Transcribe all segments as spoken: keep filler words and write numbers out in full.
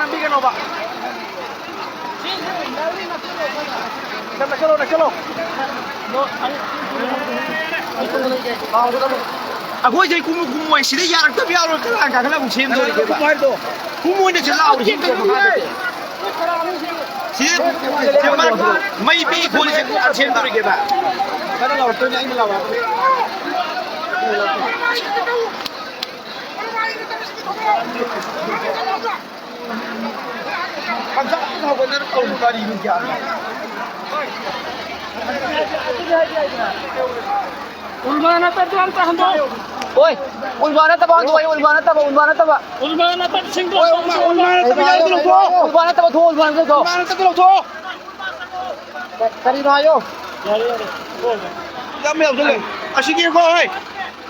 ꯉꯥꯡꯕꯤꯒꯅꯣꯕ꯫ ꯅꯛꯁꯜꯂꯣ, ꯅꯛꯁꯜꯂꯣ꯫ ꯑꯩꯈꯣꯏꯁꯦ ꯀꯨꯝꯃꯨ ꯀꯨꯝꯃꯣꯏ ꯁꯤꯗ ꯌꯥꯔꯛꯇꯕ ꯌꯥꯎꯔꯣꯏ ꯀꯅꯥ ꯀꯥꯈꯠꯂ ꯑꯃꯨꯛ ꯁꯦꯝꯗꯣꯔꯤꯒꯦꯕ? ꯀꯨꯝꯃꯣꯏꯅ ꯁꯤ ꯂꯥꯎꯔꯤ ꯁꯤ ꯃꯈꯥꯗ꯫ ꯁꯤ ꯁꯤ ꯃꯔꯛ ꯃꯩ ꯄꯤ ꯈꯣꯠꯂꯤꯁꯦ ꯀꯅꯥ ꯁꯦꯝꯗꯣꯔꯤꯒꯦꯕ? ꯀꯟꯅ ꯂꯥꯎꯔꯛꯇꯣꯏꯅꯦ ꯑꯩꯅ ꯂꯥꯎꯔꯛꯑꯒ꯫ ꯈꯪꯁꯥ ꯍꯧꯒꯠꯅꯔ ꯀꯧꯔꯤ ꯀꯔꯤꯅꯣ ꯒ꯭ꯌꯥꯟ ꯇꯥꯗꯦ꯫ ꯎꯜꯕꯥ ꯅꯠꯇꯕꯗꯣ ꯑꯝꯇ ꯍꯟꯗꯣꯛꯑꯣ꯫ ꯍꯣꯏ, ꯎꯜꯕꯥ ꯅꯠꯇꯕ ꯍꯟꯗꯣꯛꯑꯣ, ꯎꯜꯕꯥ ꯅꯠꯇꯕ, ꯎꯜꯕꯥ ꯅꯠꯇꯕ꯫ ꯎꯜꯕꯥ ꯅꯠꯇꯕꯁꯤꯡꯗꯣ ꯍꯣꯏ, ꯎꯜꯕꯥ, ꯎꯜꯕꯥ ꯅꯠꯇꯕ ꯌꯥꯎꯗꯣ ꯂꯧꯊꯣꯛꯑꯣ꯫ ꯎꯜꯕꯥ ꯅꯠꯇꯕ ꯊꯣꯛꯑꯣ, ꯎꯜꯕꯥ ꯅꯠꯇꯕ ꯊꯣꯛꯑꯣ꯫ ꯎꯜꯕꯥ ꯅꯠꯇꯕ ꯂꯧꯊꯣꯛꯑꯣ꯫ ꯀꯔꯤꯅꯣ ꯍꯥꯏꯌꯣ? ꯌꯥꯔꯦ, ꯌꯥꯔꯦ꯫ ꯌꯥꯝ ꯌꯥꯎꯁꯜꯂꯦ꯫ ꯑꯁꯤꯒꯤ ꯀꯣ, ꯍꯣꯏ꯫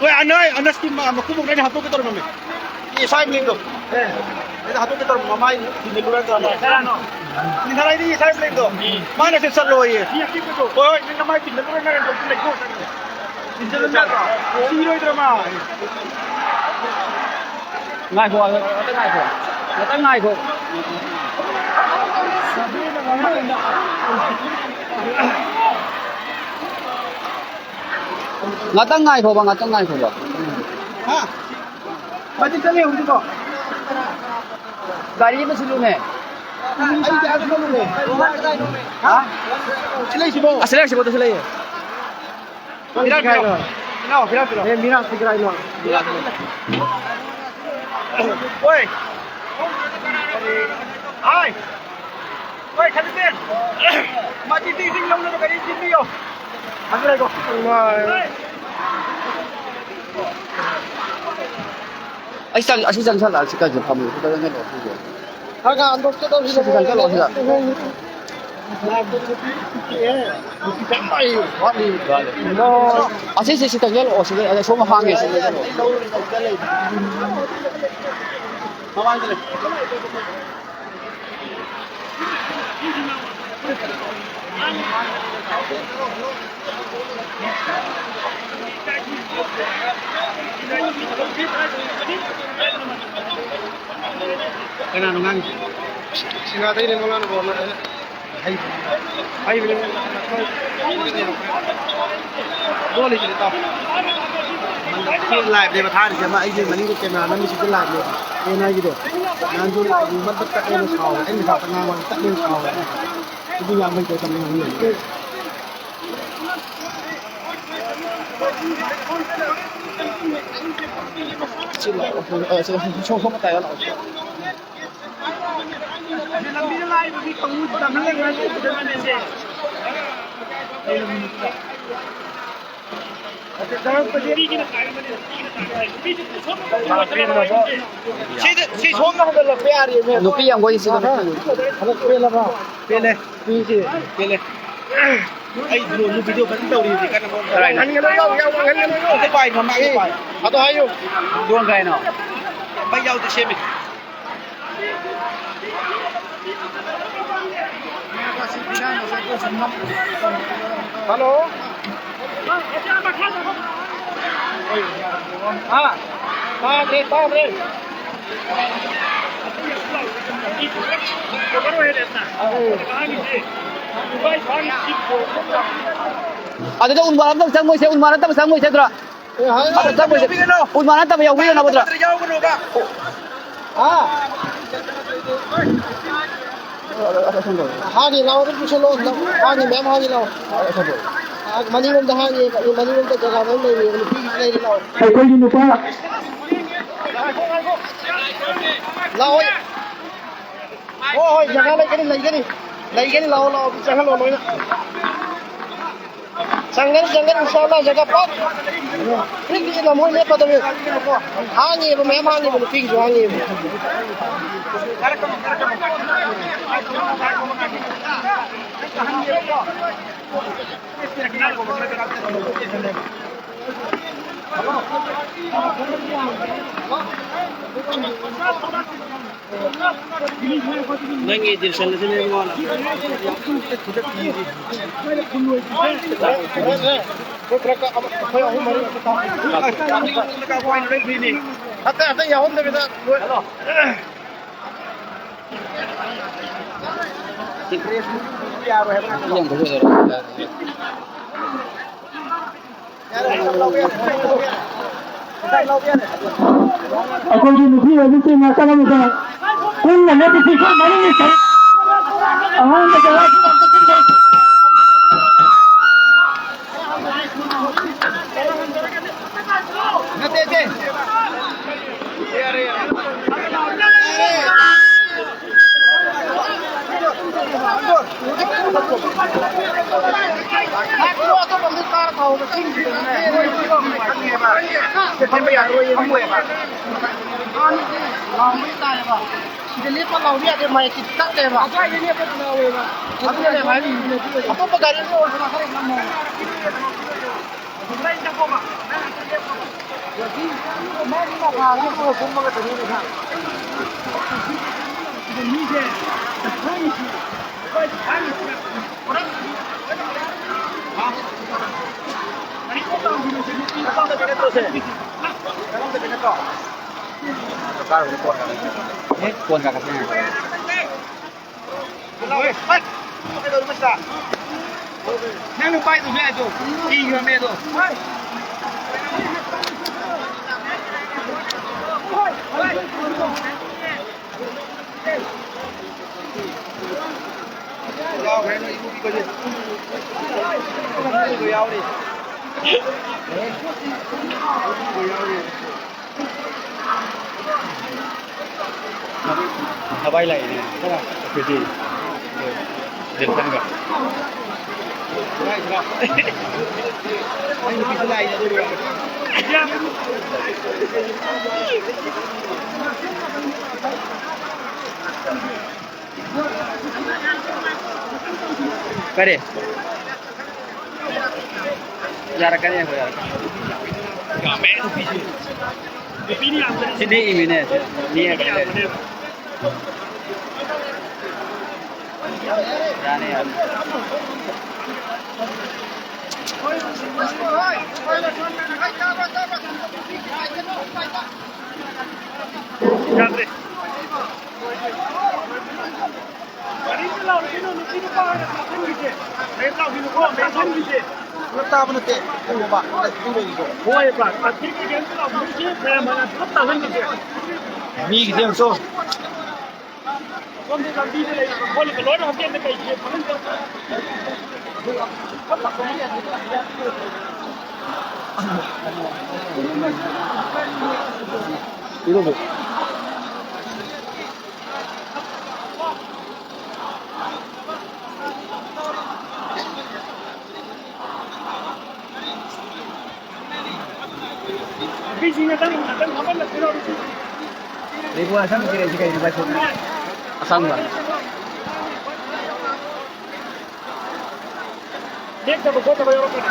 ꯍꯣꯏ, ꯑꯅꯣꯏ, ꯑꯅꯁꯀꯤ ꯃ-, ꯃꯈꯨ ꯃꯈꯩꯅ ꯍꯥꯠꯇꯣꯛꯀꯦ ꯇꯧꯔꯝꯃꯦ꯫ ꯏꯁꯥ ꯏꯕ꯭ꯂꯦꯛꯇꯣ꯫ ꯑꯦ꯫ ꯑꯩꯅ ꯍꯥꯠꯇꯣꯛꯀꯦ ꯇꯧꯔꯝꯃꯦ, ꯃꯃꯥꯏ ꯊꯤꯟꯖꯤꯜꯂꯨꯔ ꯇꯧꯔꯝꯃꯦ꯫ ꯀꯅꯥꯅꯣ? ꯊꯤꯟꯖꯤꯜꯂꯛꯏꯗꯤ ꯏꯁꯥ ꯏꯕ꯭ꯂꯦꯛꯇꯣ꯫ ꯃꯥꯅ ꯁꯤ ꯆꯠꯂꯣꯌꯦ꯫ ꯃꯤ ꯑꯄꯤꯛꯄꯗꯣ꯫ ꯍꯣꯏ, ꯍꯣꯏ, ꯅꯪ ꯅꯃꯥꯏ ꯊꯤꯟꯖꯤꯜꯂꯨꯔ ꯅꯪ ꯑꯗꯨꯝ ꯂꯩꯊꯣꯛꯑꯣ ꯆꯠꯂꯣ꯫ ꯊꯤꯟꯖꯤꯜꯂꯨ ꯌꯥꯗ꯭ꯔꯣ? ꯁꯤꯔꯣꯏꯗ꯭ꯔꯣ ꯃꯥ? ꯉꯥꯏꯈꯣ, ꯉꯥꯛꯇꯪ ꯉꯥꯏꯈꯣ꯫ ꯉꯥꯛꯇꯪ ꯉꯥꯏꯈꯣ꯫ ꯉꯥꯛꯇꯪ ꯉꯥꯏꯈꯣꯕ, ꯉꯥꯛꯇꯪ ꯉꯥꯏꯈꯣꯕ꯫ ꯍꯥ? ꯃꯗꯤ ꯆꯠꯂꯦ ꯍꯧꯖꯤꯛꯀꯣ꯫ ꯒꯥꯔꯤ ꯑꯃ ꯁꯤꯜꯂꯨꯅꯦ꯫ ꯑꯩꯗꯤ ꯑꯥꯗ ꯆꯠꯂꯨꯔꯦ꯫ ꯍꯥ? ꯁꯤ ꯂꯩꯁꯤꯕꯣ? ꯑꯁꯤ ꯂꯩꯔꯁꯤꯕꯣ, ꯑꯗꯨ ꯁꯤ ꯂꯩꯌꯦ꯫ ꯄꯤꯔꯛ, ꯄꯤꯔꯛ꯫ ꯏꯅꯥꯎ, ꯄꯤꯔꯛ, ꯄꯤꯔꯛ꯫ ꯑꯦ, ꯃꯤꯔꯥꯡ ꯄꯤꯒ꯭ꯔꯥ ꯍꯥꯏꯅꯣ? ꯄꯤꯔꯛ꯫ ꯑꯣꯏ꯫ ꯍꯥꯏ꯫ ꯑꯣꯏ, ꯈꯖꯤꯛꯇꯦꯟ꯫ ꯃꯇꯤꯛꯇꯤ ꯏꯁꯤꯡ ꯂꯧꯅꯕ ꯒꯥꯔꯤ ꯆꯦꯟꯕꯤꯌꯣ꯫ ꯊꯥꯖꯔꯦꯀꯣ꯫ ꯑꯩ ꯆꯪ-, ꯑꯁꯤ ꯆꯪꯁꯜꯂꯛꯑꯁꯤ ꯀꯩꯅꯣ ꯐꯝꯃꯤ꯫ ꯁꯤ ꯆꯪꯁꯜꯂꯛꯑꯣ, ꯁꯤꯁꯦ꯫ ꯈꯔ ꯈꯔ ꯍꯟꯗꯣꯛꯀꯦ ꯇꯧꯔꯤ꯫ ꯁꯤ ꯈꯤꯇꯪ ꯆꯠꯂꯣ, ꯁꯤꯗ꯫ ꯑꯁꯤꯁꯦ ꯈꯤꯇꯪ ꯆꯠꯂꯣ, ꯁꯤꯗ, ꯑꯁꯣꯝ ꯍꯥꯡꯉꯦ, ꯁꯤꯗ ꯆꯠꯂꯣ꯫ ꯃꯃꯥꯡꯗ ꯂꯩ꯫ ꯀꯅꯥꯅꯣ ꯉꯥꯡꯉꯤꯁꯦ? ꯁꯤꯡꯒꯥꯗꯩꯅꯦ, ꯃꯉꯥꯅ ꯕꯣꯜꯅ꯫ ꯍꯩꯕꯅꯦ꯫ ꯍꯩꯕꯅꯦ꯫ ꯂꯣꯜꯂꯤꯁꯤꯗꯤ ꯇꯥꯎ꯫ ꯁꯤ ꯂꯥꯏꯚꯅꯦꯕ ꯊꯥꯔꯤꯁꯦ꯫ ꯑꯃ ꯑꯩꯒꯤ ꯃꯅꯤꯡꯗ ꯀꯦꯃꯦꯔꯥ ꯅꯝꯃꯤꯁꯤꯗꯤ ꯂꯥꯏꯚꯅꯦꯕ꯫ ꯑꯦꯟ ꯑꯥꯏꯒꯤꯗꯣ꯫ ꯅꯍꯥꯟꯁꯨ ꯃꯠ ꯃꯠ ꯇꯠꯂꯦꯅ ꯁꯥꯎꯋꯦ꯫ ꯑꯩꯅ ꯉꯥꯛꯇ ꯉꯥꯡꯕ ꯇꯠꯂꯦꯅ ꯁꯥꯎꯋꯦ꯫ ꯑꯗꯨ ꯌꯥꯝ ꯍꯩꯇꯦ ꯇꯝꯃꯦ꯫ ꯁꯤ ꯂꯥꯛꯑꯣ꯫ ꯑ, ꯁꯤ ꯁꯣꯝ ꯃꯇꯥꯏꯗ ꯂꯥꯛꯑꯣ꯫ ꯁꯤꯗ, ꯁꯤ ꯁꯣꯝꯗ ꯍꯟꯖꯜꯂꯛꯄ ꯌꯥꯔꯤꯃꯦ꯫ ꯅꯨꯄꯤ ꯌꯥꯝ ꯀꯣꯏ ꯁꯤꯗ ꯅꯨꯄꯤ꯫ ꯍꯜꯂꯛꯄ ꯄꯦꯜꯂꯕ? ꯄꯦꯜꯂꯦ꯫ ꯄꯦꯜꯂꯦ꯫ ꯑꯩ ꯗ꯭ꯔꯣꯟꯁꯨ ꯚꯤꯗꯤꯑꯣ ꯐꯖꯅ ꯇꯧꯔꯤ ꯍꯧꯖꯤꯛ ꯀꯟꯅ ꯃꯑꯣꯡ ꯇꯧꯔꯤ꯫ ꯍꯟꯒꯅꯨ, ꯌꯥꯎ, ꯌꯥꯎ, ꯍꯟꯒꯅꯨ, ꯌꯥꯎ꯫ ꯑꯝꯇ ꯄꯥꯏꯈꯣ, ꯃꯥꯒꯤ ꯄꯥꯏ꯫ ꯑꯗꯣ ꯍꯥꯏꯌꯨ꯫ ꯗ꯭ꯔꯣꯟ ꯀꯥꯏꯅꯣ? ꯃꯩ ꯌꯥꯎꯗꯦ, ꯁꯦꯝꯃꯤ꯫ ꯍꯜꯂꯣ꯫ ꯍꯥ? ꯇꯥꯗ꯭ꯔꯦ, ꯇꯥꯗ꯭ꯔꯦ꯫ ꯑꯗꯨꯗ ꯎꯟ ꯃꯔꯛ ꯑꯝꯇꯪ ꯆꯪꯉꯣꯏꯁꯦ, ꯎꯟ ꯃꯔꯛ ꯑꯝꯇꯪ ꯆꯪꯉꯣꯏꯁꯦ ꯑꯗꯨꯔ? ꯑꯦ, ꯍꯥꯏ, ꯑꯗ ꯆꯪꯉꯣꯏꯁꯦ꯫ ꯌꯥꯎꯕꯤꯒꯅꯣ꯫ ꯎꯟ ꯃꯔꯛ ꯑꯝꯇꯪ ꯌꯥꯎꯕꯤꯒꯅꯣ ꯑꯗꯨꯔ? ꯌꯥꯎꯒꯅꯣꯕ꯫ ꯍꯥ? ꯍꯥꯡꯉꯤ, ꯂꯥꯎ, ꯑꯗꯨꯝ ꯄꯨꯁꯜꯂꯣ꯫ ꯍꯥꯡꯉꯤ, ꯃꯌꯥꯝ ꯍꯥꯡꯉꯤ, ꯂꯥꯎ꯫ ꯃꯅꯤꯡꯂꯣꯝꯗ ꯍꯥꯡꯉꯤ, ꯃꯅꯤꯡꯂꯣꯝꯗ ꯖꯒꯥ ꯃꯌꯥꯝ ꯂꯩꯔꯤ, ꯅꯨꯄꯤꯒꯤꯁꯨ ꯂꯩꯔꯤ, ꯂꯥꯎ꯫ ꯑꯩꯈꯣꯏꯒꯤ ꯅꯨꯄꯥ꯫ ꯂꯥꯛꯑꯣ꯫ ꯍꯣꯏ, ꯍꯣꯏ, ꯖꯒꯥ ꯂꯩꯒꯅꯤ, ꯂꯩꯒꯅꯤ꯫ ꯂꯩꯒꯅꯤ, ꯂꯥꯛꯑꯣ, ꯂꯥꯛꯑꯣ, ꯆꯪꯍꯜꯂꯣ ꯂꯣꯏꯅ꯫ ꯆꯪꯒꯅꯤ, ꯆꯪꯒꯅꯤ, ꯏꯟꯁꯥꯜꯂꯥ, ꯖꯒꯥ ꯄꯥꯛ ꯄꯤꯛ ꯄꯤꯛꯅ ꯃꯣꯏ ꯂꯦꯞꯄꯗꯕꯅꯤ꯫ ꯍꯥꯡꯉꯤꯕ, ꯃꯌꯥꯝ ꯍꯥꯡꯉꯤꯕ, ꯅꯨꯄꯤꯒꯤꯁꯨ ꯍꯥꯡꯉꯤꯕ꯫ ꯅꯪꯒꯤ ꯗꯤꯚꯤꯖꯟ ꯑꯁꯤꯅ ꯏꯕꯨꯡꯉꯣ꯫ ꯑꯇꯩ, ꯑꯇꯩ ꯌꯥꯎꯍꯟꯗꯕꯤꯗ ꯂꯣꯏ꯫ ꯑꯩꯈꯣꯏꯒꯤ ꯅꯨꯄꯤ ꯑꯣꯏꯕꯤꯁꯤꯡ ꯅꯥꯀꯜ ꯑꯃꯗ ꯄꯨꯟꯅ ꯂꯦꯞꯄꯁꯤ꯫ ꯑꯩꯈꯣꯏ ꯃꯔꯤꯒꯤ ꯁꯔꯨꯛ ꯑꯉꯥꯡꯗ ꯀꯌꯥ ꯅꯠꯇꯦ, ꯅꯠꯇꯦ꯫ ꯁꯤꯗ ꯂꯦꯞꯄ ꯂꯥꯎꯕ ꯌꯥꯗꯦ, ꯃꯥꯏꯛꯀꯤ ꯇꯠꯂꯦꯕ꯫ ꯑꯗꯨꯅꯅꯦ ꯍꯥꯏꯔꯤ꯫ ꯑꯇꯣꯞꯄ ꯒꯥꯔꯤ ꯑꯃ ꯑꯣꯏꯔꯁꯨ ꯈꯔ ꯉꯝꯃꯣ꯫ ꯀꯣꯟ ꯀꯥꯈꯠꯁꯦ꯫ ꯅꯪꯅ ꯄꯥꯏꯗꯨꯁꯨ ꯌꯥꯏꯗꯣ, ꯏꯈ꯭ꯔꯕꯅꯦ ꯑꯗꯣ꯫ ꯌꯥꯎꯈ꯭ꯔꯦ ꯅꯣꯏ ꯏꯕꯨꯡꯒꯤꯗꯨꯗꯤ꯫ ꯌꯥꯎꯔꯤ꯫ ꯊꯕꯥꯏ ꯂꯥꯛꯏꯅꯦ꯫ ꯑꯩꯈꯣꯏꯗꯤ ꯗꯤꯜꯁꯟꯒ꯫ ꯑꯩ ꯅꯨꯄꯤꯁꯨ ꯂꯥꯛꯏꯅꯦ ꯑꯗꯨꯒ꯫ ꯀꯔꯤ? ꯌꯥꯔꯛꯀꯅꯤ, ꯑꯩꯈꯣꯏ ꯌꯥꯔꯛꯀꯅꯤ꯫ ꯌꯥꯝꯃꯦ ꯅꯨꯄꯤꯁꯦ꯫ ꯅꯨꯄꯤꯅ ꯌꯥꯝꯕꯅꯦ꯫ ꯁꯤꯗꯤ ꯏꯃꯤꯅꯦ꯫ ꯃꯤ ꯅꯨꯄꯤꯅ ꯍꯥꯏꯕꯅꯦ꯫ ꯌꯥꯝꯕꯅꯦꯕ꯫ ꯌꯥꯅꯤ, ꯌꯥꯅꯤ꯫ ꯌꯥꯗ꯭ꯔꯦ꯫ ꯒꯥꯔꯤꯗ ꯂꯥꯎꯔꯤꯁꯤꯅ ꯅꯨꯄꯤ ꯅꯨꯄꯥ ꯍꯥꯏꯅ ꯇꯥꯁꯤꯟꯈꯤꯁꯦ꯫ ꯃꯦꯟ ꯂꯥꯎꯈꯤꯅꯨꯀꯣ, ꯃꯦꯟ ꯂꯥꯎꯈꯤꯁꯦ꯫ ꯄꯨꯂꯞ ꯇꯥꯕ ꯅꯠꯇꯦ, ꯄꯨꯡ ꯑꯃ, ꯑꯩ ꯄꯨꯡ ꯂꯩꯔꯤꯀꯣ꯫ ꯍꯣꯏꯕ, ꯇ꯭ꯔꯥꯐꯤꯛꯀꯤ ꯀꯩꯝꯇ ꯂꯥꯎꯕꯤꯔꯨꯁꯤ, ꯃꯌꯥꯝ ꯃꯌꯥꯝ ꯄꯨꯂꯞ ꯇꯥꯁꯤꯟꯈꯤꯁꯦ꯫ ꯃꯤꯒꯤꯗꯤ ꯑꯃꯨꯛ ꯁꯣꯝꯗ ꯂꯝꯕꯤꯗ ꯂꯩꯔꯤꯕ ꯈꯣꯠꯂꯤꯕ ꯂꯣꯏꯅ ꯍꯣꯇꯦꯜꯗ ꯀꯩꯁꯦ ꯐꯖꯅ ꯇꯧ-, ꯅꯨꯄꯤꯁꯤꯡ ꯉꯥꯛꯇꯪ, ꯉꯥꯛꯇꯪ ꯐꯝꯍꯜꯂꯁꯤꯔꯣ? ꯂꯩꯕꯨ ꯑꯁꯪꯕꯁꯤ ꯂꯩꯁꯤ ꯀꯩꯅꯣ ꯚꯥꯏ? ꯑꯁꯪꯕ꯫ ꯂꯦꯞꯇꯕ ꯈꯣꯠꯇꯕ ꯌꯥꯎꯔꯛꯀꯅꯤ꯫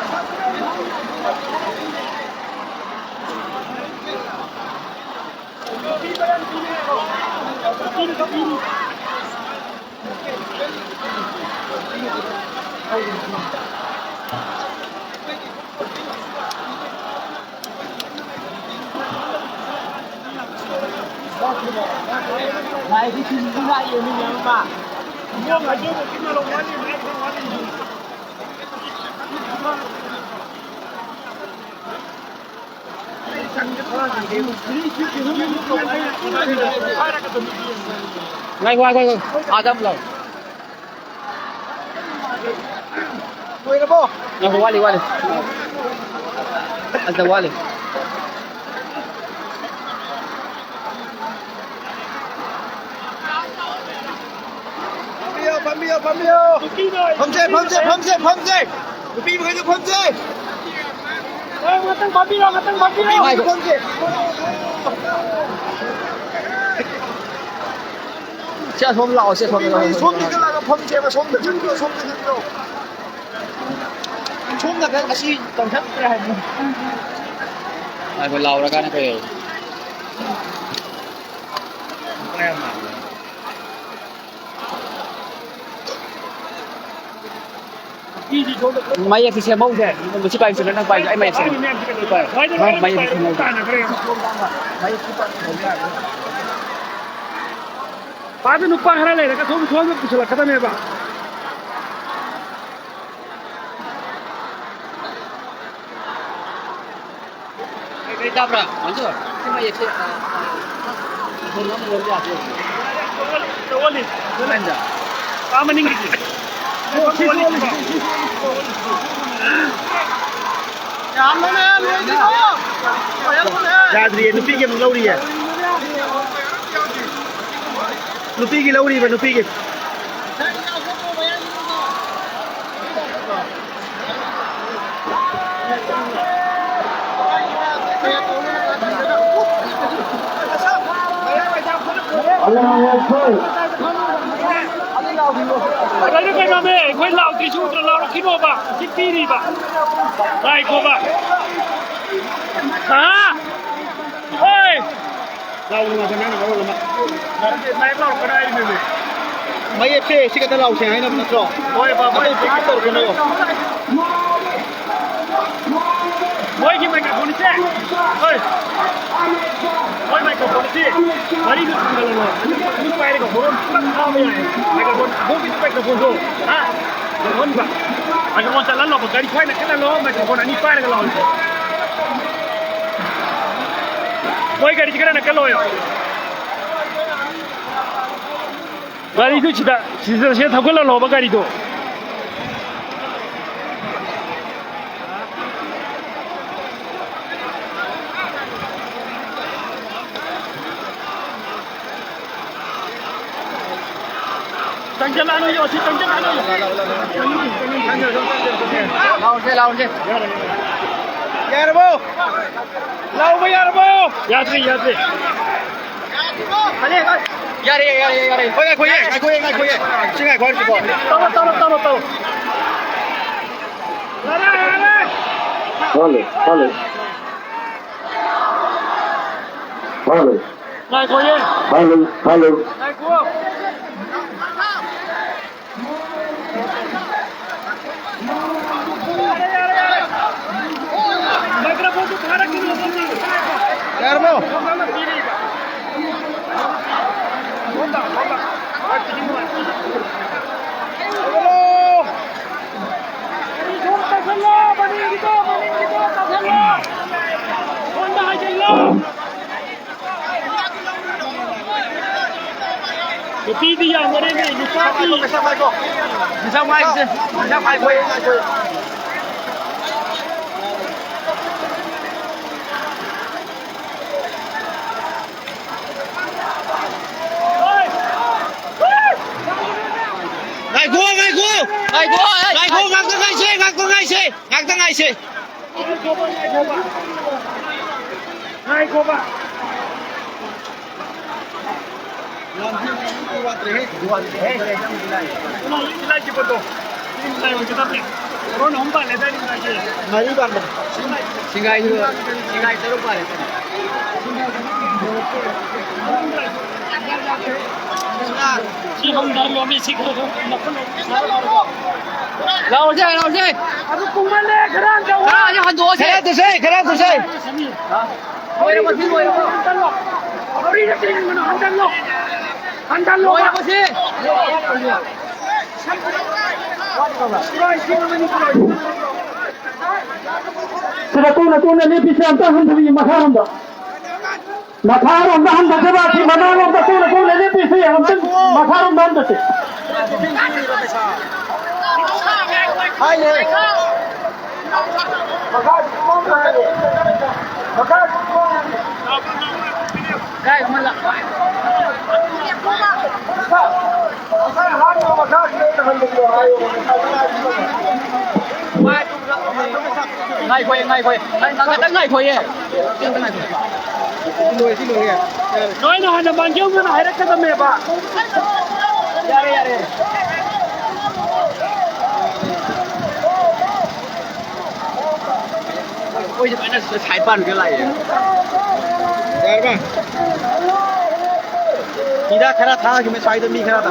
ꯉꯥꯏꯈꯣ, ꯉꯥꯏꯈꯣ, ꯉꯥꯏꯈꯣ꯫ ꯑꯥꯗ ꯑꯃꯨꯛ ꯂꯥꯎ꯫ ꯂꯣꯏꯔꯕꯣ? ꯉꯥꯏꯈꯣ, ꯋꯥꯠꯂꯤ, ꯋꯥꯠꯂꯤ꯫ ꯑꯗ ꯋꯥꯠꯂꯤ꯫ ꯐꯝꯕꯤꯌꯣ, ꯐꯝꯕꯤꯌꯣ, ꯐꯝꯕꯤꯌꯣ꯫ ꯐꯝꯁꯦ, ꯐꯝꯁꯦ, ꯐꯝꯁꯦ, ꯐꯝꯁꯦ꯫ ꯅꯨꯄꯤ ꯃꯈꯩꯁꯨ ꯐꯝꯁꯦ꯫ ꯑꯦ, ꯉꯥꯛꯇꯪ ꯐꯝꯕꯤꯔꯣ, ꯉꯥꯛꯇꯪ ꯐꯝꯕꯤꯔꯣ꯫ ꯅꯨꯄꯤ ꯃꯈꯩꯁꯨ ꯐꯝꯁꯦ꯫ ꯁꯤ ꯑꯁꯣꯝ ꯂꯥꯛꯑꯣ, ꯁꯤ ꯑꯁꯣꯝꯗ ꯂꯥꯛꯑꯣ꯫ ꯁꯣꯝꯗ ꯆꯠꯂꯒ ꯐꯝꯁꯦꯕ, ꯁꯣꯝꯗ ꯆꯠꯂꯣ, ꯁꯣꯝꯗ ꯆꯠꯂꯣ꯫ ꯁꯣꯝ ꯅꯥꯀꯟ ꯑꯁꯤ ꯀꯟꯈꯠꯇ꯭ꯔꯦ ꯍꯥꯏꯕꯅꯤ꯫ ꯑꯩꯈꯣꯏ ꯂꯥꯎꯔꯀꯥꯟꯗ ꯀꯩ ꯃꯌꯦꯛꯁꯤ ꯁꯦꯝꯍꯧꯁꯦ꯫ ꯃꯁꯤ ꯄꯥꯏꯁꯤꯅ ꯅꯪ ꯄꯥꯏꯁꯦ, ꯑꯩ ꯃꯌꯦꯛ ꯁꯦꯝ-, ꯃꯌꯦꯛꯁꯤ ꯄꯥꯏ-, ꯃꯌꯦꯛꯁꯤ ꯄꯥꯏ-, ꯄꯥꯗ ꯅꯨꯄꯥ ꯈꯔ ꯂꯩꯔꯒ ꯁꯣꯝ ꯁꯣꯝꯗ ꯄꯨꯁꯤꯜꯂꯛꯀꯗꯕꯅꯦꯕ꯫ ꯀꯩ ꯇꯥꯕ꯭ꯔꯥ? ꯃꯟꯖꯨ, ꯁꯤ ꯃꯌꯦꯛꯁꯦ, ꯑ, ꯑ, ꯑ, ꯂꯣꯟ ꯑꯃ ꯂꯣꯟ ꯌꯥꯕ꯭ꯔꯣ? ꯂꯣꯜꯂꯤ, ꯂꯣꯜꯂꯤ꯫ ꯑꯥ, ꯃꯅꯤꯡꯒꯤꯁꯦ꯫ ꯌꯥꯗ꯭ꯔꯤꯌꯦ, ꯅꯨꯄꯤꯒꯤ ꯑꯃꯨꯛ ꯂꯧꯔꯤꯌꯦ꯫ ꯅꯨꯄꯤꯒꯤ ꯂꯧꯔꯤꯕ, ꯅꯨꯄꯤꯒꯤ꯫ ꯀꯩꯅꯣ, ꯀꯩꯅꯣꯅꯦ, ꯑꯩꯈꯣꯏ ꯂꯥꯎꯗ꯭ꯔꯤꯁꯨ ꯎꯗ꯭ꯔ ꯂꯥꯎꯔꯛꯈꯤꯅꯣꯕ, ꯁꯤ ꯄꯤꯔꯤꯕ꯫ ꯉꯥꯏꯈꯣꯕ꯫ ꯍꯥ? ꯍꯣꯏ꯫ ꯂꯥꯎ ꯅꯨꯡꯉꯥꯏꯇꯦ, ꯅꯪꯅ ꯃꯔꯣꯜ ꯑꯃ꯫ ꯃꯥꯏꯛ ꯂꯥꯎꯔꯛꯀꯅꯣ ꯍꯥꯏꯔꯤꯅꯦꯃꯤ꯫ ꯃꯌꯦꯛꯁꯦ ꯁꯤ ꯈꯛꯇ ꯂꯥꯎꯁꯦ ꯍꯥꯏꯅꯕ ꯅꯠꯇ꯭ꯔꯣ? ꯍꯣꯏ, ꯕꯥ, ꯍꯣꯏ꯫ ꯑꯇꯩ ꯄꯤꯛ ꯇꯧꯔꯛꯀꯅꯣ꯫ ꯃꯣꯏꯒꯤ ꯃꯥꯏꯀ꯭ꯔꯣꯐꯣꯟꯁꯦ꯫ ꯍꯣꯏ꯫ ꯃꯣꯏ ꯃꯥꯏꯀ꯭ꯔꯣꯐꯣꯟꯁꯤ ꯃꯔꯤꯗꯨ ꯊꯥꯡꯒꯠꯂꯣ꯫ ꯑꯗꯨ ꯄꯥꯏꯔꯒ ꯍꯣꯔꯣꯟ ꯄꯨꯂꯞ ꯊꯥꯕ ꯌꯥꯏ꯫ ꯃꯥꯏꯀ꯭ꯔꯣꯐꯣꯟ ꯑꯍꯨꯝꯒꯤ ꯃꯥꯏꯀ꯭ꯔꯣꯐꯣꯟꯗꯣ꯫ ꯍꯥ? ꯌꯧꯍꯟꯕ꯫ ꯃꯥꯏꯀ꯭ꯔꯣꯐꯣꯟ ꯆꯠꯍꯜꯂꯣꯕ꯫ ꯒꯥꯔꯤ ꯁ꯭ꯋꯥꯏ ꯅꯛꯁꯜꯍꯜꯂꯣ꯫ ꯃꯥꯏꯀ꯭ꯔꯣꯐꯣꯟ ꯑꯅꯤ ꯄꯥꯏꯔꯒ ꯂꯥꯛꯑꯣ꯫ ꯃꯣꯏ ꯒꯥꯔꯤꯁꯤ ꯈꯔ ꯅꯛꯁꯜꯂꯣ꯫ ꯒꯥꯔꯤꯗꯨ ꯁꯤꯗ, ꯁꯤꯗ, ꯁꯤꯗ ꯊꯧꯒꯠꯍꯜꯂꯣꯕ ꯒꯥꯔꯤꯗꯣ꯫ ꯆꯪꯁꯤꯜꯂꯛꯑꯅꯨ, ꯌꯣ, ꯁꯤ ꯆꯪꯁꯤꯜꯂꯛꯑꯅꯨ꯫ ꯂꯥꯎꯔꯁꯦ, ꯂꯥꯎꯔꯁꯦ꯫ ꯌꯥꯔꯕꯣ? ꯂꯥꯎꯕ ꯌꯥꯔꯕꯣ? ꯌꯥꯗ꯭ꯔꯤ, ꯌꯥꯗ꯭ꯔꯤ꯫ ꯌꯥꯔꯦ, ꯌꯥꯔꯦ, ꯌꯥꯔꯦ꯫ ꯍꯣꯏ, ꯉꯥꯏꯈꯣ, ꯌꯦ, ꯉꯥꯏꯈꯣ, ꯌꯦ, ꯉꯥꯏꯈꯣ, ꯌꯦ꯫ ꯁꯤ ꯉꯥꯏꯈꯣ ꯍꯥꯏꯔꯤꯁꯤꯀꯣ꯫ ꯇꯧꯔꯣ, ꯇꯧꯔꯣ, ꯇꯧꯔꯣ, ꯇꯧꯔꯣ꯫ ꯌꯥꯔꯦ, ꯌꯥꯔꯦ꯫ ꯍꯣꯜꯂꯤ, ꯍꯣꯜꯂꯤ꯫ ꯐꯥꯜꯂꯨ꯫ ꯉꯥꯏꯈꯣꯌꯦ꯫ ꯐꯥꯜꯂꯨ, ꯐꯥꯜꯂꯨ꯫ ꯉꯥꯏꯈꯣ꯫ ꯃꯥꯏꯀ꯭ꯔꯣꯐꯣꯟꯗꯨ ꯊꯥꯔꯛꯈꯤꯅꯨ, ꯑꯗꯣꯝꯗ꯫ ꯌꯥꯔꯕꯣ? ꯁꯣꯝꯗ ꯑꯃ ꯄꯤꯔꯤꯕ꯫ ꯁꯣꯝꯗ, ꯁꯣꯝꯗ꯫ ꯍꯜꯂꯣ꯫ ꯁꯣꯝ ꯇꯧꯁꯜꯂꯣ, ꯃꯅꯤꯡꯒꯤꯗꯣ, ꯃꯅꯤꯡꯒꯤꯗꯣ ꯇꯧꯁꯜꯂꯣ꯫ ꯁꯣꯝꯗ ꯍꯥꯏꯖꯤꯜꯂꯣ꯫ ꯅꯨꯄꯤꯗꯤ ꯌꯥꯝ ꯋꯥꯔꯦꯅꯦ, ꯅꯨꯄꯥꯗꯤ꯫ ꯄꯩꯁꯥ ꯄꯥꯏꯈꯣ꯫ ꯄꯩꯁꯥ ꯄꯥꯏꯈꯣ꯫ ꯉꯥꯏꯈꯣ, ꯉꯥꯏꯈꯣ꯫ ꯉꯥꯏꯈꯣ, ꯑꯦ, ꯉꯥꯏꯈꯣ, ꯉꯥꯏꯈꯣ꯫ ꯉꯥꯛꯇ ꯉꯥꯏꯁꯦ, ꯉꯥꯛꯇ ꯉꯥꯏꯁꯦ, ꯉꯥꯛꯇ ꯉꯥꯏꯁꯦ꯫ ꯉꯥꯏꯈꯣꯕ, ꯉꯥꯏꯈꯣꯕ꯫ ꯉꯥꯏꯈꯣꯕ꯫ ꯂꯥꯏ ꯂꯥꯏꯈꯤꯕꯗꯣ꯫ ꯂꯥꯏ ꯑꯣꯏꯒꯗꯕꯅꯦ꯫ ꯀꯣꯔꯣꯟ ꯑꯍꯨꯝ ꯄꯥꯜꯂꯦꯗꯥꯏ ꯂꯥꯏꯁꯦ? ꯃꯔꯤ ꯄꯥꯟꯕꯅꯦ꯫ ꯁꯤꯡꯒꯥꯏꯁꯨ, ꯁꯤꯡꯒꯥꯏ ꯇꯔꯨꯛ ꯄꯥꯜꯂꯦ꯫ ꯁꯤ ꯍꯟꯊꯍꯜꯂꯣ, ꯃꯤ ꯁꯤ ꯈꯔ ꯈꯔ ꯅꯛꯁꯜꯂꯣ꯫ ꯂꯥꯎꯁꯦ, ꯂꯥꯎꯁꯦ꯫ ꯑꯗꯨ ꯀꯨꯝꯃꯜꯂꯦ, ꯈꯔ ꯍꯟꯊꯧ꯫ ꯈꯔ ꯍꯟꯗꯣꯛꯑꯁꯦ꯫ ꯈꯔ ꯍꯟꯊꯁꯦ, ꯈꯔ ꯍꯟꯊꯁꯦ꯫ ꯁꯃꯤꯔ꯫ ꯂꯣꯏꯔꯕꯣ, ꯁꯤ ꯂꯣꯏꯔꯕꯣ? ꯍꯟꯊꯜꯂꯣ꯫ ꯂꯣꯏꯔꯕꯣ ꯁꯤ? ꯁꯤꯗ ꯀꯨꯡꯅ ꯀꯨꯡꯅ ꯂꯦꯞꯄꯤꯁꯦ ꯑꯝꯇ ꯍꯟꯊꯕꯤꯌꯨ ꯃꯈꯥꯔꯣꯝꯗ꯫ ꯃꯈꯥꯔꯣꯝꯗ ꯍꯟꯊꯁꯦꯕ, ꯁꯤ ꯃꯃꯥꯡꯂꯣꯝꯗ ꯀꯨꯡꯅ ꯀꯨꯡꯅ ꯂꯦꯞꯄꯤꯁꯦ ꯑꯝꯇꯪ ꯃꯈꯥꯔꯣꯝꯗ ꯍꯟꯊꯁꯦ꯫ ꯍꯥꯏꯅꯦ꯫ ꯉꯥꯏꯈꯣꯌꯦ, ꯉꯥꯏꯈꯣꯌꯦ꯫ ꯉꯥꯏ-, ꯉꯥꯛꯇꯪ ꯉꯥꯏꯈꯣꯌꯦ꯫ ꯉꯥꯛꯇꯪ ꯉꯥꯏꯈꯣꯌꯦ꯫ ꯁꯤ ꯂꯣꯏꯔꯦ, ꯁꯤ ꯂꯣꯏꯔꯦ꯫ ꯌꯥꯔꯦ꯫ ꯅꯣꯏꯅ ꯍꯥꯟꯅ ꯃꯥꯡꯖꯧꯅꯅ ꯍꯥꯏꯔꯛꯀꯗꯕꯅꯦꯕ꯫ ꯌꯥꯔꯦ, ꯌꯥꯔꯦ꯫ ꯑꯩꯈꯣꯏꯁꯦ ꯂꯣꯏꯅ ꯁꯥꯏꯠ ꯄꯥꯟꯒ ꯂꯥꯛꯑꯦ꯫ ꯍꯤꯗꯥꯛ ꯈꯔ ꯊꯥꯈꯤꯕꯅꯦ ꯁ꯭ꯋꯥꯏꯗ ꯃꯤ ꯈꯔꯗ꯫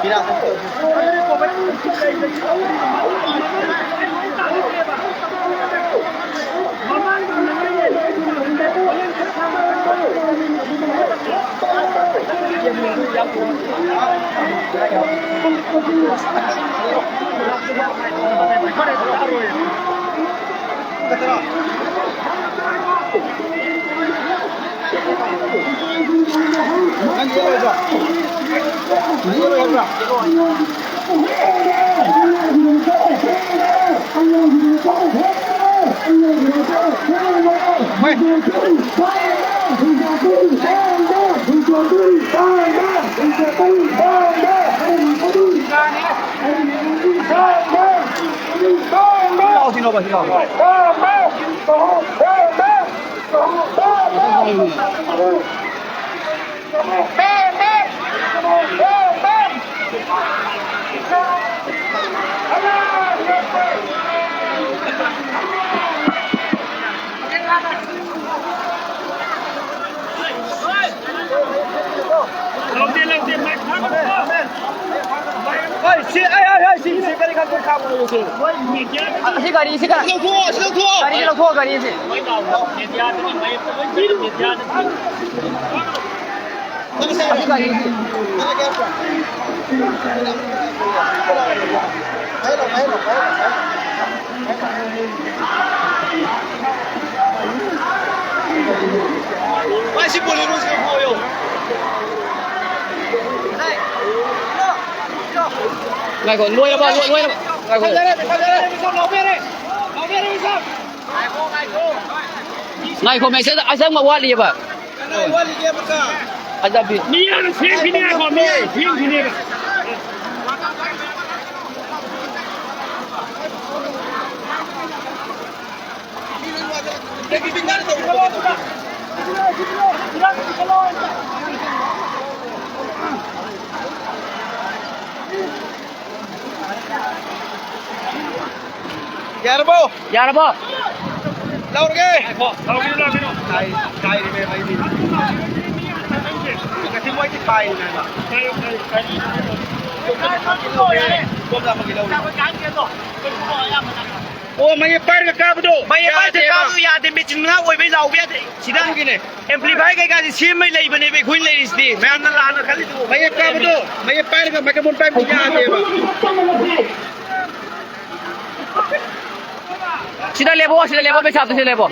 ꯍꯤꯗꯥꯛ꯫ ꯂꯧꯗꯦ, ꯂꯧꯗꯦ, ꯃꯥꯏꯛ ꯊꯥꯒꯅꯨꯀꯣ꯫ ꯍꯣꯏ, ꯁꯤ, ꯑꯩ, ꯑꯩ, ꯑꯩ, ꯁꯤ, ꯁꯤ, ꯀꯔꯤ ꯈꯪꯗꯦ, ꯈꯥꯝꯃꯣ, ꯁꯤ꯫ ꯃꯣꯏ ꯃꯦꯗꯤꯌꯥꯗ ꯑ, ꯑꯁꯤ ꯒꯥꯔꯤꯁꯤ ꯈꯔ ꯂꯧꯊꯣꯛꯑꯣ, ꯑꯁꯤ ꯂꯧꯊꯣꯛꯑꯣ꯫ ꯒꯥꯔꯤꯁꯤ ꯂꯧꯊꯣꯛꯑꯣ, ꯒꯥꯔꯤꯁꯤ꯫ ꯃꯣꯏ ꯂꯥꯎꯕ ꯃꯦꯗꯤꯌꯥꯗꯨꯅ ꯃꯌꯦꯛꯇ ꯂꯣꯏ ꯄꯤꯔꯦ, ꯃꯦꯗꯤꯌꯥꯗ꯫ ꯑꯁꯤ ꯒꯥꯔꯤꯁꯤ꯫ ꯃꯥꯏꯁꯤ ꯕꯣꯂꯦꯔꯣꯁꯤꯗ ꯄꯣꯌꯣ꯫ ꯉꯥꯏꯈꯣ, ꯂꯣꯏꯔꯕ? ꯂꯣꯏ-, ꯂꯣꯏꯔꯕ? ꯉꯥꯏꯈꯣ꯫ ꯊꯥꯡꯗꯔꯦ, ꯊꯥꯡꯗꯔꯦ, ꯃꯤꯁꯥꯝ ꯂꯥꯎꯕꯤꯔꯦ꯫ ꯂꯥꯎꯕꯤꯔꯦ, ꯃꯤꯁꯥꯝ꯫ ꯉꯥꯏꯈꯣ, ꯃꯦꯁꯦꯖ ꯑꯆꯪꯕ ꯋꯥꯠꯂꯤꯑꯕ꯫ ꯀꯅꯥ ꯋꯥꯠꯂꯤꯒꯦ ꯑꯃꯨꯛꯀ? ꯐꯖꯕꯤ꯫ ꯃꯤ ꯌꯥꯝꯅ ꯁꯦꯝꯈꯤꯅꯤ, ꯉꯥꯏꯈꯣ, ꯃꯤ ꯌꯥꯝꯅ ꯁꯦꯝꯈꯤꯅꯦꯕ꯫ ꯌꯥꯔꯕꯣ? ꯌꯥꯔꯕꯣ? ꯇꯧꯔꯒꯦ꯫ ꯀꯥꯏ-, ꯀꯥꯏꯔꯤꯃꯦ ꯃꯩꯗꯤ꯫ ꯉꯁꯤ ꯃꯣꯏꯗꯤ ꯀꯥꯏꯔꯤꯃꯦꯕ꯫ ꯁꯣꯝꯗ ꯑꯃꯒꯤ ꯂꯧꯔꯤ꯫ ꯑꯣ, ꯃꯌꯦꯛ ꯄꯥꯏꯔꯒ ꯀꯥꯕꯗꯣ ꯃꯌꯦꯛ ꯄꯥꯏꯔꯒ ꯌꯥꯗꯦꯕ꯫ ꯀꯥꯕꯗꯣ ꯌꯥꯗꯦ, ꯃꯦꯆꯤꯟ ꯃꯅꯥꯛ ꯑꯣꯏꯕꯩ ꯂꯥꯎꯕ ꯌꯥꯗꯦ꯫ ꯁꯤꯗ ꯑꯗꯨꯒꯤꯅꯦ꯫ Amplifier ꯀꯩꯀꯥꯁꯦ ꯁꯦꯝꯃꯩ ꯂꯩꯕꯅꯦꯕ ꯑꯩꯈꯣꯏꯅ ꯂꯩꯔꯤꯁꯤꯗꯤ꯫ ꯃꯌꯥꯝꯅ ꯂꯥꯟꯅ ꯈꯜꯂꯤꯗꯨ꯫ ꯃꯌꯦꯛ ꯀꯥꯕꯗꯣ, ꯃꯌꯦꯛ ꯄꯥꯏꯔꯒ microphone ꯄꯥꯏꯕꯗꯣ ꯌꯥꯗꯦꯕ꯫ ꯁꯤꯗ ꯂꯦꯞꯄꯣ, ꯁꯤꯗ ꯂꯦꯞꯄꯣ, ꯕꯤꯁꯥꯞꯇ ꯁꯤꯗ ꯂꯦꯞꯄꯣ꯫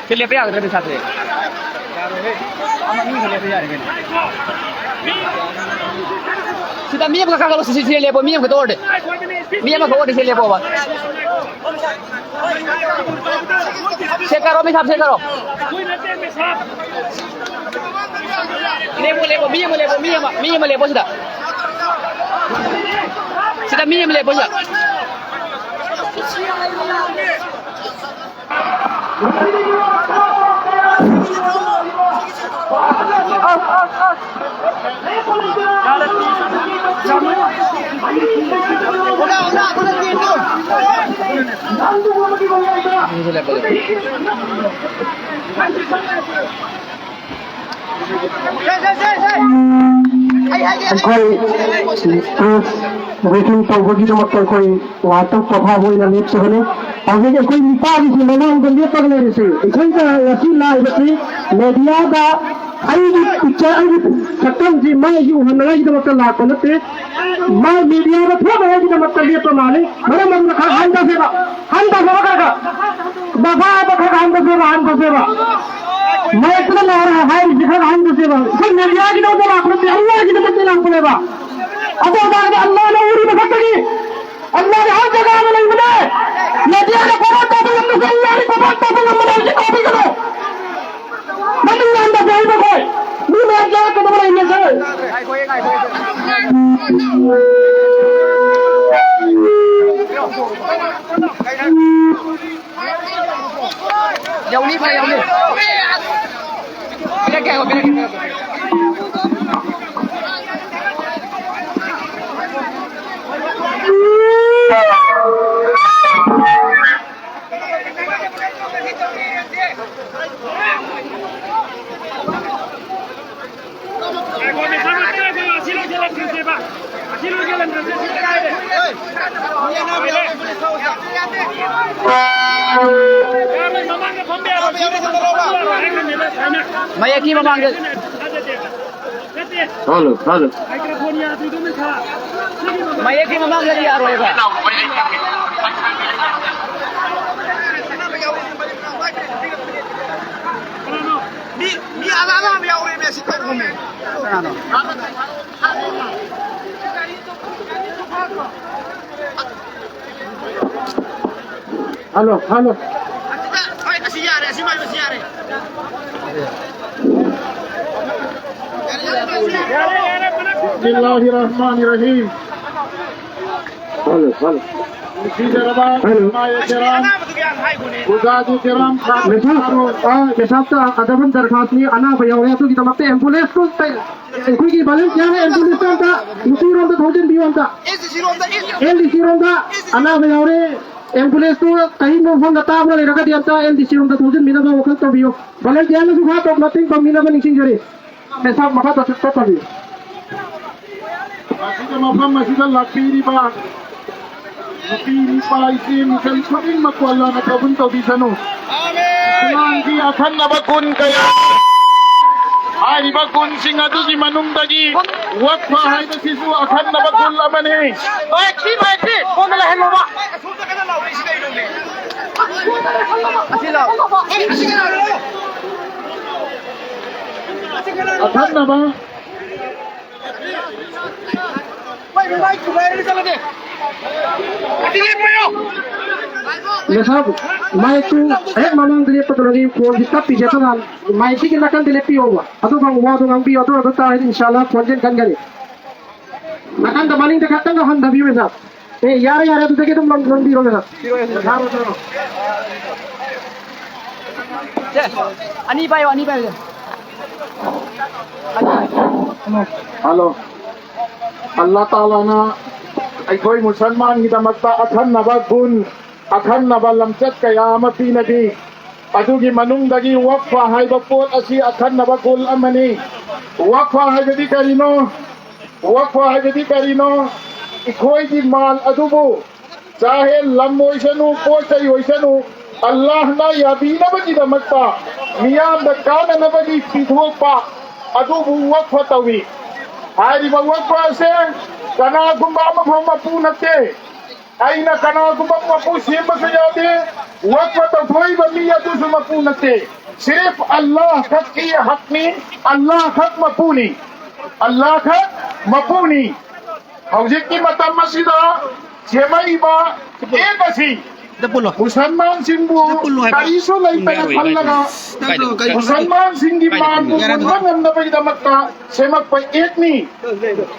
ꯁꯤ ꯂꯦꯞꯄ ꯌꯥꯒꯗ꯭ꯔꯥ, ꯕꯤꯁꯥꯞꯇ? ꯁꯤꯗ ꯃꯤ ꯑꯃꯈꯛ ꯀꯥꯈꯠꯂꯣ, ꯁꯤ, ꯁꯤ, ꯁꯤꯗ ꯂꯦꯞꯄꯣ, ꯃꯤ ꯑꯃꯈꯛꯇ ꯑꯣꯏꯔꯗꯤ꯫ ꯃꯤ ꯑꯃꯈꯛ ꯑꯣꯏꯔꯗꯤ ꯁꯤꯗ ꯂꯦꯞꯄꯣꯕ꯫ ꯁꯦ ꯀꯥꯔꯣ, ꯕꯤꯁꯥꯞ, ꯁꯦ ꯀꯥꯔꯣ꯫ ꯂꯦꯞꯄꯣ, ꯂꯦꯞꯄꯣ, ꯃꯤ ꯑꯃ ꯂꯦꯞꯄꯣ, ꯃꯤ ꯑꯃ, ꯃꯤ ꯑꯃ ꯂꯦꯞꯄꯣ ꯁꯤꯗ꯫ ꯁꯤꯗ ꯃꯤ ꯑꯃ ꯂꯦꯞꯄꯣ ꯁꯤꯗ꯫ ꯑꯩꯈꯣꯏ press briefing ꯇꯧꯕꯒꯤꯗꯃꯛꯇ ꯑꯩꯈꯣꯏ ꯉꯥꯏꯍꯥꯛꯇꯪ ꯄꯣꯊꯥꯕ ꯑꯣꯏꯅ ꯂꯦꯞꯆꯕꯅꯤ꯫ ꯍꯧꯖꯤꯛ ꯑꯩꯈꯣꯏ ꯅꯨꯄꯥꯒꯤꯁꯤ ꯃꯃꯥꯡꯗ ꯂꯦꯞꯄꯒ ꯂꯩꯔꯤꯁꯤ꯫ ꯑꯩꯈꯣꯏꯅ ꯉꯁꯤ ꯂꯥꯛꯏꯕꯁꯤ mediaꯗ ꯑꯩꯒꯤ picture, ꯑꯩꯒꯤ ꯁꯛꯇꯝꯁꯤ ꯃꯥꯏꯒꯤ ꯎꯍꯟꯅꯉꯥꯏꯒꯤꯗꯃꯛꯇ ꯂꯥꯛꯄ ꯅꯠꯇꯦ꯫ ꯃꯥꯏ mediaꯗ ꯊꯣꯛꯅꯉꯥꯏꯒꯤꯗꯃꯛꯇ ꯂꯦꯞꯄ ꯃꯥꯜꯂꯤ꯫ ꯃꯔꯝ ꯑꯗꯨꯅ ꯈꯔ ꯍꯟꯊꯁꯦꯕ, ꯍꯟꯊꯁꯦꯕ ꯈꯔ ꯈꯔ꯫ ꯃꯁꯥꯗ ꯈꯔ ꯍꯟꯊꯁꯦꯕ, ꯍꯟꯊꯁꯦꯕ꯫ ꯃꯌꯦꯛꯇꯨꯗ ꯂꯥꯎꯔꯦ ꯍꯥꯏꯔꯤꯁꯤ ꯈꯔ ꯍꯟꯊꯁꯦꯕ꯫ ꯑꯩꯈꯣꯏ mediaꯒꯤꯗꯃꯛꯇ ꯂꯥꯛꯄ ꯅꯠꯇꯦ, ꯑꯜꯂꯥꯍꯒꯤꯗꯃꯛꯇ ꯂꯥꯛꯄꯅꯦꯕ꯫ ꯑꯗꯨ ꯑꯣꯏꯇꯥꯔꯗꯤ ꯑꯜꯂꯥꯍꯅ ꯎꯔꯤ ꯃꯊꯛꯇꯒꯤ꯫ ꯑꯜꯂꯥꯍꯗꯤ ꯍꯔ ꯖꯒꯥꯗ ꯂꯩꯕꯅꯦ꯫ Mediaꯗ ꯈꯣꯡ ꯇꯧꯕ ꯉꯝꯗ꯭ꯔꯁꯨ ꯑꯜꯂꯥꯍꯗꯤ ꯈꯣꯡ ꯇꯧꯕ ꯉꯝꯕꯅꯦ, ꯍꯧꯖꯤꯛ ꯇꯧꯕꯤꯒꯅꯨ꯫ ꯃꯃꯤꯡ ꯌꯥꯝꯗꯕ ꯍꯥꯏꯕꯈꯣꯏ ꯃꯤ ꯃꯌꯥꯝ ꯆꯪꯉꯛꯀꯗꯕ ꯂꯩꯔꯦ꯫ ꯌꯧꯅꯤ, ꯚꯥꯏ, ꯌꯧꯅꯤ꯫ ꯄꯤꯔꯛꯀꯦ ꯍꯥꯏꯌꯣ, ꯄꯤꯔꯛꯀꯦ, ꯄꯤꯔꯛꯀꯦ꯫ ꯃꯌꯦꯛꯀꯤ ꯃꯃꯥꯡꯗ꯫ Hello, hello. ꯃꯌꯦꯛꯀꯤ ꯃꯃꯥꯡꯗꯗꯤ ꯌꯥꯔꯣꯏꯕ꯫ ꯃꯤ, ꯃꯤ ꯑꯂꯥ ꯑꯂꯥ ꯑꯃ ꯌꯥꯎꯔꯦꯅꯦ, ꯁꯤ ꯇꯧꯔꯨꯅꯦ꯫ ꯀꯅꯥꯅꯣ? Hello, hello. ꯑꯁꯤ ꯌꯥꯔꯦ, ꯑꯁꯤ ꯃꯥꯏꯕꯁꯤ ꯌꯥꯔꯦ꯫ ꯌꯥꯔꯦ, ꯌꯥꯔꯦ, ꯐꯔꯦ꯫ ꯕꯤꯁꯃꯤꯜꯂꯥꯍꯤꯔ ꯔꯍꯃꯥꯅꯤꯔ ꯔꯍꯤꯝ꯫ Hello, hello. ꯅꯨꯡꯁꯤꯖꯔꯕ ꯍꯜꯂꯣ꯫ ꯏꯃꯥ ꯀꯦꯔꯥꯝ, ꯑꯣꯖꯥꯗꯤ ꯀꯦꯔꯥꯝ, ꯃꯦꯁꯥꯞ, ꯑꯥ, ꯃꯦꯁꯥꯞꯇ ꯑꯗꯕꯟ ꯗꯔꯈꯥꯁꯅꯤ, ꯑꯅꯥꯕ ꯌꯥꯎꯔꯦ, ꯑꯗꯨꯒꯤꯗꯃꯛꯇ ꯑꯦꯝꯕꯨꯂꯦꯟꯁꯇꯨ ꯇꯩ-, ꯑꯩꯈꯣꯏꯒꯤ ꯚꯣꯂꯟꯇꯤꯌꯥꯔ ꯑꯦꯝꯕꯨꯂꯦꯟꯁꯇ ꯑꯝꯇ ꯅꯨꯄꯤꯔꯣꯝꯗ ꯊꯧꯖꯤꯟꯕꯤꯌꯨ ꯑꯝꯇ꯫ ꯑꯦꯜ ꯗꯤ ꯁꯤ ꯔꯣꯝꯗ ꯑꯅꯥꯕ ꯌꯥꯎꯔꯦ, ꯑꯦꯝꯕꯨꯂꯦꯟꯁꯇꯨ ꯀꯔꯤꯒꯨꯝꯕ ꯃꯐꯝꯗ ꯇꯥꯕ ꯂꯩꯔꯒꯗꯤ ꯑꯝꯇ ꯑꯦꯜ ꯗꯤ ꯁꯤ ꯔꯣꯝꯗ ꯊꯧꯖꯤꯟꯕꯤꯅꯕ ꯋꯥꯈꯜ ꯇꯧꯕꯤꯌꯨ꯫ ꯚꯣꯂꯟꯇꯤꯌꯥꯔꯅꯁꯨ ꯈꯔ ꯇꯧ-, ꯃꯇꯦꯡ ꯄꯥꯡꯕꯤꯅꯕ ꯅꯤꯡꯁꯤꯡꯖꯔꯤ꯫ ꯃꯦꯁꯥꯞ ꯃꯈꯥ ꯇꯥ-, ꯆꯠꯊꯕꯤꯌꯨ꯫ ꯃꯁꯤꯗ ꯃꯐꯝ ꯑꯁꯤꯗ ꯂꯥꯛꯄꯤꯔꯤꯕ ꯅꯨꯄꯤ, ꯅꯨꯄꯥ, ꯏꯆꯦ, ꯃꯤꯆꯜ ꯈꯨꯗꯤꯡꯃꯛꯄꯨ ꯑꯜꯂꯥꯅ ꯀꯕꯨꯜ ꯇꯧꯕꯤꯁꯅꯨ꯫ ꯏꯁꯂꯥꯝꯒꯤ ꯑꯈꯟꯅꯕ ꯒꯨꯟ ꯀꯌꯥ, ꯍꯥꯏꯔꯤꯕ ꯒꯨꯟꯁꯤꯡ ꯑꯗꯨꯒꯤ ꯃꯅꯨꯡꯗꯒꯤ ꯋꯛꯐ ꯍꯥꯏꯕꯁꯤꯁꯨ ꯑꯈꯟꯅꯕ ꯒꯨꯟ ꯑꯃꯅꯤ꯫ ꯑꯁꯤ ꯂꯥꯎ꯫ ꯑꯈꯟꯅꯕ꯫ ꯃꯦꯁꯥꯕꯨ, ꯃꯥꯏꯛꯇꯨ ꯍꯦꯛ ꯃꯃꯥꯡꯗ ꯂꯦꯞꯄꯗꯨꯅꯗꯤ ꯐꯣꯟꯁꯤ ꯇꯞꯄꯤꯁꯦ꯫ ꯑꯗꯨꯅ ꯃꯥꯏꯛꯁꯤꯒꯤ ꯅꯥꯀꯟꯗ ꯂꯦꯞꯄꯤꯌꯣꯕ꯫ ꯑꯗꯨꯒ ꯋꯥꯗꯨ ꯉꯥꯡꯕꯤꯌꯨ꯫ ꯑꯗꯨ ꯑꯣꯏꯕ ꯇꯥꯔꯗꯤ ꯏꯟꯁꯥꯜꯂꯥ ꯈꯣꯟꯖꯦꯜ ꯀꯟꯒꯅꯤ꯫ ꯅꯥꯀꯟꯗ ꯃꯅꯤꯡꯗ ꯈꯛꯇꯪꯒ ꯍꯟꯊꯕꯤꯌꯨ ꯃꯦꯁꯥꯕ꯫ ꯑꯦ, ꯌꯥꯔꯦ, ꯌꯥꯔꯦ, ꯑꯗꯨꯗꯒꯤ ꯑꯗꯨꯝ ꯂꯧ-, ꯂꯧꯕꯤꯔꯣ, ꯃꯦꯗꯥꯝ꯫ ꯁꯦ, ꯑꯅꯤ ꯄꯥꯏꯌꯣ, ꯑꯅꯤ ꯄꯥꯏꯌꯣ, ꯁꯦ꯫ ꯍꯜꯂꯣ꯫ ꯑꯜꯂꯥ ꯇꯥꯂꯥꯅ ꯑꯩꯈꯣꯏ ꯃꯨꯁꯜꯃꯥꯟꯒꯤꯗꯃꯛꯇ ꯑꯈꯟꯅꯕ ꯒꯨꯟ, ꯑꯈꯟꯅꯕ ꯂꯝꯆꯠ ꯀꯌꯥ ꯑꯃ ꯄꯤꯅꯕꯤ꯫ ꯑꯗꯨꯒꯤ ꯃꯅꯨꯡꯗꯒꯤ ꯋꯛꯐ ꯍꯥꯏꯕ ꯄꯣꯠ ꯑꯁꯤ ꯑꯈꯟꯅꯕ ꯒꯨꯟ ꯑꯃꯅꯤ꯫ ꯋꯛꯐ ꯍꯥꯏꯕꯗꯤ ꯀꯔꯤꯅꯣ? ꯋꯛꯐ ꯍꯥꯏꯕꯗꯤ ꯀꯔꯤꯅꯣ? ꯑꯩꯈꯣꯏꯒꯤ ꯃꯥꯜ ꯑꯗꯨꯕꯨ, ꯆꯥꯍꯦ, ꯂꯝ ꯑꯣꯏꯁꯅꯨ, ꯄꯣꯠ ꯆꯩ ꯑꯣꯏꯁꯅꯨ, ꯑꯜꯂꯥꯍꯅ ꯌꯥꯕꯤꯅꯕꯒꯤꯗꯃꯛꯇ ꯃꯤꯌꯥꯝꯗ ꯀꯥꯟꯅꯅꯕꯒꯤ ꯄꯤꯊꯣꯛꯄ ꯑꯗꯨꯕꯨ ꯋꯛꯐ ꯇꯧꯏ꯫ ꯍꯥꯏꯔꯤꯕ ꯋꯛꯐ ꯑꯁꯦ ꯀꯅꯥꯒꯨꯝꯕ ꯑꯃꯐꯥꯎ ꯃꯄꯨ ꯅꯠꯇꯦ꯫ ꯑꯩꯅ ꯀꯅꯥꯒꯨꯝꯕ ꯃꯄꯨ ꯁꯦꯝꯕꯁꯨ ꯌꯥꯗꯦ, ꯋꯛꯐ ꯇꯧꯊꯣꯛꯏꯕ ꯃꯤ ꯑꯗꯨꯁꯨ ꯃꯄꯨ ꯅꯠꯇꯦ꯫ ꯁꯤꯔꯤꯐ ꯑꯜꯂꯥꯍ ꯈꯛꯀꯤ ꯍꯛꯅꯤ, ꯑꯜꯂꯥꯍ ꯈꯛ ꯃꯄꯨꯅꯤ, ꯑꯜꯂꯥꯍ ꯈꯛ ꯃꯄꯨꯅꯤ꯫ ꯍꯧꯖꯤꯛꯀꯤ ꯃꯇꯝ ꯑꯁꯤꯗ ꯁꯦꯝꯃꯛꯏꯕ ꯑꯦꯛ ꯑꯁꯤ ꯁꯤꯗ ꯄꯨꯜꯂꯣ꯫ ꯃꯨꯁꯜꯃꯥꯟꯁꯤꯡꯕꯨ ꯁꯤꯗ ꯄꯨꯜꯂꯣ ꯍꯥꯏꯕ꯫ ꯀꯔꯤꯁꯨ ꯂꯩꯇꯅ ꯄꯨꯟꯕ ꯌꯥꯔꯣꯏ, ꯈꯜꯂꯒ ꯏꯕꯥꯏ꯫ ꯀꯥꯏꯗꯅꯣ? ꯃꯨꯁꯜꯃꯥꯟꯁꯤꯡꯒꯤ ꯀꯥꯏꯗꯅꯣ? ꯃꯥꯟꯕꯨ ꯌꯥꯔꯦ, ꯄꯨꯟꯕ ꯉꯝꯅꯕꯒꯤꯗꯃꯛꯇ ꯁꯦꯝꯃꯛꯄ ꯑꯦꯛꯅꯤ꯫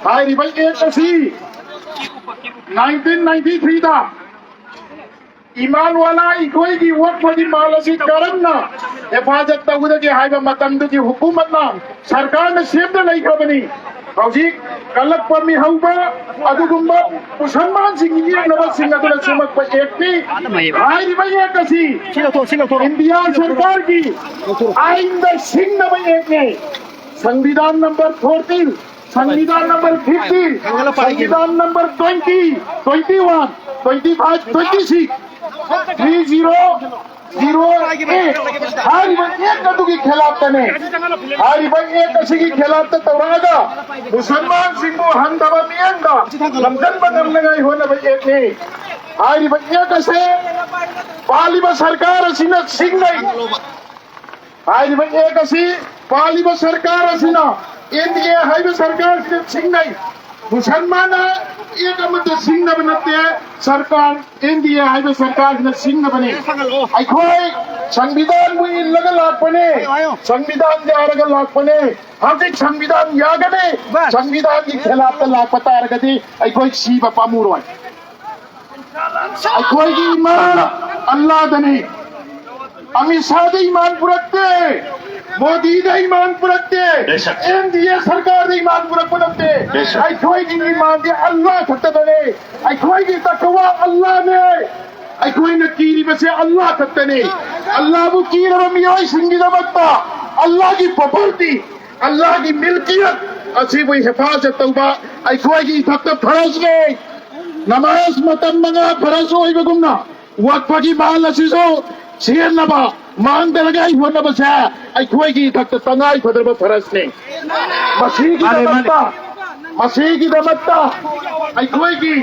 ꯍꯥꯏꯔꯤꯕ ꯑꯦꯛ ꯑꯁꯤ ꯅꯥꯏꯟꯇꯤꯟ ꯅꯥꯏꯟꯇꯤ ꯊ꯭ꯔꯤꯗ ꯏꯃꯥꯟ ꯋꯥꯂꯥ ꯑꯩꯈꯣꯏꯒꯤ ꯋꯛꯐꯒꯤ ꯃꯥꯜ ꯑꯁꯤ ꯀꯔꯝꯅ ꯍꯦꯐꯥꯖꯠ ꯇꯧꯒꯗꯒꯦ ꯍꯥꯏꯕ ꯃꯇꯝꯗꯨꯒꯤ ꯍꯨꯀꯨꯃꯠꯅ, ꯁꯔꯀꯥꯔꯅ ꯁꯦꯝꯗ ꯂꯩꯈ꯭ꯔꯕꯅꯤ꯫ ꯍꯧꯖꯤꯛ ꯀꯜꯂꯛꯄ ꯃꯤꯍꯧꯕ ꯑꯗꯨꯒꯨꯝꯕ ꯃꯨꯁꯜꯃꯥꯟꯁꯤꯡꯒꯤ ꯌꯦꯛꯅꯕꯁꯤꯡ ꯑꯗꯨꯅ ꯁꯦꯝꯃꯛꯄ ꯑꯦꯛꯅꯤ꯫ ꯍꯥꯏꯔꯤꯕ ꯑꯦꯛ ꯑꯁꯤ ꯁꯤ ꯂꯧꯊꯣꯛ, ꯁꯤ ꯂꯧꯊꯣꯛ꯫ ꯏꯟꯗꯤꯌꯥ ꯁꯔꯀꯥꯔꯒꯤ ꯂꯧꯊꯣꯛ꯫ ꯑꯥꯏꯟꯗ ꯁꯤꯡꯅꯕ ꯑꯦꯛꯅꯤ꯫ ꯁꯪꯕꯤꯙꯥꯟ ꯅꯝꯕꯔ ꯐꯣꯔꯇꯤꯟ, ꯁꯪꯕꯤꯙꯥꯟ ꯅꯝꯕꯔ ꯐꯤꯐꯇꯤꯟ, ꯊꯥꯡꯒꯠꯂ ꯄꯥꯏꯒꯦ꯫ ꯁꯪꯕꯤꯙꯥꯟ number twenty, twenty one, twenty five, twenty six, three zero zero eight. ꯍꯥꯏꯔꯤꯕ ꯑꯦꯛ ꯑꯗꯨꯒꯤ ꯈꯦꯂꯥꯞꯇꯅꯦ꯫ ꯍꯥꯏꯔꯤꯕ ꯑꯦꯛ ꯑꯁꯤꯒꯤ ꯈꯦꯂꯥꯞꯇ ꯇꯧꯔꯛꯑꯒ ꯃꯨꯁꯜꯃꯥꯟꯁꯤꯡꯕꯨ ꯍꯟꯊꯕ ꯃꯤꯠꯌꯦꯡꯗ ꯂꯝꯖꯟꯕ ꯉꯝꯅꯉꯥꯏ ꯍꯣꯠꯅꯕ ꯑꯦꯛꯅꯤ꯫ ꯍꯥꯏꯔꯤꯕ ꯑꯦꯛ ꯑꯁꯦ ꯄꯥꯜꯂꯤꯕ ꯁꯔꯀꯥꯔ ꯑꯁꯤꯅ ꯁꯤꯡꯅꯩ꯫ ꯍꯥꯏꯔꯤꯕ ꯑꯦꯛ ꯑꯁꯤ ꯄꯥꯜꯂꯤꯕ ꯁꯔꯀꯥꯔ ꯑꯁꯤꯅ, ꯑꯦꯟ ꯗꯤ ꯑꯦ ꯍꯥꯏꯕ ꯁꯔꯀꯥꯔ ꯑꯁꯤꯅ ꯁꯤꯡꯅꯩ꯫ ꯃꯨꯁꯜꯃꯥꯟꯅ ꯑꯦꯛ ꯑꯃꯠꯇ ꯁꯤꯡꯅꯕ ꯅꯠꯇꯦ꯫ ꯁꯔꯀꯥꯔ, ꯑꯦꯟ ꯗꯤ ꯑꯦ ꯍꯥꯏꯕ ꯁꯔꯀꯥꯔꯁꯤꯅ ꯁꯤꯡꯅꯕꯅꯤ꯫ ꯑꯩꯈꯣꯏ ꯁꯪꯕꯤꯙꯥꯟꯕꯨ ꯏꯜꯂꯒ ꯂꯥꯛꯄꯅꯦ꯫ ꯁꯪꯕꯤꯙꯥꯟ ꯌꯥꯔꯒ ꯂꯥꯛꯄꯅꯦ꯫ ꯍꯧꯖꯤꯛ ꯁꯪꯕꯤꯙꯥꯟ ꯌꯥꯒꯅꯤ꯫ ꯁꯪꯕꯤꯙꯥꯟꯒꯤ ꯈꯦꯂꯥꯞꯇ ꯂꯥꯛꯄ ꯇꯥꯔꯒꯗꯤ ꯑꯩꯈꯣꯏ ꯁꯤꯕ ꯄꯥꯝꯃꯨꯔꯣꯏ꯫ ꯑꯩꯈꯣꯏꯒꯤ ꯏꯃꯥ ꯑꯜꯂꯥꯗꯅꯤ꯫ ꯑꯃꯤꯠ ꯁꯥꯗ ꯏꯃꯥꯟ ꯄꯨꯔꯛꯇꯦ, ꯃꯣꯗꯤꯗ ꯏꯃꯥꯟ ꯄꯨꯔꯛꯇꯦ, ꯕꯦꯁꯛ꯫ ꯑꯦꯟ ꯗꯤ ꯑꯦ ꯁꯔꯀꯥꯔꯗ ꯏꯃꯥꯟ ꯄꯨꯔꯛꯄ ꯅꯠꯇꯦ꯫ ꯕꯦꯁꯛ꯫ ꯑꯩꯈꯣꯏꯒꯤ ꯏꯃꯥꯟꯗꯤ ꯑꯜꯂꯥ ꯈꯛꯇꯗꯅꯦ꯫ ꯑꯩꯈꯣꯏꯒꯤ ꯇꯛꯋꯥ ꯑꯜꯂꯥꯅꯦ꯫ ꯑꯩꯈꯣꯏꯅ ꯀꯤꯔꯤꯕꯁꯦ ꯑꯜꯂꯥ ꯈꯛꯇꯅꯤ꯫ ꯑꯜꯂꯥꯕꯨ ꯀꯤꯔꯕ ꯃꯤꯑꯣꯏꯁꯤꯡꯒꯤꯗꯃꯛꯇ ꯑꯜꯂꯥꯒꯤ ꯄ꯭ꯔꯣꯄꯔꯇꯤ, ꯑꯜꯂꯥꯒꯤ ꯃꯤꯜꯀꯤꯌꯠ, ꯑꯁꯤꯕꯨ ꯍꯤꯐꯥꯖꯠ ꯇꯧꯕ ꯑꯩꯈꯣꯏꯒꯤ ꯏꯊꯛꯇ ꯐꯔꯖꯅꯤ꯫ ꯅꯃꯥꯖ ꯃꯇꯝ ꯃꯉꯥ ꯐꯔꯖ ꯑꯣꯏꯕꯒꯨꯝꯅ ꯋꯛꯐꯒꯤ ꯃꯥꯜ ꯑꯁꯤꯁꯨ ꯁꯦꯝꯅꯕ ꯃꯥꯡꯗꯅꯉꯥꯏ ꯍꯣꯠꯅꯕꯁꯦ ꯑꯩꯈꯣꯏꯒꯤ ꯏꯊꯛꯇ ꯇꯉꯥꯏ ꯐꯗ꯭ꯔꯕ ꯐꯔꯖꯅꯤ꯫ ꯃꯁꯤꯒꯤꯗꯃꯛꯇ, ꯃꯁꯤꯒꯤꯗꯃꯛꯇ ꯑꯩꯈꯣꯏꯒꯤ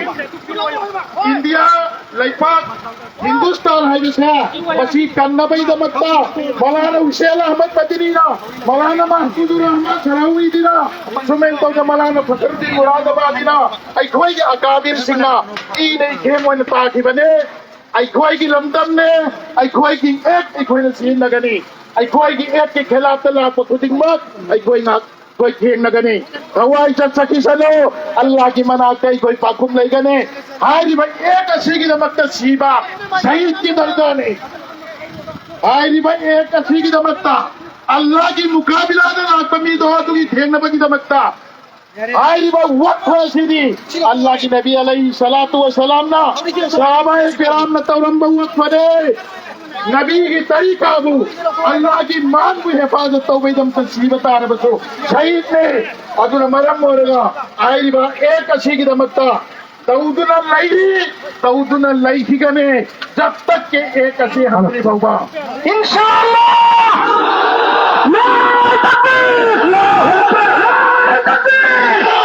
ꯏꯟꯗꯤꯌꯥ ꯂꯩꯄꯥꯛ ꯍꯤꯟꯗꯨꯁꯇꯥꯟ ꯍꯥꯏꯕꯁꯦ ꯃꯁꯤ ꯀꯟꯅꯕꯒꯤꯗꯃꯛꯇ ꯃꯧꯂꯥꯅꯥ ꯍꯨꯁꯦꯟ ꯑꯍꯃꯗ ꯃꯗꯅꯤꯅ, ꯃꯧꯂꯥꯅꯥ ꯃꯍꯃꯨꯗꯨꯔ ꯔꯍꯃꯥꯟ ꯁꯔꯥꯋꯤꯗꯤꯅ, ꯁꯨꯃꯥꯏꯅ ꯇꯧꯗꯅ ꯃꯧꯂꯥꯅꯥ ꯐꯈꯔꯨꯗꯗꯤꯟ ꯃꯨꯔꯥꯗꯕꯥꯗꯤꯅ ꯑꯩꯈꯣꯏꯒꯤ ꯑꯀꯥꯕꯤꯔꯁꯤꯡꯅ ꯏꯅ ꯏꯈꯦꯝ ꯑꯣꯏꯅ ꯇꯥꯈꯤꯕꯅꯦ꯫ ꯑꯩꯈꯣꯏꯒꯤ ꯂꯝꯗꯝꯅꯦ, ꯑꯩꯈꯣꯏꯒꯤ ꯑꯦꯛ ꯑꯩꯈꯣꯏꯅ ꯁꯤꯖꯤꯟꯅꯒꯅꯤ꯫ ꯑꯩꯈꯣꯏꯒꯤ ꯑꯦꯛꯀꯤ ꯈꯦꯂꯥꯞꯇ ꯂꯥꯛꯄ ꯈꯨꯗꯤꯡꯃꯛ ꯑꯩꯈꯣꯏ ꯉꯥꯛ ꯑꯩꯈꯣꯏ ꯊꯦꯡꯅꯒꯅꯤ꯫ ꯊꯋꯥꯏ ꯆꯠꯆꯈꯤꯁꯅꯨ, ꯑꯜꯂꯥꯒꯤ ꯃꯅꯥꯛꯇ ꯑꯩꯈꯣꯏ ꯄꯥꯎꯈꯨꯝ ꯂꯩꯒꯅꯤ꯫ ꯍꯥꯏꯔꯤꯕ ꯑꯦꯛ ꯑꯁꯤꯒꯤꯗꯃꯛꯇ ꯁꯤꯕ ꯁꯍꯤꯗꯀꯤ ꯗꯔꯖꯥꯅꯤ꯫ ꯍꯥꯏꯔꯤꯕ ꯑꯦꯛ ꯑꯁꯤꯒꯤꯗꯃꯛꯇ, ꯑꯜꯂꯥꯒꯤ ꯃꯨꯀꯥꯕꯤꯂꯥꯗ ꯂꯥꯛꯄ ꯃꯤꯗꯣ ꯑꯗꯨꯒꯤ ꯊꯦꯡꯅꯕꯒꯤꯗꯃꯛꯇ ꯍꯥꯏꯔꯤꯕ ꯋꯛꯐ ꯑꯁꯤꯗꯤ ꯑꯜꯂꯥꯒꯤ ꯅꯕꯤ ꯑꯂꯩꯍꯤ ꯁꯂꯥꯇꯨ ꯋꯁꯂꯥꯝꯅ, ꯁꯍꯥꯕꯥ ꯀꯤꯔꯥꯝꯅ ꯇꯧꯔꯝꯕ ꯋꯛꯐꯅꯦ꯫ ꯅꯕꯤꯒꯤ ꯇꯔꯤꯀꯥꯕꯨ, ꯑꯜꯂꯥꯒꯤ ꯃꯥꯟꯕꯨ ꯍꯤꯐꯥꯖꯠ ꯇꯧꯕꯒꯤꯗꯃꯛꯇ ꯁꯤꯕ ꯇꯥꯔꯕꯁꯨ ꯁꯍꯤꯗꯅꯦ꯫ ꯑꯗꯨꯅ ꯃꯔꯝ ꯑꯣꯏꯔꯒ ꯍꯥꯏꯔꯤꯕ ꯑꯦꯛ ꯑꯁꯤꯒꯤꯗꯃꯛꯇ ꯇꯧꯗꯨꯅ ꯂꯩꯔꯤ, ꯇꯧꯗꯨꯅ ꯂꯩꯈꯤꯒꯅꯤ, ꯖꯕ ꯇꯛ ꯀꯦ ꯑꯦꯛ ꯑꯁꯤ ꯍꯟꯗ꯭ꯔꯤ ꯐꯥꯎꯕ꯫ ꯏꯟꯁꯥ ꯑꯜꯂꯥꯍ! ꯅꯥꯔꯥ ꯇꯛꯕꯤꯔ! ꯅꯥꯔꯥ ꯇꯛꯕꯤꯔ!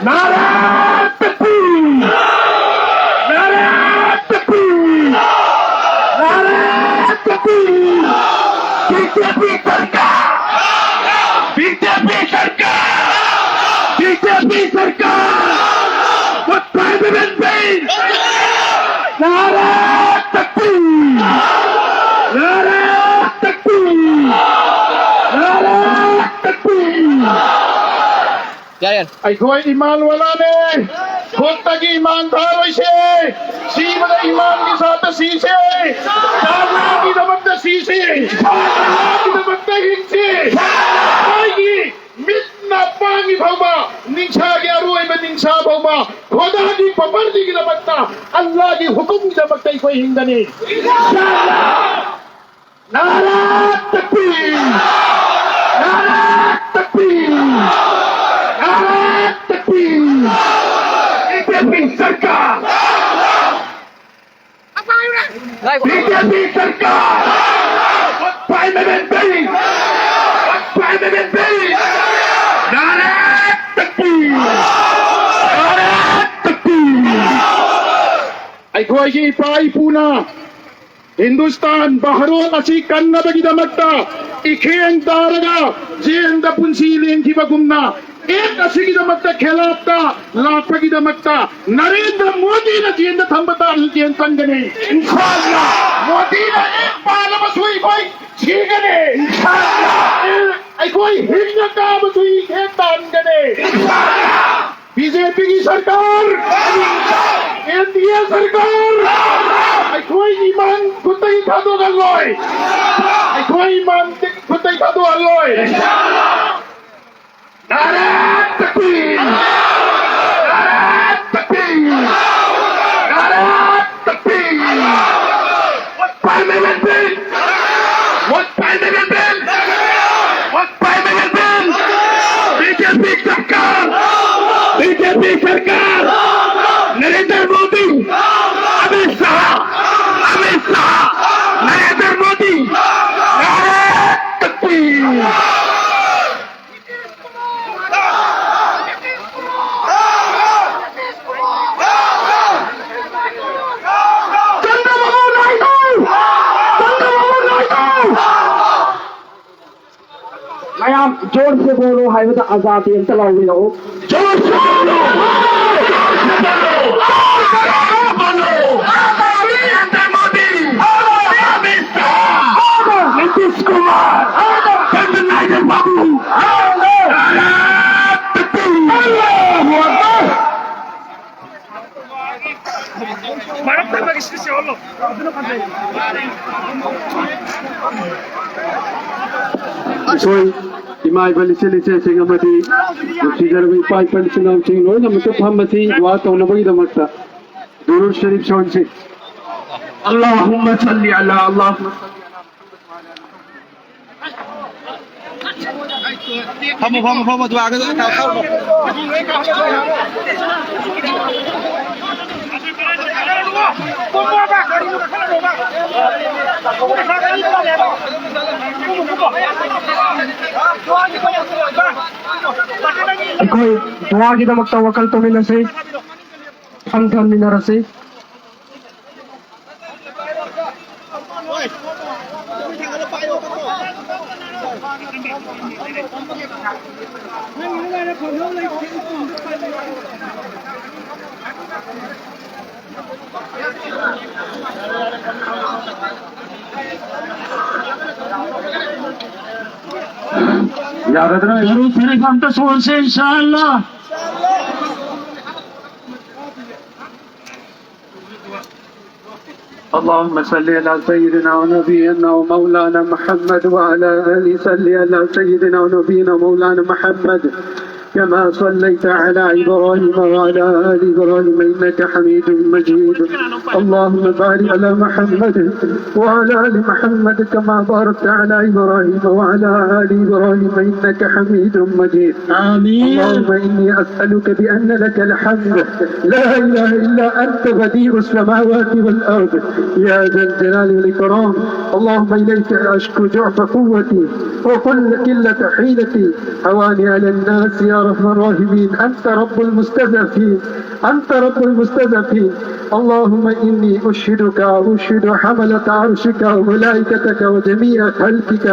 ꯅꯥꯔꯥ ꯇꯛꯕꯤꯔ! ꯅꯥꯔꯥ ꯇꯛꯕꯤꯔ! ꯅꯥꯔꯥ ꯇꯛꯕꯤꯔ! ꯕꯤ ꯖꯦ ꯄꯤ ꯁꯔꯀꯥꯔ! ꯕꯤ ꯖꯦ ꯄꯤ ꯁꯔꯀꯥꯔ! ꯕꯤ ꯖꯦ ꯄꯤ ꯁꯔꯀꯥꯔ! ꯃꯨꯠꯇꯥꯍꯤꯗ ꯕꯤꯟ ꯖꯌꯤꯗ! ꯅꯥꯔꯥ ꯇꯛꯕꯤꯔ! ꯅꯥꯔꯥ ꯇꯛꯕꯤꯔ! ꯅꯥꯔꯥ ꯇꯛꯕꯤꯔ! ꯌꯥꯔꯦ, ꯌꯥꯔꯦ꯫ ꯑꯩꯈꯣꯏ ꯏꯃꯥꯟ ꯋꯥꯂꯥꯅꯦ꯫ ꯈꯨꯠꯇꯒꯤ ꯏꯃꯥꯟ ꯊꯥꯔꯣꯏꯁꯦ꯫ ꯁꯤꯕꯗ ꯏꯃꯥꯟꯒꯤ ꯁꯥꯠꯇ ꯁꯤꯁꯦ꯫ ꯆꯥꯛꯂꯥꯒꯤꯗꯃꯛꯇ ꯁꯤꯁꯦ꯫ ꯆꯥꯛꯂꯥꯒꯤꯗꯃꯛꯇ ꯍꯤꯡꯁꯦ꯫ ꯑꯩꯒꯤ ꯃꯤꯠꯅ ꯄꯥꯡꯉꯤ ꯐꯥꯎꯕ, ꯅꯤꯡꯁꯥꯒꯤ ꯑꯔꯣꯏꯕ ꯅꯤꯡꯁꯥ ꯐꯥꯎꯕ, ꯈꯣꯗꯥꯒꯤ ꯄ꯭ꯔꯣꯄꯔꯇꯤꯒꯤꯗꯃꯛꯇ, ꯑꯜꯂꯥꯒꯤ ꯍꯨꯀꯨꯝꯒꯤꯗꯃꯛꯇ ꯑꯩꯈꯣꯏ ꯍꯤꯡꯒꯅꯤ꯫ ꯅꯥꯔꯥ ꯇꯛꯕꯤꯔ! ꯉꯥꯏꯈꯣ꯫ ꯕꯤ ꯖꯦ ꯄꯤ ꯁꯔꯀꯥꯔ! ꯃꯨꯠꯄ ꯑꯦꯝ ꯑꯦꯟ ꯑꯦꯜ ꯕꯤ! ꯃꯨꯠꯄ ꯑꯦꯝ ꯑꯦꯟ ꯑꯦꯜ ꯕꯤ! ꯅꯥꯔꯦ ꯇꯛꯄꯤꯔ! ꯅꯥꯔꯦ ꯇꯛꯄꯤꯔ! ꯑꯩꯈꯣꯏꯒꯤ ꯏꯄꯥ ꯏꯄꯨꯅ ꯍꯤꯟꯗꯨꯁꯇꯥꯟ ꯚꯥꯔꯣꯠ ꯑꯁꯤ ꯀꯟꯅꯕꯒꯤꯗꯃꯛꯇ ꯏꯈꯦꯡ ꯇꯥꯔꯒ ꯖꯦꯜꯗ ꯄꯨꯟꯁꯤ ꯂꯦꯟꯈꯤꯕꯒꯨꯝꯅ, ꯏꯗ ꯑꯁꯤꯒꯤꯗꯃꯛꯇ ꯈꯦꯂꯥꯞꯇ ꯂꯥꯛꯄꯒꯤꯗꯃꯛꯇ ꯅꯔꯦꯟꯗ꯭ꯔ ꯃꯣꯗꯤꯅ ꯖꯦꯜꯗ ꯊꯝꯕ ꯇꯥꯔꯁꯨ ꯖꯦꯜ ꯆꯪꯒꯅꯤ꯫ ꯏꯟꯁꯥꯜꯂꯥ! ꯃꯣꯗꯤꯅ ꯏꯗ ꯄꯥꯜꯂꯕꯁꯨ ꯑꯩꯈꯣꯏ ꯁꯤꯒꯅꯤ꯫ ꯏꯟꯁꯥꯜꯂꯥ! ꯑꯩꯈꯣꯏ ꯍꯤꯡꯅ ꯀꯥꯕꯁꯨ ꯏꯈꯦꯡ ꯇꯥꯟꯒꯅꯤ꯫ ꯏꯟꯁꯥꯜꯂꯥ! ꯕꯤ ꯖꯦ ꯄꯤꯒꯤ ꯁꯔꯀꯥꯔ, ꯑꯦꯟ ꯗꯤ ꯑꯦ ꯁꯔꯀꯥꯔ, ꯑꯩꯈꯣꯏ ꯏꯃꯥꯟ ꯈꯨꯠꯇꯒꯤ ꯊꯥꯗꯣꯛꯍꯜꯂꯣꯏ꯫ ꯑꯩꯈꯣꯏ ꯏꯃꯥꯟ ꯈꯨꯠꯇꯒꯤ ꯊꯥꯗꯣꯛꯍꯜꯂꯣꯏ꯫ ꯅꯥꯔꯦ ꯇꯛꯄꯤꯔ! ꯅꯥꯔꯦ ꯇꯛꯄꯤꯔ! ꯅꯥꯔꯦ ꯇꯛꯄꯤꯔ! ꯄꯥꯏꯃꯦꯟ ꯕꯤꯜ! ꯃꯨꯠ ꯄꯥꯏꯃꯦꯟ ꯕꯤꯜ! ꯃꯨꯠ ꯄꯥꯏꯃꯦꯟ ꯕꯤꯜ! ꯕꯤ ꯖꯦ ꯄꯤ ꯁꯔꯀꯥꯔ! ꯕꯤ ꯖꯦ ꯄꯤ ꯁꯔꯀꯥꯔ! ꯅꯔꯦꯟꯗ꯭ꯔ ꯃꯣꯗꯤ! ꯑꯃꯤꯠ ꯁꯥꯍ! ꯑꯃꯤꯠ ꯁꯥꯍ! ꯅꯔꯦꯟꯗ꯭ꯔ ꯃꯣꯗꯤ! ꯅꯥꯔꯦ ꯇꯛꯄꯤꯔ! ꯆꯟꯗ꯭ꯔꯕꯥꯕꯨ ꯅꯥꯏꯗꯨ! ꯆꯟꯗ꯭ꯔꯕꯥꯕꯨ ꯅꯥꯏꯗꯨ! ꯃꯌꯥꯝ ꯖꯣꯔ ꯁꯦ ꯕꯣꯂꯣ ꯍꯥꯏꯕꯗ ꯑꯖꯥꯗꯤ ꯑꯝꯇ ꯂꯥꯎꯕꯤꯔꯛꯎ꯫ ꯖꯣꯔ ꯁꯦ ꯕꯣꯂꯣ! ꯖꯣꯔ ꯁꯦ ꯕꯣꯂꯣ! ꯖꯣꯔ ꯁꯦ ꯕꯣꯂꯣ! ꯅꯔꯦꯟꯗ꯭ꯔ ꯃꯣꯗꯤ! ꯑꯃꯤꯠ ꯁꯥꯍ! ꯅꯤꯇꯤꯁ ꯀꯨꯃꯥꯔ! ꯆꯟꯗ꯭ꯔ ꯅꯥꯏꯗꯨ ꯕꯥꯕꯨ! ꯅꯥꯔꯦ ꯇꯛꯕꯤꯔ! ꯑꯜꯂꯥꯍꯨ ꯑꯛꯕꯔ! ꯑꯩꯈꯣꯏ ꯏꯃꯥ ꯏꯕꯦꯜ ꯏꯆꯤꯜ ꯏꯆꯦꯁꯤꯡ ꯑꯃꯗꯤ ꯅꯨꯡꯁꯤꯖꯔꯕ ꯏꯄꯥ ꯏꯄꯨ ꯏꯆꯤꯟ ꯏꯅꯥꯎꯁꯤꯡ ꯂꯣꯏꯅꯃꯛꯇ ꯐꯝꯃꯁꯤ, ꯗꯨꯋꯥ ꯇꯧꯅꯕꯒꯤꯗꯃꯛꯇ ꯗꯨꯔꯨꯗ ꯁꯔꯤꯐ ꯁꯣꯟꯁꯤ꯫ اللهم صل على، اللهم صل على محمد وعلى آل محمد. ꯐꯝꯃꯣ, ꯐꯝꯃꯣ, ꯐꯝꯃꯣ, ꯑꯗꯨ ꯑꯥꯒꯗ ꯀꯥꯈꯠꯂꯣ꯫ ꯑꯩꯈꯣꯏ ꯗꯨꯋꯥꯒꯤꯗꯃꯛꯇ ꯋꯥꯈꯜ ꯇꯧꯃꯤꯟꯅꯁꯤ, ꯈꯟꯊꯃꯤꯟꯅꯔꯁꯤ꯫ ꯌꯥꯔꯗ꯭ꯔꯥ? ꯌꯥꯔꯦ, ꯐꯔꯦ, ꯑꯝꯇ ꯁꯣꯟꯁꯦ, ꯏꯟꯁꯥꯑꯜꯂꯥ꯫ اللهم صل على سيدنا ونبينا ومولانا محمد وعلى آل صل على سيدنا ونبينا ومولانا محمد كما صليت على إبراهيم وعلى آل إبراهيم إنك حميد مجيد. اللهم بارك على محمد وعلى آل محمد كما باركت على إبراهيم وعلى آل إبراهيم إنك حميد مجيد. آمين. اللهم إني أسألك بأن لك الحمد لا إله إلا أنت بديع السماوات والأرض يا ذا الجلال والإكرام. اللهم إليك أشكو ضعف قوتي وكل قلة حيلتي. هواني على الناس يا أرحم الراحمين. أنت رب المستضعفين. أنت رب المستضعفين. اللهم إني أشهدك وأشهد حملة عرشك وملائكتك وجميع خلقك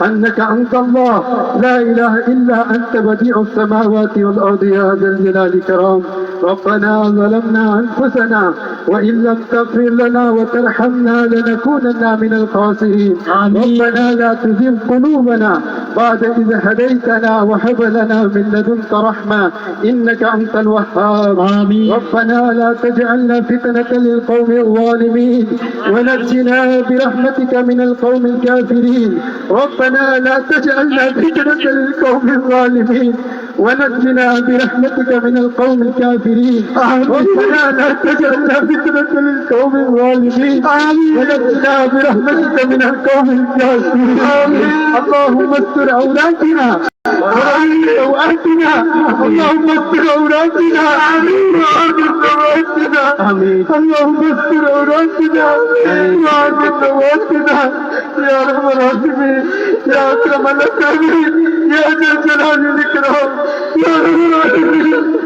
أنك أنت الله لا إله إلا أنت بديع السماوات والأرض يا ذا الجلال والإكرام. ربنا ظلمنا أنفسنا وإن لم تغفر لنا وترحمنا لنكونن من الخاسرين. آمين. ربنا لا تزغ قلوبنا بعد إذ هديتنا وهب لنا من لدنك رحمة إنك أنت الوهاب. آمين. ربنا لا تجعلنا فتنة للقوم الظالمين ونجنا برحمتك من القوم الكافرين. ربنا لا تجعلنا فتنة للقوم الظالمين ونجنا برحمتك من القوم الكافرين. آمين. ربنا لا تجعلنا فتنة للقوم الظالمين. آمين. ونجنا برحمتك من القوم الكافرين. آمين. اللهم استر عوراتنا وآمن روآتنا. اللهم استر عوراتنا. آمين. وآمن روآتنا. آمين. اللهم استر عوراتنا. آمين. وآمن روآتنا. يا أرحم الراحمين، يا أكرم الأكرمين، يا ذا الجلال والإكرام، يا أرحم الراحمين،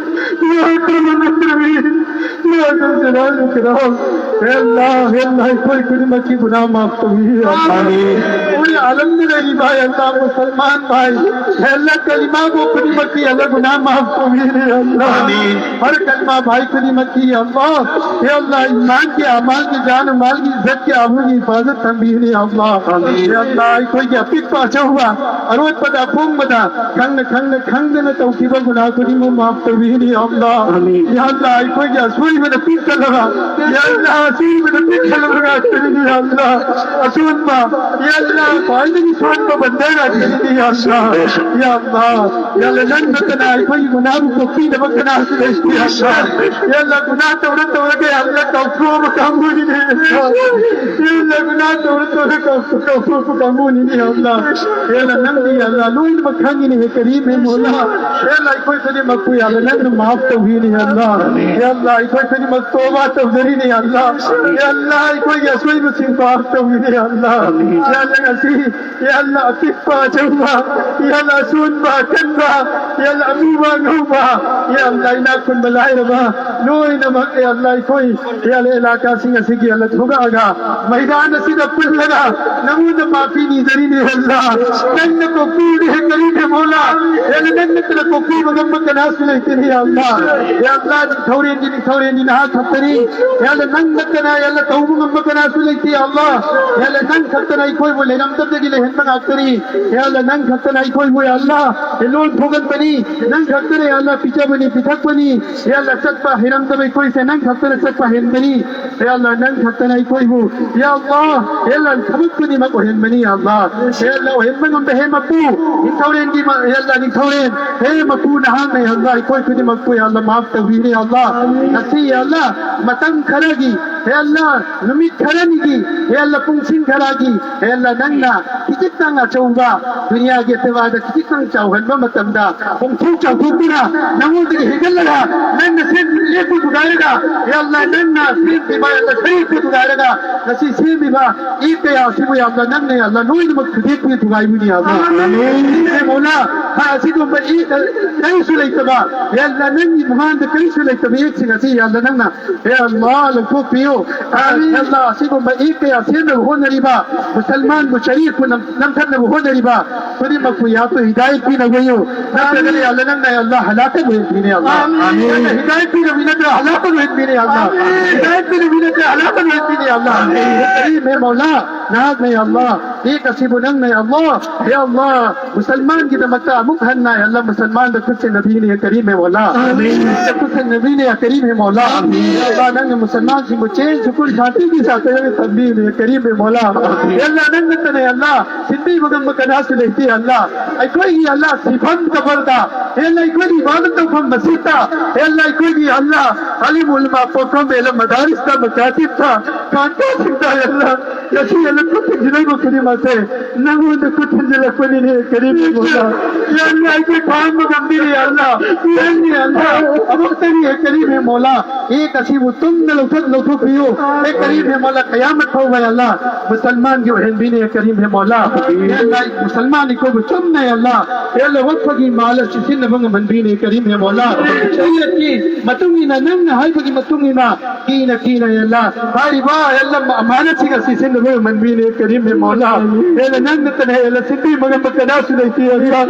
يا أكرم الأكرمين، يا ذا الجلال والإكرام. اے اللہ، اے اللہ، کوئی کلمہ کی گناہ معاف تو بھی ہے۔ آمین۔ کوئی عالم نے میری بھائی اللہ مسلمان بھائی، اے اللہ کلمہ کو کلمہ کی اللہ گناہ معاف تو بھی ہے اللہ۔ آمین۔ ہر کلمہ بھائی کلمہ کی اللہ، اے اللہ ایمان کے اعمال کی جان و مال کی عزت کے آبرو کی حفاظت ہم بھی ہے اللہ۔ آمین۔ اے اللہ کوئی اپیت پاچا ہوا، اروت پدا پوم بدا، کھنگ کھنگ کھنگ نہ توقیبہ گناہ کلمہ معاف تو بھی ہے اللہ۔ آمین۔ یا اللہ کوئی اسوئی میں نپیت لگا، یا اللہ اسوئی میں نپیت لگا، یا اللہ اسون با، یا اللہ فائدہ کی سوچ کو بندے گا، یا اللہ، یا اللہ، یا اللہ نن مکنا کوئی گناہ کو کی نہ مکنا سے یا اللہ، یا اللہ گناہ تو رت ہو گئے، اللہ کا افرو مقام نہیں دے، یا اللہ گناہ تو رت ہو گئے، کا افرو مقام نہیں دے اللہ، یا اللہ نن دی اللہ لوئی مکھانی نہیں کریم ہے مولا، یا اللہ کوئی تجھے مکو یا اللہ نن معاف تو بھی نہیں اللہ، یا اللہ کوئی تجھے مکتوبہ تو ذری نہیں اللہ، یا اللہ کوئی اسوئی مسلم معاف تو بھی نہیں اللہ، یا اللہ نصیب یا اللہ، عفیف با، جوبا، یا اللہ، سون با، کن با، یا اللہ، امو با، نو با، یا اللہ، انا کن بلائے ربا، نو انما، یا اللہ، کوئی، یا اللہ، علاقہ سنگھ سگی، اللہ، تھوگا گا، میدان سید اپن لگا، نمود معافی نی ذری نے اللہ، نن کو کوڑ ہے کریم مولا، یا اللہ، نن کو کوڑ مگم کنا سلیتے یا اللہ، یا اللہ، تھوڑے دن، تھوڑے دن ہاتھ ہتری، یا اللہ، نن کنا، یا اللہ، تو مگم کنا سلیتے یا اللہ، یا اللہ، نن کتنا کوئی بولے نا ꯃꯇꯝꯗꯒꯤ ꯂꯩꯍꯟꯕ ꯉꯥꯛꯇꯅꯤ꯫ ꯌꯥ ꯑꯜꯂꯥ, ꯅꯪ ꯈꯛꯇꯅ ꯑꯩꯈꯣꯏꯕꯨ, ꯌꯥ ꯑꯜꯂꯥ, ꯍꯦꯜꯂꯣꯟ ꯊꯣꯛꯍꯟꯕꯅꯤ꯫ ꯅꯪ ꯈꯛꯇꯅ, ꯌꯥ ꯑꯜꯂꯥ, ꯄꯤꯖꯕꯅꯤ, ꯄꯤꯊꯛꯄꯅꯤ꯫ ꯌꯥ ꯑꯜꯂꯥ, ꯆꯠꯄ ꯍꯩꯔꯝꯗꯕ ꯑꯩꯈꯣꯏꯁꯦ ꯅꯪ ꯈꯛꯇꯅ ꯆꯠꯄ ꯍꯦꯟꯕꯅꯤ꯫ ꯌꯥ ꯑꯜꯂꯥ, ꯅꯪ ꯈꯛꯇꯅ ꯑꯩꯈꯣꯏꯕꯨ, ꯌꯥ ꯑꯜꯂꯥ, ꯌꯥ ꯑꯜꯂꯥ, ꯊꯕꯛ ꯈꯨꯗꯤꯡꯃꯛ ꯑꯣꯏꯍꯟꯕꯅꯤ꯫ ꯌꯥ ꯑꯜꯂꯥ, ꯌꯥ ꯑꯜꯂꯥ, ꯑꯣꯏꯍꯟꯕ ꯉꯝꯕ ꯍꯦ ꯃꯄꯨ, ꯅꯤꯡꯊꯧꯔꯦꯟꯒꯤ ꯃ-, ꯌꯥ ꯑꯜꯂꯥ, ꯅꯤꯡꯊꯧꯔꯦꯟ, ꯍꯦ ꯃꯄꯨ, ꯅꯍꯥꯛꯅ, ꯌꯥ ꯑꯜꯂꯥ, ꯑꯩꯈꯣꯏ ꯈꯨꯗꯤꯡꯃꯛꯄꯨ, ꯌꯥ ꯑꯜꯂꯥ, ꯃꯥꯐ ꯇꯧꯕꯤꯔꯦ꯫ ꯌꯥ ꯑꯜꯂꯥ, ꯉꯁꯤ, ꯌꯥ ꯑꯜꯂꯥ, ꯃꯇꯝ ꯈꯔꯒꯤ, ꯍꯦ ꯑꯜꯂꯥ, ꯅꯨꯃꯤꯠ ꯈꯔꯅꯤꯒꯤ, ꯍꯦ ꯑꯜꯂꯥ, ꯄꯨꯡꯁꯤꯡ ꯈꯔꯒꯤ, ꯍꯦ ꯑꯜꯂꯥ, ꯅꯪꯅ ꯈꯤꯖꯤꯛꯇꯪ ꯑꯆꯧꯕ, ꯗꯨꯅꯤꯌꯥꯒꯤ ꯑꯦꯇꯕꯥꯔꯗ ꯈꯤꯖꯤꯛꯇꯪ ꯆꯥꯎꯍꯟꯕ ꯃꯇꯝꯗ, ꯄꯣꯡꯊꯣꯛ ꯆꯥꯎꯊꯣꯛꯇꯨꯅ ꯅꯉꯣꯟꯗꯒꯤ ꯍꯦꯟꯒꯠꯂꯒ ꯅꯪꯅ ꯁꯦꯝ-, ꯂꯦꯞꯄꯨ ꯊꯨꯒꯥꯏꯔꯒ, ꯍꯦ ꯑꯜꯂꯥ, ꯅꯪꯅ ꯁꯦꯝꯈꯤꯕ, ꯍꯦ ꯑꯜꯂꯥ, ꯁꯔꯤꯛꯄꯨ ꯊꯨꯒꯥꯏꯔꯒ ꯉꯁꯤ ꯁꯦꯝꯃꯤꯕ ꯏꯗ ꯀꯌꯥ ꯑꯁꯤꯕꯨ, ꯌꯥ ꯑꯜꯂꯥ, ꯅꯪꯅ, ꯌꯥ ꯑꯜꯂꯥ, ꯂꯣꯏꯅꯃꯛ ꯊꯨꯗꯦꯛꯄꯤ ꯊꯨꯒꯥꯏꯕꯤꯅꯤ, ꯌꯥ ꯑꯜꯂꯥ꯫ ꯑꯃꯤꯟ꯫ ꯍꯦ ꯃꯧꯂꯥ, ꯍꯥ, ꯑꯁꯤꯒꯨꯝꯕ ꯏꯗ ꯀꯔꯤꯁꯨ ꯂꯩꯇꯕ, ꯌꯥ ꯑꯜꯂꯥ, ꯅꯪꯒꯤ ꯃꯃꯥꯡꯗ ꯀꯔꯤꯁꯨ ꯂꯩꯇꯕ ꯏꯗꯁꯤꯡ ꯑꯁꯤ, ꯌꯥ ꯑꯜꯂꯥ, ꯅꯪꯅ ꯍꯦ ꯑꯜꯂꯥ, ꯂꯧꯊꯣꯛꯄꯤꯌꯨ꯫ ꯑꯃꯤꯟ꯫ ꯍꯦ ꯑꯜꯂꯥ, ꯑꯁꯤꯒꯨꯝꯕ ꯏꯗ ꯀꯌꯥ ꯁꯦꯝꯅꯕ ꯍꯣꯠꯅꯔꯤꯕ ꯃꯨꯁꯜꯃꯥꯟꯕꯨ, ꯁꯔꯤꯐꯄꯨ ꯅꯝ-, ꯅꯝꯊꯠꯅꯕ ꯍꯣꯠꯅꯔꯤꯕ ꯈꯨꯗꯤꯡꯃꯛꯄꯨ ꯌꯥ ꯑꯜꯂꯥ ꯍꯤꯗꯥꯌꯠ ꯄꯤꯅꯕꯤꯌꯨ꯫ ꯅꯠꯇ꯭ꯔꯒꯗꯤ, ꯑꯃꯤꯟ꯫ ꯌꯥ ꯑꯜꯂꯥ, ꯅꯪꯅ, ꯌꯥ ꯑꯜꯂꯥ, ꯍꯂꯥꯀꯠ ꯑꯣꯏꯍꯟꯕꯤꯅꯤ, ꯌꯥ ꯑꯜꯂꯥ꯫ ꯑꯃꯤꯟ꯫ ꯅꯪꯅ ꯍꯤꯗꯥꯌꯠ ꯄꯤꯅꯕꯤ ꯅꯠꯇ꯭ꯔꯒ ꯍꯂꯥꯀꯠ ꯑꯣꯏꯍꯟꯕꯤꯅꯤ, ꯌꯥ ꯑꯜꯂꯥ꯫ ꯑꯃꯤꯟ꯫ ꯍꯤꯗꯥꯌꯠ ꯄꯤꯅꯕꯤ ꯅꯠꯇ꯭ꯔꯒ ꯍꯂꯥꯀꯠ ꯑꯣꯏꯍꯟꯕꯤꯅꯤ, ꯌꯥ ꯑꯜꯂꯥ꯫ ꯑꯃꯤꯟ꯫ ꯀꯔꯤꯝ ꯍꯦ ꯃꯧꯂꯥ, ꯅꯍꯥꯛꯅ, ꯌꯥ ꯑꯜꯂꯥ, ꯏꯗ ꯑꯁꯤꯕꯨ ꯅꯪꯅ, ꯌꯥ ꯑꯜꯂꯥ, ꯍꯦ ꯑꯜꯂꯥ, ꯃꯨꯁꯜꯃꯥꯟꯒꯤꯗꯃꯛꯇ ꯑꯃꯨꯛ ꯍꯟꯅ, ꯌꯥ ꯑꯜꯂꯥ, ꯃꯨꯁꯜꯃꯥꯟꯗ ꯈꯨꯠꯁꯤꯟꯅꯕꯤꯅꯤ, ꯌꯥ ꯀꯔꯤꯝ ꯍꯦ ꯃꯧꯂꯥ꯫ ꯑꯃꯤꯟ꯫ ꯈꯨꯠꯁꯤꯟꯅꯕꯤꯅꯤ, ꯌꯥ ꯀꯔꯤꯝ ꯍꯦ ꯃꯧꯂꯥ꯫ ꯑꯃꯤꯟ꯫ ꯌꯥ ꯑꯜꯂꯥ, ꯅꯪꯅ ꯃꯨꯁꯜꯃꯥꯟꯁꯤꯡꯕꯨ ꯆꯦꯟ ꯁꯨꯀꯨꯟ ꯁꯥꯟꯇꯤꯒꯤ ꯁꯥꯇ꯭ꯔꯗ ꯊꯝꯕꯤꯅꯤ, ꯌꯥ ꯀꯔꯤꯝ ꯍꯦ ꯃꯧꯂꯥ꯫ ꯑꯃꯤꯟ꯫ ꯌꯥ ꯑꯜꯂꯥ, ꯅꯪ ꯅꯠꯇꯅ, ꯌꯥ ꯑꯜꯂꯥ, ꯁꯤꯟꯕꯤꯕ ꯉꯝꯕ ꯀꯅꯥꯁꯨ ꯂꯩꯇꯦ, ꯌꯥ ꯑꯜꯂꯥ꯫ ꯑꯩꯈꯣꯏꯒꯤ, ꯌꯥ ꯑꯜꯂꯥ, ꯁꯤꯐꯝ ꯀꯕꯔꯗ, ꯌꯥ ꯑꯜꯂꯥ, ꯑꯩꯈꯣꯏꯒꯤ ꯏꯕꯥꯗꯠ ꯇꯧꯐꯝ ꯃꯁꯖꯤꯗꯇ, ꯌꯥ ꯑꯜꯂꯥ, ꯑꯩꯈꯣꯏꯒꯤ, ꯌꯥ ꯑꯜꯂꯥ, ꯑꯥꯂꯤꯝ ꯎꯂꯃꯥ ꯄꯣꯛꯐꯝ, ꯌꯥ ꯑꯜꯂꯥ, ꯃꯗꯥꯔꯤꯁꯇ, ꯃꯀꯥꯇꯤꯕꯇ, ꯀꯥꯟꯇꯣꯁꯤꯡꯗ, ꯌꯥ ꯑꯜꯂꯥ, ꯉꯁꯤ, ꯌꯥ ꯑꯜꯂꯥ, ꯈꯨꯠ ꯊꯤꯟꯖꯤꯜꯂꯛꯏꯕ ꯈꯨꯗꯤꯡꯃꯛꯁꯦ ꯅꯪꯉꯣꯟꯗ ꯈꯨꯠ ꯊꯤꯟꯖꯤꯜꯂꯛꯄꯅꯤꯅꯦ, ꯀꯔꯤꯝ ꯍꯦ ꯃꯧꯂꯥ꯫ ꯌꯥ ꯑꯜꯂꯥ, ꯑꯩꯈꯣꯏ ꯈꯥꯡꯕ ꯉꯝꯗꯦꯅꯦ, ꯌꯥ ꯑꯜꯂꯥ꯫ ꯅꯪꯅꯦ, ꯌꯥ ꯑꯜꯂꯥ, ꯑꯃꯨꯛꯇꯅꯤ, ꯌꯥ ꯀꯔꯤꯝ ꯍꯦ ꯃꯧꯂꯥ꯫ ꯏꯗ ꯑꯁꯤꯕꯨ ꯇꯨꯝꯅ ꯂꯧꯊꯣꯛ-, ꯂꯧꯊꯣꯛꯄꯤꯌꯨ꯫ ꯍꯦ ꯀꯔꯤꯝ ꯍꯦ ꯃꯧꯂꯥ, ꯀꯌꯥꯃꯠ ꯐꯥꯎꯕ, ꯌꯥ ꯑꯜꯂꯥ, ꯃꯨꯁꯜꯃꯥꯟꯒꯤ ꯑꯣꯏꯍꯟꯕꯤꯅꯤ, ꯌꯥ ꯀꯔꯤꯝ ꯍꯦ ꯃꯧꯂꯥ꯫ ꯌꯥ ꯑꯜꯂꯥ, ꯃꯨꯁꯜꯃꯥꯟ ꯑꯩꯈꯣꯏꯕꯨ ꯆꯨꯝꯅ, ꯌꯥ ꯑꯜꯂꯥ, ꯌꯥ ꯑꯜꯂꯥ, ꯋꯛꯐꯒꯤ ꯃꯥꯜ ꯑꯁꯤ ꯁꯤꯖꯤꯟꯅꯕ ꯉꯝꯍꯟꯕꯤꯅꯤ, ꯌꯥ ꯀꯔꯤꯝ ꯍꯦ ꯃꯧꯂꯥ꯫ ꯁꯔꯤꯌꯠꯀꯤ ꯃꯇꯨꯡ ꯏꯟꯅ, ꯅꯪꯅ ꯍꯥꯏꯕꯒꯤ ꯃꯇꯨꯡ ꯏꯟꯅ, ꯀꯤꯅ ꯀꯤꯅ, ꯌꯥ ꯑꯜꯂꯥ, ꯍꯥꯏꯔꯤꯕ, ꯌꯥ ꯑꯜꯂꯥ, ꯑꯃꯥꯅꯠꯁꯤꯡ ꯑꯁꯤ ꯁꯤꯖꯤꯟꯅꯕ ꯉꯝꯍꯟꯕꯤꯅꯤ, ꯌꯥ ꯀꯔꯤꯝ ꯍꯦ ꯃꯧꯂꯥ꯫ ꯌꯥ ꯑꯜꯂꯥ, ꯅꯪ ꯅꯠꯇꯅ, ꯌꯥ ꯑꯜꯂꯥ, ꯁꯤꯟꯕꯤ ꯃꯉꯝꯕ ꯀꯅꯥꯁꯨ ꯂꯩꯇꯦ, ꯌꯥ ꯑꯜꯂꯥ꯫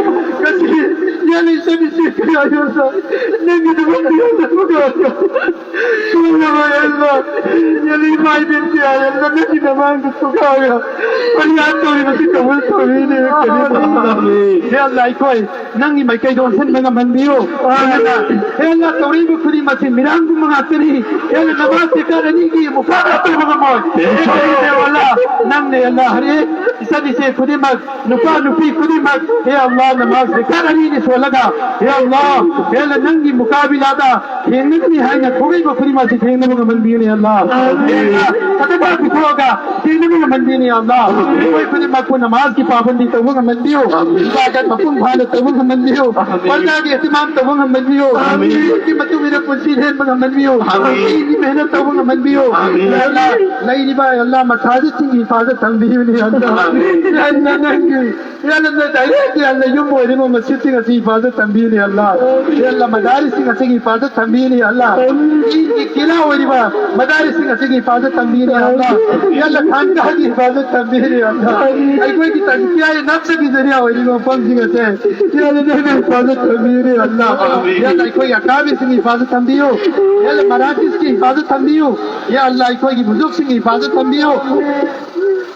ꯉꯁꯤ ꯌꯥꯅꯤ, ꯆꯠꯂꯤꯁꯤ ꯀꯌꯥ ꯌꯣꯟꯕ? ꯅꯪꯒꯤꯗꯃꯛꯇ ꯌꯣꯟꯕ ꯊꯣꯛꯑꯒ ꯁꯨꯅꯕ ꯌꯣꯟꯕ꯫ ꯌꯥꯅꯤ, ꯃꯥꯏ ꯃꯤꯠ ꯀꯌꯥ ꯌꯣꯟꯕ? ꯅꯪꯒꯤ ꯅꯃꯥꯡꯗ ꯊꯣꯛꯑꯒ ꯐꯔꯤꯌꯥꯗ ꯇꯧꯔꯤꯕꯁꯤ ꯀꯕꯨꯜ ꯇꯧꯕꯤꯅꯦ꯫ ꯀꯔꯤꯝ ꯍꯦ ꯑꯜꯂꯥ, ꯑꯩꯈꯣꯏ ꯅꯪꯒꯤ ꯃꯥꯏꯀꯩꯗ ꯑꯣꯟꯁꯤꯟꯕ ꯉꯝꯍꯟꯕꯤꯌꯨ꯫ ꯍꯦ ꯑꯜꯂꯥ, ꯇꯧꯔꯤꯕ ꯈꯨꯗꯤꯡꯃꯛꯁꯤ ꯃꯤꯔꯥꯡꯒꯨꯝꯕ ꯉꯥꯛꯇꯅꯤ꯫ ꯍꯦ ꯑꯜꯂꯥ, ꯅꯃꯥꯖ ꯔꯀꯥꯠ ꯑꯅꯤꯒꯤ ꯃꯨꯀꯥꯕꯂꯥ ꯇꯧꯕ ꯉꯝꯃꯣꯏ꯫ ꯍꯦ ꯑꯜꯂꯥ, ꯅꯪꯅꯦ ꯑꯜꯂꯥ, ꯍꯔꯦ ꯏꯆꯟ ꯏꯆꯦ ꯈꯨꯗꯤꯡꯃꯛ, ꯅꯨꯄꯥ ꯅꯨꯄꯤ ꯈꯨꯗꯤꯡꯃꯛ, ꯍꯦ ꯑꯜꯂꯥ, ꯅꯃꯥꯖ ꯔꯀꯥꯠ ꯑꯅꯤꯅꯤ ꯁꯣꯜꯂꯒ, ꯍꯦ ꯑꯜꯂꯥ, ꯍꯦ ꯑꯜꯂꯥ, ꯅꯪꯒꯤ ꯃꯨꯀꯥꯕꯤꯂꯥꯗ ꯊꯦꯡꯅꯒꯅꯤ ꯍꯥꯏꯅ ꯊꯣꯛꯂꯛꯏꯕ ꯈꯨꯗꯤꯡꯃꯛ ꯑꯁꯤ ꯊꯦꯡꯅꯕ ꯉꯝꯍꯟꯕꯤꯌꯨꯅꯦ ꯑꯜꯂꯥ꯫ ꯍꯦ ꯑꯜꯂꯥ, ꯁꯗꯀꯥ ꯄꯤꯊꯣꯛꯑꯒ ꯊꯦꯡꯅꯕ ꯉꯝꯍꯟꯕꯤꯌꯨꯅꯦ ꯑꯜꯂꯥ꯫ ꯑꯩꯈꯣꯏ ꯈꯨꯗꯤꯡꯃꯛꯄꯨ ꯅꯃꯥꯖꯀꯤ ꯄꯥꯕꯟꯗꯤ ꯇꯧꯕ ꯉꯝꯍꯟꯕꯤꯌꯨ, ꯏꯕꯥꯗꯠ ꯃꯄꯨꯡ ꯐꯥꯅ ꯇꯧꯕ ꯉꯝꯍꯟꯕꯤꯌꯨ, ꯄꯔꯗꯥꯒꯤ ꯑꯍꯇꯤꯃꯥꯝ ꯇꯧꯕ ꯉꯝꯍꯟꯕꯤꯌꯨ, ꯏꯕꯥꯗꯠꯀꯤ ꯃꯇꯨꯡ ꯏꯟꯅ ꯄꯨꯟꯁꯤ ꯂꯦꯟꯕ ꯉꯝꯍꯟꯕꯤꯌꯨ, ꯏꯕꯥꯗꯠꯀꯤ ꯃꯦꯍꯅꯠ ꯇꯧꯕ ꯉꯝꯍꯟꯕꯤꯌꯨ꯫ ꯌꯥ ꯑꯜꯂꯥ, ꯂꯩꯔꯤꯕ ꯑꯜꯂꯥ ꯃꯁꯥꯖꯤꯗꯁꯤꯡꯒꯤ ꯍꯤꯐꯥꯖꯠ ꯊꯝꯕꯤꯌꯨꯅꯦ ꯑꯜꯂꯥ꯫ ꯌꯥ ꯑꯜꯂꯥ, ꯅꯪꯒꯤ ꯌꯥ ꯑꯜꯂꯥ, ꯅꯪ ꯗꯥꯏꯔꯦꯛ ꯌꯥ ꯑꯜꯂꯥ, ꯌꯨꯝ ꯑꯣꯏꯔꯤꯕ ꯃꯁꯖꯤꯗꯁꯤꯡ ꯑꯁꯤ ꯍꯤꯐꯥꯖꯠ ꯊꯝꯕꯤꯌꯨꯅꯦ ꯑꯜꯂꯥ꯫ ꯌꯥ ꯑꯜꯂꯥ, ꯃꯗꯥꯔꯤꯁꯁꯤꯡ ꯑꯁꯤꯒꯤ ꯍꯤꯐꯥꯖꯠ ꯊꯝꯕꯤꯌꯨꯅꯦ ꯑꯜꯂꯥ꯫ ꯗꯤꯟꯒꯤ ꯀꯤꯂꯥ ꯑꯣꯏꯔꯤꯕ ꯃꯗꯥꯔꯤꯁꯁꯤꯡ ꯑꯁꯤꯒꯤ ꯍꯤꯐꯥꯖꯠ ꯊꯝꯕꯤꯌꯨꯅꯦ ꯑꯜꯂꯥ꯫ ꯌꯥ ꯑꯜꯂꯥ, ꯈꯥꯟꯒꯥꯍꯒꯤ ꯍꯤꯐꯥꯖꯠ ꯊꯝꯕꯤꯌꯨꯅꯦ ꯑꯜꯂꯥ꯫ ꯑꯩꯈꯣꯏꯒꯤ ꯇꯖꯀꯤꯌꯥ ꯅꯐꯁꯀꯤ ꯖꯔꯤꯌꯥ ꯑꯣꯏꯔꯤꯕ ꯃꯐꯝꯁꯤꯡ ꯑꯁꯦ ꯌꯥ ꯑꯜꯂꯥ, ꯅꯪꯅ ꯍꯤꯐꯥꯖꯠ ꯊꯝꯕꯤꯌꯨꯅꯦ ꯑꯜꯂꯥ꯫ ꯌꯥ ꯑꯜꯂꯥ, ꯑꯩꯈꯣꯏꯒꯤ ꯑꯀꯥꯕꯤꯁꯤꯡꯒꯤ ꯍꯤꯐꯥꯖꯠ ꯊꯝꯕꯤꯌꯨ꯫ ꯌꯥ ꯑꯜꯂꯥ, ꯃꯔꯥꯀꯤꯖꯀꯤ ꯍꯤꯐꯥꯖꯠ ꯊꯝꯕꯤꯌꯨ꯫ ꯌꯥ ꯑꯜꯂꯥ, ꯑꯩꯈꯣꯏꯒꯤ ꯕꯨꯖꯨꯔꯒꯁꯤꯡꯒꯤ ꯍꯤꯐꯥꯖꯠ ꯊꯝꯕꯤꯌꯨ꯫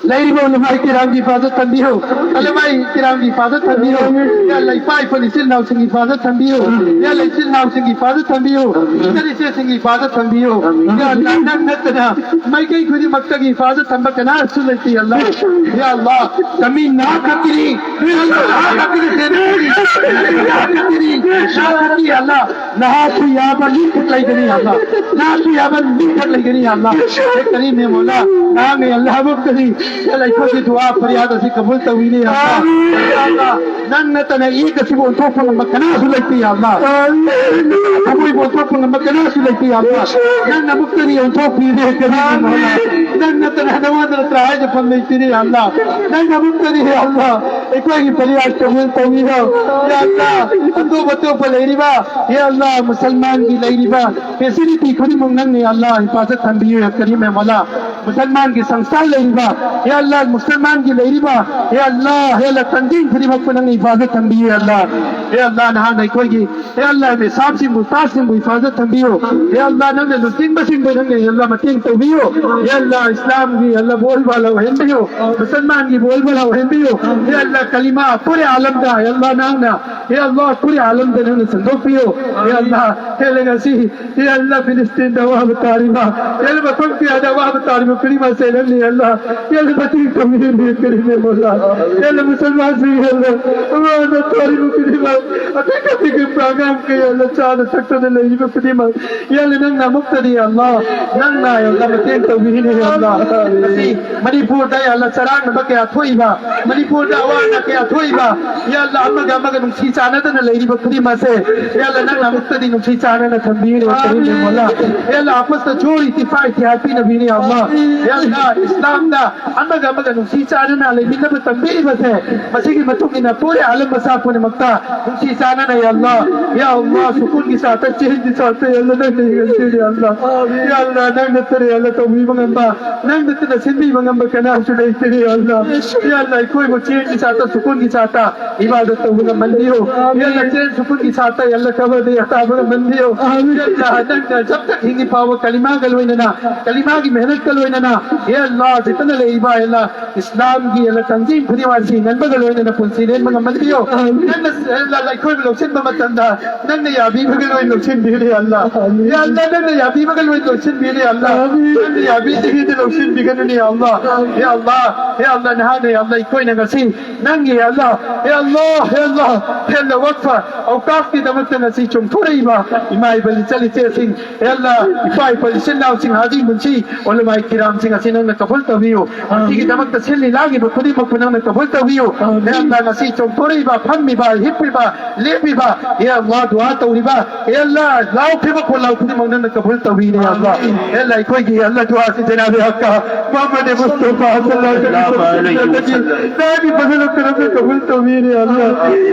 ꯂꯩꯔꯤꯕ ꯎꯂꯃꯥꯏ ꯀꯤꯔꯥꯝꯒꯤ ꯍꯤꯐꯥꯖꯠ ꯊꯝꯕꯤꯌꯨ, ꯎꯂꯃꯥꯏ ꯀꯤꯔꯥꯝꯒꯤ ꯍꯤꯐꯥꯖꯠ ꯊꯝꯕꯤꯌꯨ꯫ ꯌꯥ ꯑꯜꯂꯥ, ꯏꯄꯥ ꯏꯄꯨ ꯏꯆꯤꯜ ꯏꯅꯥꯎꯁꯤꯡꯒꯤ ꯍꯤꯐꯥꯖꯠ ꯊꯝꯕꯤꯌꯨ꯫ ꯌꯥ ꯑꯜꯂꯥ, ꯏꯆꯤꯜ ꯏꯅꯥꯎꯁꯤꯡꯒꯤ ꯍꯤꯐꯥꯖꯠ ꯊꯝꯕꯤꯌꯨ, ꯏꯆꯟ ꯏꯆꯦꯁꯤꯡꯒꯤ ꯍꯤꯐꯥꯖꯠ ꯊꯝꯕꯤꯌꯨ꯫ ꯌꯥ ꯑꯜꯂꯥ, ꯅꯪ ꯅꯠꯇꯅ ꯃꯥꯏꯀꯩ ꯈꯨꯗꯤꯡꯃꯛꯇꯒꯤ ꯍꯤꯐꯥꯖꯠ ꯊꯝꯕ ꯀꯅꯥꯁꯨ ꯂꯩꯇꯦ ꯑꯜꯂꯥ꯫ ꯌꯥ ꯑꯜꯂꯥ, ꯖꯃꯤꯟ ꯅꯍꯥꯛ ꯈꯛꯀꯤꯅꯤ꯫ ꯌꯥ ꯑꯜꯂꯥ, ꯅꯍꯥꯛ ꯈꯛꯀꯤꯅꯤ, ꯅꯍꯥꯛ ꯈꯛꯀꯤꯅꯤ꯫ ꯌꯥ ꯑꯜꯂꯥ, ꯅꯍꯥꯛꯁꯨ ꯌꯥꯕ ꯃꯤꯈꯛ ꯂꯩꯒꯅꯤ ꯑꯜꯂꯥ꯫ ꯅꯍꯥꯛꯁꯨ ꯌꯥꯕ ꯃꯤꯈꯛ ꯂꯩꯒꯅꯤ ꯑꯜꯂꯥ꯫ ꯍꯦ ꯀꯔꯤꯝ ꯍꯦ ꯃꯧꯂꯥ, ꯅꯍꯥꯛꯅ ꯑꯜꯂꯥ ꯃꯨꯛꯇꯅꯤ꯫ ꯌꯥ ꯑꯜꯂꯥ, ꯑꯩꯈꯣꯏꯒꯤ ꯗꯨꯋꯥ ꯐꯔꯤꯌꯥꯗ ꯑꯁꯤ ꯀꯕꯨꯜ ꯇꯧꯕꯤꯅꯦ ꯑꯜꯂꯥ꯫ ꯌꯥ ꯑꯜꯂꯥ, ꯅꯪ ꯅꯠꯇꯅ ꯏꯛ ꯑꯁꯤꯕꯨ ꯑꯣꯟꯊꯣꯛꯄ ꯉꯝꯕ ꯀꯅꯥꯁꯨ ꯂꯩꯇꯦ ꯌꯥ ꯑꯜꯂꯥ꯫ ꯊꯃꯣꯏꯕꯨ ꯑꯣꯟꯊꯣꯛꯄ ꯉꯝꯕ ꯀꯅꯥꯁꯨ ꯂꯩꯇꯦ ꯌꯥ ꯑꯜꯂꯥ꯫ ꯅꯪꯅ ꯃꯨꯛꯇꯅꯤ ꯑꯣꯟꯊꯣꯛꯄꯤꯔꯦ ꯀꯔꯤꯝ ꯍꯦ ꯃꯧꯂꯥ꯫ ꯅꯪ ꯅꯠꯇꯅ ꯅꯉꯣꯟꯗ ꯅꯠꯇ꯭ꯔꯥ ꯍꯥꯏꯖꯐꯝ ꯂꯩꯇꯦ ꯌꯥ ꯑꯜꯂꯥ꯫ ꯅꯪꯅ ꯃꯨꯛꯇꯅꯤ ꯌꯥ ꯑꯜꯂꯥ꯫ ꯑꯩꯈꯣꯏꯒꯤ ꯐꯔꯤꯌꯥꯗ ꯀꯕꯨꯜ ꯇꯧꯕꯤꯔꯣ ꯌꯥ ꯑꯜꯂꯥ꯫ ꯑꯇꯣꯞ ꯑꯇꯣꯞꯄ ꯂꯩꯔꯤꯕ ꯌꯥ ꯑꯜꯂꯥ, ꯃꯨꯁꯜꯃꯥꯟꯒꯤ ꯂꯩꯔꯤꯕ facility ꯈꯨꯗꯤꯡꯃꯛ ꯅꯪꯅ ꯌꯥ ꯑꯜꯂꯥ ꯍꯤꯐꯥꯖꯠ ꯊꯝꯕꯤꯌꯨ ꯌꯥ ꯀꯔꯤꯝ ꯍꯦ ꯃꯧꯂꯥ꯫ ꯃꯨꯁꯜꯃꯥꯟꯒꯤ ꯁꯪꯁꯊꯥꯟ ꯂꯩꯔꯤꯕ ꯌꯥ ꯑꯜꯂꯥ, ꯃꯨꯁꯜꯃꯥꯟꯒꯤ ꯂꯩꯔꯤꯕ ꯌꯥ ꯑꯜꯂꯥ, ꯌꯥ ꯑꯜꯂꯥ, ꯇꯟꯖꯤꯝ ꯈꯨꯗꯤꯡꯃꯛꯄꯨ ꯅꯪꯅ ꯍꯤꯐꯥꯖꯠ ꯊꯝꯕꯤꯌꯨ ꯌꯥ ꯑꯜꯂꯥ꯫ ꯍꯦ ꯑꯜꯂꯥ, ꯅꯍꯥꯟ ꯑꯩꯈꯣꯏꯒꯤ, ꯍꯦ ꯑꯜꯂꯥ, ꯃꯤꯁꯥꯞꯁꯤꯡꯕꯨ, ꯎꯁꯇꯥꯗꯁꯤꯡꯕꯨ ꯍꯤꯐꯥꯖꯠ ꯊꯝꯕꯤꯌꯨ꯫ ꯍꯦ ꯑꯜꯂꯥ, ꯅꯪꯅ ꯂꯨꯆꯤꯡꯕꯁꯤꯡꯕꯨ ꯅꯪꯅ, ꯍꯦ ꯑꯜꯂꯥ, ꯃꯇꯦꯡ ꯇꯧꯕꯤꯌꯨ꯫ ꯍꯦ ꯑꯜꯂꯥ, ꯏꯁꯂꯥꯝꯒꯤ, ꯍꯦ ꯑꯜꯂꯥ, ꯕꯣꯜꯕꯥꯂꯥ ꯑꯣꯏꯍꯟꯕꯤꯌꯨ꯫ ꯃꯨꯁꯜꯃꯥꯟꯒꯤ ꯕꯣꯜꯕꯥꯂꯥ ꯑꯣꯏꯍꯟꯕꯤꯌꯨ꯫ ꯍꯦ ꯑꯜꯂꯥ, ꯀꯂꯤꯃꯥ ꯄꯨꯔꯦ ꯑꯥꯂꯝꯗ, ꯍꯦ ꯑꯜꯂꯥ, ꯅꯪꯅ, ꯍꯦ ꯑꯜꯂꯥ, ꯄꯨꯔꯦ ꯑꯥꯂꯝꯗ ꯅꯪꯅ ꯁꯟꯗꯣꯛꯄꯤꯌꯨ꯫ ꯍꯦ ꯑꯜꯂꯥ, ꯍꯦ ꯑꯜꯂꯥ, ꯉꯁꯤ, ꯍꯦ ꯑꯜꯂꯥ, ꯐꯤꯂꯤꯁꯇꯤꯟꯗ ꯑꯋꯥꯕ ꯇꯥꯔꯤꯕ, ꯍꯦ ꯑꯜꯂꯥ, ꯃꯐꯝ ꯀꯌꯥꯗ ꯑꯋꯥꯕ ꯇꯥꯔꯤꯕ ꯈꯨꯗꯤꯡꯃꯛꯁꯦ ꯅꯪꯅ, ꯍꯦ ꯑꯜꯂꯥ, ꯍꯦ ꯑꯜꯂꯥ, ꯃꯇꯦꯡ ꯇꯧꯕꯤꯌꯨ, ꯀꯔꯤꯝ ꯃꯣꯂꯥ꯫ ꯍꯦ ꯑꯜꯂꯥ, ꯃꯨꯁꯜꯃꯥꯟꯁꯤꯡ, ꯍꯦ ꯑꯜꯂꯥ, ꯑꯋꯥꯕ ꯇꯥꯔꯤꯕ ꯈꯨꯗꯤꯡꯃꯛ, ꯑꯄꯤꯛ ꯑꯄꯤꯛꯄ ꯑꯉꯥꯡ ꯀꯌꯥ, ꯍꯦ ꯑꯜꯂꯥ, ꯆꯥꯗ ꯊꯛꯇꯅ ꯂꯩꯔꯤꯕ ꯈꯨꯗꯤꯡꯃꯛ, ꯍꯦ ꯑꯜꯂꯥ, ꯅꯪꯅ ꯑꯃꯨꯛꯇꯗꯤ, ꯍꯦ ꯑꯜꯂꯥ, ꯅꯪꯅ, ꯍꯦ ꯑꯜꯂꯥ, ꯃꯇꯦꯡ ꯇꯧꯕꯤꯅꯤ, ꯍꯦ ꯑꯜꯂꯥ꯫ ꯉꯁꯤ ꯃꯅꯤꯄꯨꯔꯗ, ꯍꯦ ꯑꯜꯂꯥ, ꯆꯔꯥꯡꯅꯕ ꯀꯌꯥ ꯊꯣꯛꯏꯕ, ꯃꯅꯤꯄꯨꯔꯗ ꯑꯋꯥ ꯑꯅꯥ ꯀꯌꯥ ꯊꯣꯛꯏꯕ, ꯍꯦ ꯑꯜꯂꯥ, ꯑꯃꯒ ꯑꯃꯒ ꯅꯨꯡꯁꯤ ꯆꯥꯟꯅꯗꯅ ꯂꯩꯔꯤꯕ ꯈꯨꯗꯤꯡꯃꯛꯁꯦ, ꯍꯦ ꯑꯜꯂꯥ, ꯅꯪꯅ ꯑꯃꯨꯛꯇꯗꯤ ꯅꯨꯡꯁꯤ ꯆꯥꯟꯅꯅ ꯊꯝꯕꯤꯅꯤ, ꯀꯔꯤꯝ ꯃꯣꯂꯥ꯫ ꯍꯦ ꯑꯜꯂꯥ, ꯑꯄꯁꯇ ꯖꯣꯔ ꯏꯇꯤꯐꯥꯛ ꯏꯇꯤꯍꯥꯗ ꯄꯤꯅꯕꯤꯅꯤ, ꯍꯦ ꯑꯜꯂꯥ꯫ ꯍꯦ ꯑꯜꯂꯥ, ꯏꯁꯂꯥꯝꯗ ꯑꯃꯒ ꯑꯃꯒ ꯅꯨꯡꯁꯤ ꯆꯥꯟꯅꯅ ꯂꯩꯃꯤꯟꯅꯕ ꯇꯝꯕꯤꯔꯤꯕꯁꯦ, ꯃꯁꯤꯒꯤ ꯃꯇꯨꯡ ꯏꯟꯅ ꯄꯨꯔꯦ ꯑꯥꯂꯝ ꯃꯆꯥ ꯄꯨꯝꯅꯃꯛꯇ ꯅꯨꯡꯁꯤ ꯆꯥꯟꯅꯅ, ꯍꯦ ꯑꯜꯂꯥ, ꯍꯦ ꯑꯜꯂꯥ, ꯁꯨꯀꯨꯟꯒꯤ ꯁꯥꯠꯇ, ꯆꯦꯟꯒꯤ ꯁꯥꯠꯇ, ꯍꯦ ꯑꯜꯂꯥ, ꯅꯪꯅ ꯍꯦꯟꯒꯠꯄꯤꯔꯦ, ꯍꯦ ꯑꯜꯂꯥ꯫ ꯍꯦ ꯑꯜꯂꯥ, ꯅꯪ ꯅꯠꯇꯅ, ꯍꯦ ꯑꯜꯂꯥ, ꯇꯧꯕꯤꯕ ꯉꯝꯕ, ꯅꯪ ꯅꯠꯇꯅ ꯁꯤꯟꯕꯤꯕ ꯉꯝꯕ ꯀꯅꯥꯁꯨ ꯂꯩꯇꯦ, ꯍꯦ ꯑꯜꯂꯥ꯫ ꯍꯦ ꯑꯜꯂꯥ, ꯑꯩꯈꯣꯏꯕꯨ ꯆꯦꯟꯒꯤ ꯁꯥꯠꯇ, ꯁꯨꯀꯨꯟꯒꯤ ꯁꯥꯠꯇ ꯏꯕꯥꯗꯠ ꯇꯧꯕ ꯉꯝꯍꯟꯕꯤꯌꯨ꯫ ꯍꯦ ꯑꯜꯂꯥ, ꯆꯦꯟ ꯁꯨꯀꯨꯟꯒꯤ ꯁꯥꯠꯇ, ꯍꯦ ꯑꯜꯂꯥ, ꯀꯕꯔꯗ ꯌꯥꯇꯥꯕ ꯉꯝꯍꯟꯕꯤꯌꯨ꯫ ꯍꯦ ꯑꯜꯂꯥ, ꯅꯪꯅ ꯖꯕ ꯇꯛ ꯍꯤꯡꯉꯤ ꯐꯥꯎꯕ ꯀꯂꯤꯃꯥꯒ ꯂꯣꯏꯅꯅ, ꯀꯂꯤꯃꯥꯒꯤ ꯃꯦꯍꯅꯠꯀ ꯂꯣꯏꯅꯅ, ꯍꯦ ꯑꯜꯂꯥ, ꯖꯤꯠꯇꯅ ꯂꯩꯔꯤꯕ, ꯍꯦ ꯑꯜꯂꯥ, ꯏꯁꯂꯥꯝꯒꯤ, ꯍꯦ ꯑꯜꯂꯥ, ꯇꯟꯖꯤꯝ ꯈꯨꯗꯤꯡꯃꯛ ꯑꯁꯤ ꯉꯟꯕꯒ ꯂꯣꯏꯅꯅ ꯄꯨꯟꯁꯤ ꯂꯦꯟꯕ ꯉꯝꯍꯟꯕꯤꯌꯨ꯫ ꯅꯪꯅ, ꯍꯦ ꯑꯜꯂꯥ, ꯑꯩꯈꯣꯏꯕꯨ ꯂꯧꯁꯤꯟꯕ ꯃꯇꯝꯗ ꯅꯪꯅ ꯌꯥꯕꯤꯕꯒ ꯂꯣꯏꯅ ꯂꯧꯁꯤꯟꯕꯤꯔꯦ, ꯍꯦ ꯑꯜꯂꯥ꯫ ꯍꯦ ꯑꯜꯂꯥ, ꯅꯪꯅ ꯌꯥꯕꯤꯕꯒ ꯂꯣꯏꯅ ꯂꯧꯁꯤꯟꯕꯤꯔꯦ, ꯍꯦ ꯑꯜꯂꯥ꯫ ꯅꯪꯅ ꯌꯥꯕꯤꯗ꯭ꯔꯤꯉꯩꯗ ꯂꯧꯁꯤꯟꯕꯤꯒꯅꯨꯅꯦ, ꯍꯦ ꯑꯜꯂꯥ꯫ ꯍꯦ ꯑꯜꯂꯥ, ꯍꯦ ꯑꯜꯂꯥ, ꯅꯍꯥꯟꯅ, ꯍꯦ ꯑꯜꯂꯥ, ꯑꯩꯈꯣꯏꯅ ꯉꯁꯤ ꯅꯪꯒꯤ, ꯍꯦ ꯑꯜꯂꯥ, ꯍꯦ ꯑꯜꯂꯥ, ꯍꯦ ꯑꯜꯂꯥ, ꯍꯦ ꯑꯜꯂꯥ, ꯋꯛꯐ ꯑꯧꯀꯥꯐꯀꯤꯗꯃꯛꯇ ꯉꯁꯤ ꯆꯣꯡꯊꯣꯔꯛꯏꯕ ꯏꯃꯥ ꯏꯕꯦꯜ ꯏꯆꯜ ꯏꯆꯦꯁꯤꯡ, ꯍꯦ ꯑꯜꯂꯥ, ꯏꯄꯥ ꯏꯄꯜ ꯏꯆꯤꯟ ꯏꯅꯥꯎꯁꯤꯡ, ꯍꯥꯖꯤ ꯃꯨꯟꯁꯤ, ꯎꯂꯃꯥ ꯀꯤꯔꯥꯝꯁꯤꯡ ꯑꯁꯤ ꯅꯪꯅ ꯀꯕꯨꯜ ꯇꯧꯕꯤꯌꯨ꯫ ꯃꯁꯤꯒꯤꯗꯃꯛꯇ ꯁꯤꯜꯂꯤ ꯂꯥꯡꯂꯤꯕ ꯈꯨꯗꯤꯡꯃꯛꯄꯨ ꯅꯪꯅ ꯀꯕꯨꯜ ꯇꯧꯕꯤꯌꯨ꯫ ꯍꯦ ꯑꯜꯂꯥ, ꯉꯁꯤ ꯆꯣꯡꯊꯣꯔꯛꯏꯕ, ꯐꯝꯃꯤꯕ, ꯍꯤꯞꯄꯤꯕ, ꯂꯦꯞꯄꯤꯕ, ꯍꯦ ꯑꯜꯂꯥ, ꯗꯨꯋꯥ ꯇꯧꯔꯤꯕ, ꯍꯦ ꯑꯜꯂꯥ, ꯂꯥꯎꯈꯤꯕ ꯈꯣꯜꯂꯥꯎ ꯈꯨꯗꯤꯡꯃꯛ ꯅꯪꯅ ꯀꯕꯨꯜ ꯇꯧꯕꯤꯔꯦ, ꯍꯦ ꯑꯜꯂꯥ꯫ ꯍꯦ ꯑꯜꯂꯥ, ꯑꯩꯈꯣꯏꯒꯤ, ꯍꯦ ꯑꯜꯂꯥ, ꯗꯨꯋꯥꯁꯤ ꯖꯅꯥꯕꯦ ꯍꯛꯀ ꯃꯨꯍꯝꯃꯗ ꯃꯨꯁꯇꯐꯥ ꯁꯜꯂꯜꯂꯥꯍꯨ ꯑꯂꯩꯍꯤ ꯋꯁꯜꯂꯝꯒꯤ ꯅꯪꯒꯤ ꯐꯖꯜ ꯀꯔꯝꯅ ꯀꯕꯨꯜ ꯇꯧꯕꯤꯔꯦ, ꯍꯦ ꯑꯜꯂꯥ꯫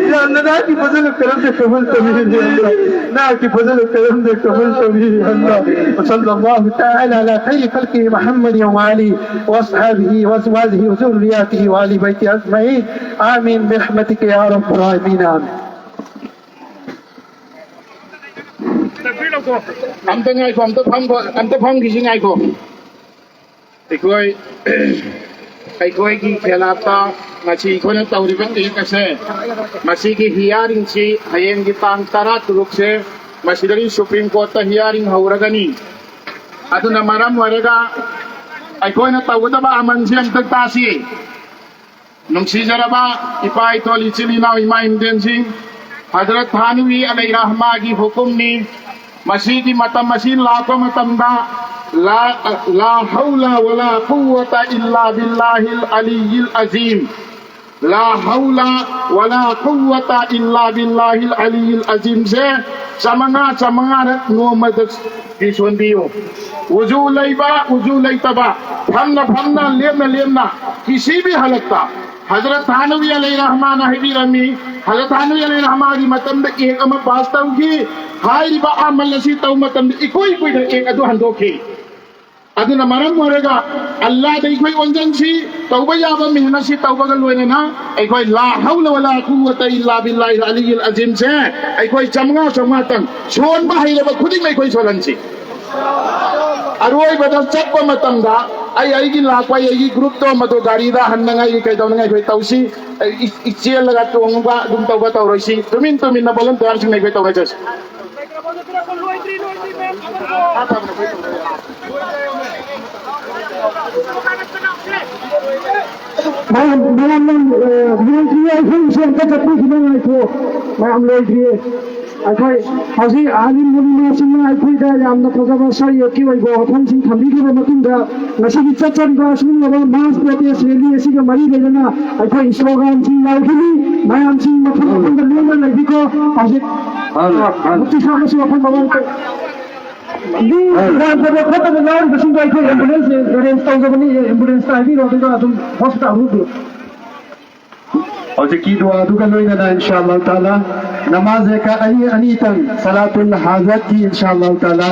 ꯍꯦ ꯑꯜꯂꯥ, ꯅꯪꯒꯤ ꯐꯖꯜ ꯀꯔꯝꯅ ꯀꯕꯨꯜ ꯇꯧꯕꯤꯔꯦ, ꯍꯦ ꯑꯜꯂꯥ꯫ ꯅꯪꯒꯤ ꯐꯖꯜ ꯀꯔꯝꯅ ꯀꯕꯨꯜ ꯇꯧꯕꯤꯔꯦ, ꯍꯦ ꯑꯜꯂꯥ꯫ وصلى الله تعالى على خير خلقه محمد وآله وأصحابه وأزواجه وذرياته وآل بيته أجمعين. آمين برحمتك يا أرحم الراحمين. آمين. ꯑꯝꯇ ꯉꯥꯏꯈꯣ, ꯑꯝꯇ ꯐꯝꯈꯣ, ꯑꯝꯇ ꯐꯝꯈꯤꯁꯤ, ꯉꯥꯏꯈꯣ꯫ ꯑꯩꯈꯣꯏ ꯑꯩꯈꯣꯏꯒꯤ ꯈꯦꯂꯥꯞꯇ ꯉꯁꯤ ꯑꯩꯈꯣꯏꯅ ꯇꯧꯔꯤꯕ ꯑꯦꯛ ꯑꯁꯦ, ꯃꯁꯤꯒꯤ ꯍꯤꯌꯥꯔꯤꯡꯁꯤ ꯍꯌꯦꯡꯒꯤ ꯇꯥꯡ ꯇꯔꯥ ꯇꯔꯨꯛꯁꯦ, ꯃꯁꯤꯗꯒꯤ ꯁꯨꯄ꯭ꯔꯤꯝ ꯀꯣꯔꯠꯇ ꯍꯤꯌꯥꯔꯤꯡ ꯍꯧꯔꯒꯅꯤ꯫ ꯑꯗꯨꯅ ꯃꯔꯝ ꯑꯣꯏꯔꯒ ꯑꯩꯈꯣꯏꯅ ꯇꯧꯒꯗꯕ ꯑꯃꯜꯁꯦ ꯑꯝꯇ ꯇꯥꯁꯤ꯫ ꯅꯨꯡꯁꯤꯖꯔꯕ ꯏꯄꯥ ꯏꯇꯣꯜ, ꯏꯆꯤꯜ ꯏꯅꯥꯎ, ꯏꯃꯥ ꯏꯟꯗꯤꯌꯟꯁꯤꯡ, ꯍꯖꯔꯠ ꯊꯥꯅꯨꯋꯤ ꯑꯂꯩ ꯔꯍꯃꯥꯒꯤ ꯍꯨꯀꯨꯝꯅꯤ꯫ ꯃꯁꯤꯒꯤ ꯃꯇꯝ ꯑꯁꯤ ꯂꯥꯛꯄ ꯃꯇꯝꯗ, لا حول ولا قوة إلا بالله العلي العظيم، لا حول ولا قوة إلا بالله العلي العظيم ꯁꯦ ꯆꯃꯉꯥ ꯆꯃꯉꯥꯔꯛ ꯅꯣꯡꯃꯗ ꯁꯣꯟꯕꯤꯌꯨ꯫ ꯎꯖꯨ ꯂꯩꯕ, ꯎꯖꯨ ꯂꯩꯇꯕ, ꯐꯝꯅ ꯐꯝꯅ, ꯂꯦꯞꯅ ꯂꯦꯞꯅ, ꯀꯤꯁꯤ ꯚꯤ ꯍꯥꯂꯠꯇ꯫ ꯍꯖꯔꯠ ꯊꯥꯅꯨꯋꯤ ꯑꯂꯩ ꯔꯍꯃꯥꯅ ꯍꯥꯏꯕꯤꯔꯝꯃꯤ, ꯍꯖꯔꯠ ꯊꯥꯅꯨꯋꯤ ꯑꯂꯩ ꯔꯍꯃꯥꯒꯤ ꯃꯇꯝꯗ ꯑꯦꯛ ꯑꯃ ꯄꯥꯁ ꯇꯧꯈꯤ꯫ ꯍꯥꯏꯔꯤꯕ ꯑꯃꯜ ꯑꯁꯤ ꯇꯧꯕ ꯃꯇꯝꯗ ꯏꯀꯨꯏ ꯀꯨꯏꯅ ꯑꯦꯛ ꯑꯗꯨ ꯍꯟꯗꯣꯛꯈꯤ꯫ ꯑꯗꯨꯅ ꯃꯔꯝ ꯑꯣꯏꯔꯒ ꯑꯜꯂꯥꯗ ꯑꯩꯈꯣꯏ ꯑꯣꯟꯁꯤꯟꯁꯤ, ꯇꯧꯕ ꯌꯥꯕ ꯃꯤꯍꯅꯠꯁꯤ ꯇꯧꯕꯒ ꯂꯣꯏꯅꯅ ꯑꯩꯈꯣꯏ لا حول ولا قوة إلا بالله العلي العظيم ꯁꯦ ꯑꯩꯈꯣꯏ ꯆꯃꯉꯥ ꯆꯃꯉꯥꯇꯪ ꯁꯣꯟꯕ ꯍꯩꯔꯕ ꯈꯨꯗꯤꯡꯃꯛ ꯑꯩꯈꯣꯏ ꯁꯣꯜꯍꯟꯁꯤ꯫ ꯑꯔꯣꯏꯕꯗ ꯆꯠꯄ ꯃꯇꯝꯗ ꯑꯩ ꯑꯩꯒꯤ ꯂꯥꯛꯄ ꯑꯩ ꯑꯩꯒꯤ ꯒ꯭ꯔꯨꯞꯇꯣ ꯃꯗꯨ ꯒꯥꯔꯤꯗ ꯍꯟꯅꯉꯥꯏꯒꯤ ꯀꯩꯗꯧꯅꯉꯥꯏ ꯑꯩꯈꯣꯏ ꯇꯧꯁꯤ꯫ ꯑꯩ ꯏ- ꯏ- ꯆꯦꯜꯂꯒ ꯇꯣꯡꯕ ꯑꯗꯨꯝ ꯇꯧꯕ ꯇꯧꯔꯣꯏꯁꯤ꯫ ꯇꯨꯃꯤꯟ ꯇꯨꯃꯤꯟꯅ ꯚꯣꯂꯟꯇꯤꯌꯥꯔꯁꯤꯡꯅ ꯑꯩꯈꯣꯏ ꯇꯧꯅꯖꯁꯤ꯫ ꯃꯌꯥꯝ, ꯃꯌꯥꯝ ꯅꯪ, ꯑ, ꯃꯌꯥꯝ ꯀ꯭ꯔꯤꯌꯥ ꯏꯁꯩꯁꯦ ꯑꯝꯇ ꯆꯠꯄꯤꯈꯤꯕ ꯉꯥꯏꯈꯣ꯫ ꯃꯌꯥꯝ ꯂꯣꯏꯗ꯭ꯔꯤꯌꯦ꯫ ꯑꯩꯈꯣꯏ ꯍꯧꯖꯤꯛ ꯑꯥꯂꯤꯝ ꯃꯨꯂꯤꯃꯥꯁꯤꯡꯅ ꯑꯩꯈꯣꯏꯗ ꯌꯥꯝꯅ ꯐꯖꯕ ꯁꯔꯤꯌꯠꯀꯤ ꯑꯣꯏꯕ ꯋꯥꯐꯝꯁꯤꯡ ꯊꯝꯕꯤꯈꯤꯕ ꯃꯇꯨꯡꯗ, ꯉꯁꯤꯒꯤ ꯆꯠꯆꯔꯤꯕ ꯑꯁꯤꯒꯨꯝꯂꯕ ꯃꯥꯁ ꯄ꯭ꯔꯣꯇꯦꯁ ꯔꯦꯂꯤ ꯑꯁꯤꯒ ꯃꯔꯤ ꯂꯩꯅꯅ ꯑꯩꯈꯣꯏ ꯁ꯭ꯂꯣꯒꯥꯟꯁꯤꯡ ꯌꯥꯎꯈꯤꯅꯤ꯫ ꯃꯌꯥꯝꯁꯤꯡ ꯃꯐꯝ ꯃꯐꯝꯗ ꯂꯦꯡꯗꯅ ꯂꯩꯕꯤꯈꯣ꯫ ꯍꯧꯖꯤꯛ ꯃꯨꯐꯇꯤ ꯁꯥꯍꯕꯅꯁꯨ ꯃꯐꯝ ꯃꯐꯝ ꯃꯤ ꯌꯥꯝꯗꯕ ꯈꯣꯠꯇꯕ ꯌꯥꯎꯔꯤꯕꯁꯤꯡꯗꯣ ꯑꯩꯈꯣꯏ ꯑꯦꯝꯕꯨꯂꯦꯟꯁ ꯑꯦꯔꯦꯟꯖ ꯇꯧꯖꯕꯅꯤ꯫ ꯑꯦꯝꯕꯨꯂꯦꯟꯁꯇ ꯍꯥꯏꯕꯤꯔꯣ, ꯑꯗꯨꯒ ꯑꯗꯨꯝ ꯍꯣꯁꯄꯤꯇꯥꯜ ꯄꯨꯕꯤꯌꯨ꯫ ꯍꯧꯖꯤꯛꯀꯤ ꯗꯨꯋꯥꯗꯨꯒ ꯂꯣꯏꯅꯅ ꯏꯟꯁꯥ ꯑꯜꯂꯥꯍ ꯇꯥꯂꯥ ꯅꯃꯥꯖ ꯔꯀꯥ ꯑꯅꯤ ꯑꯅꯤꯇꯪ ꯁꯂꯥꯇꯨꯜ ꯍꯥꯖꯠꯀꯤ ꯏꯟꯁꯥ ꯑꯜꯂꯥꯍ ꯇꯥꯂꯥ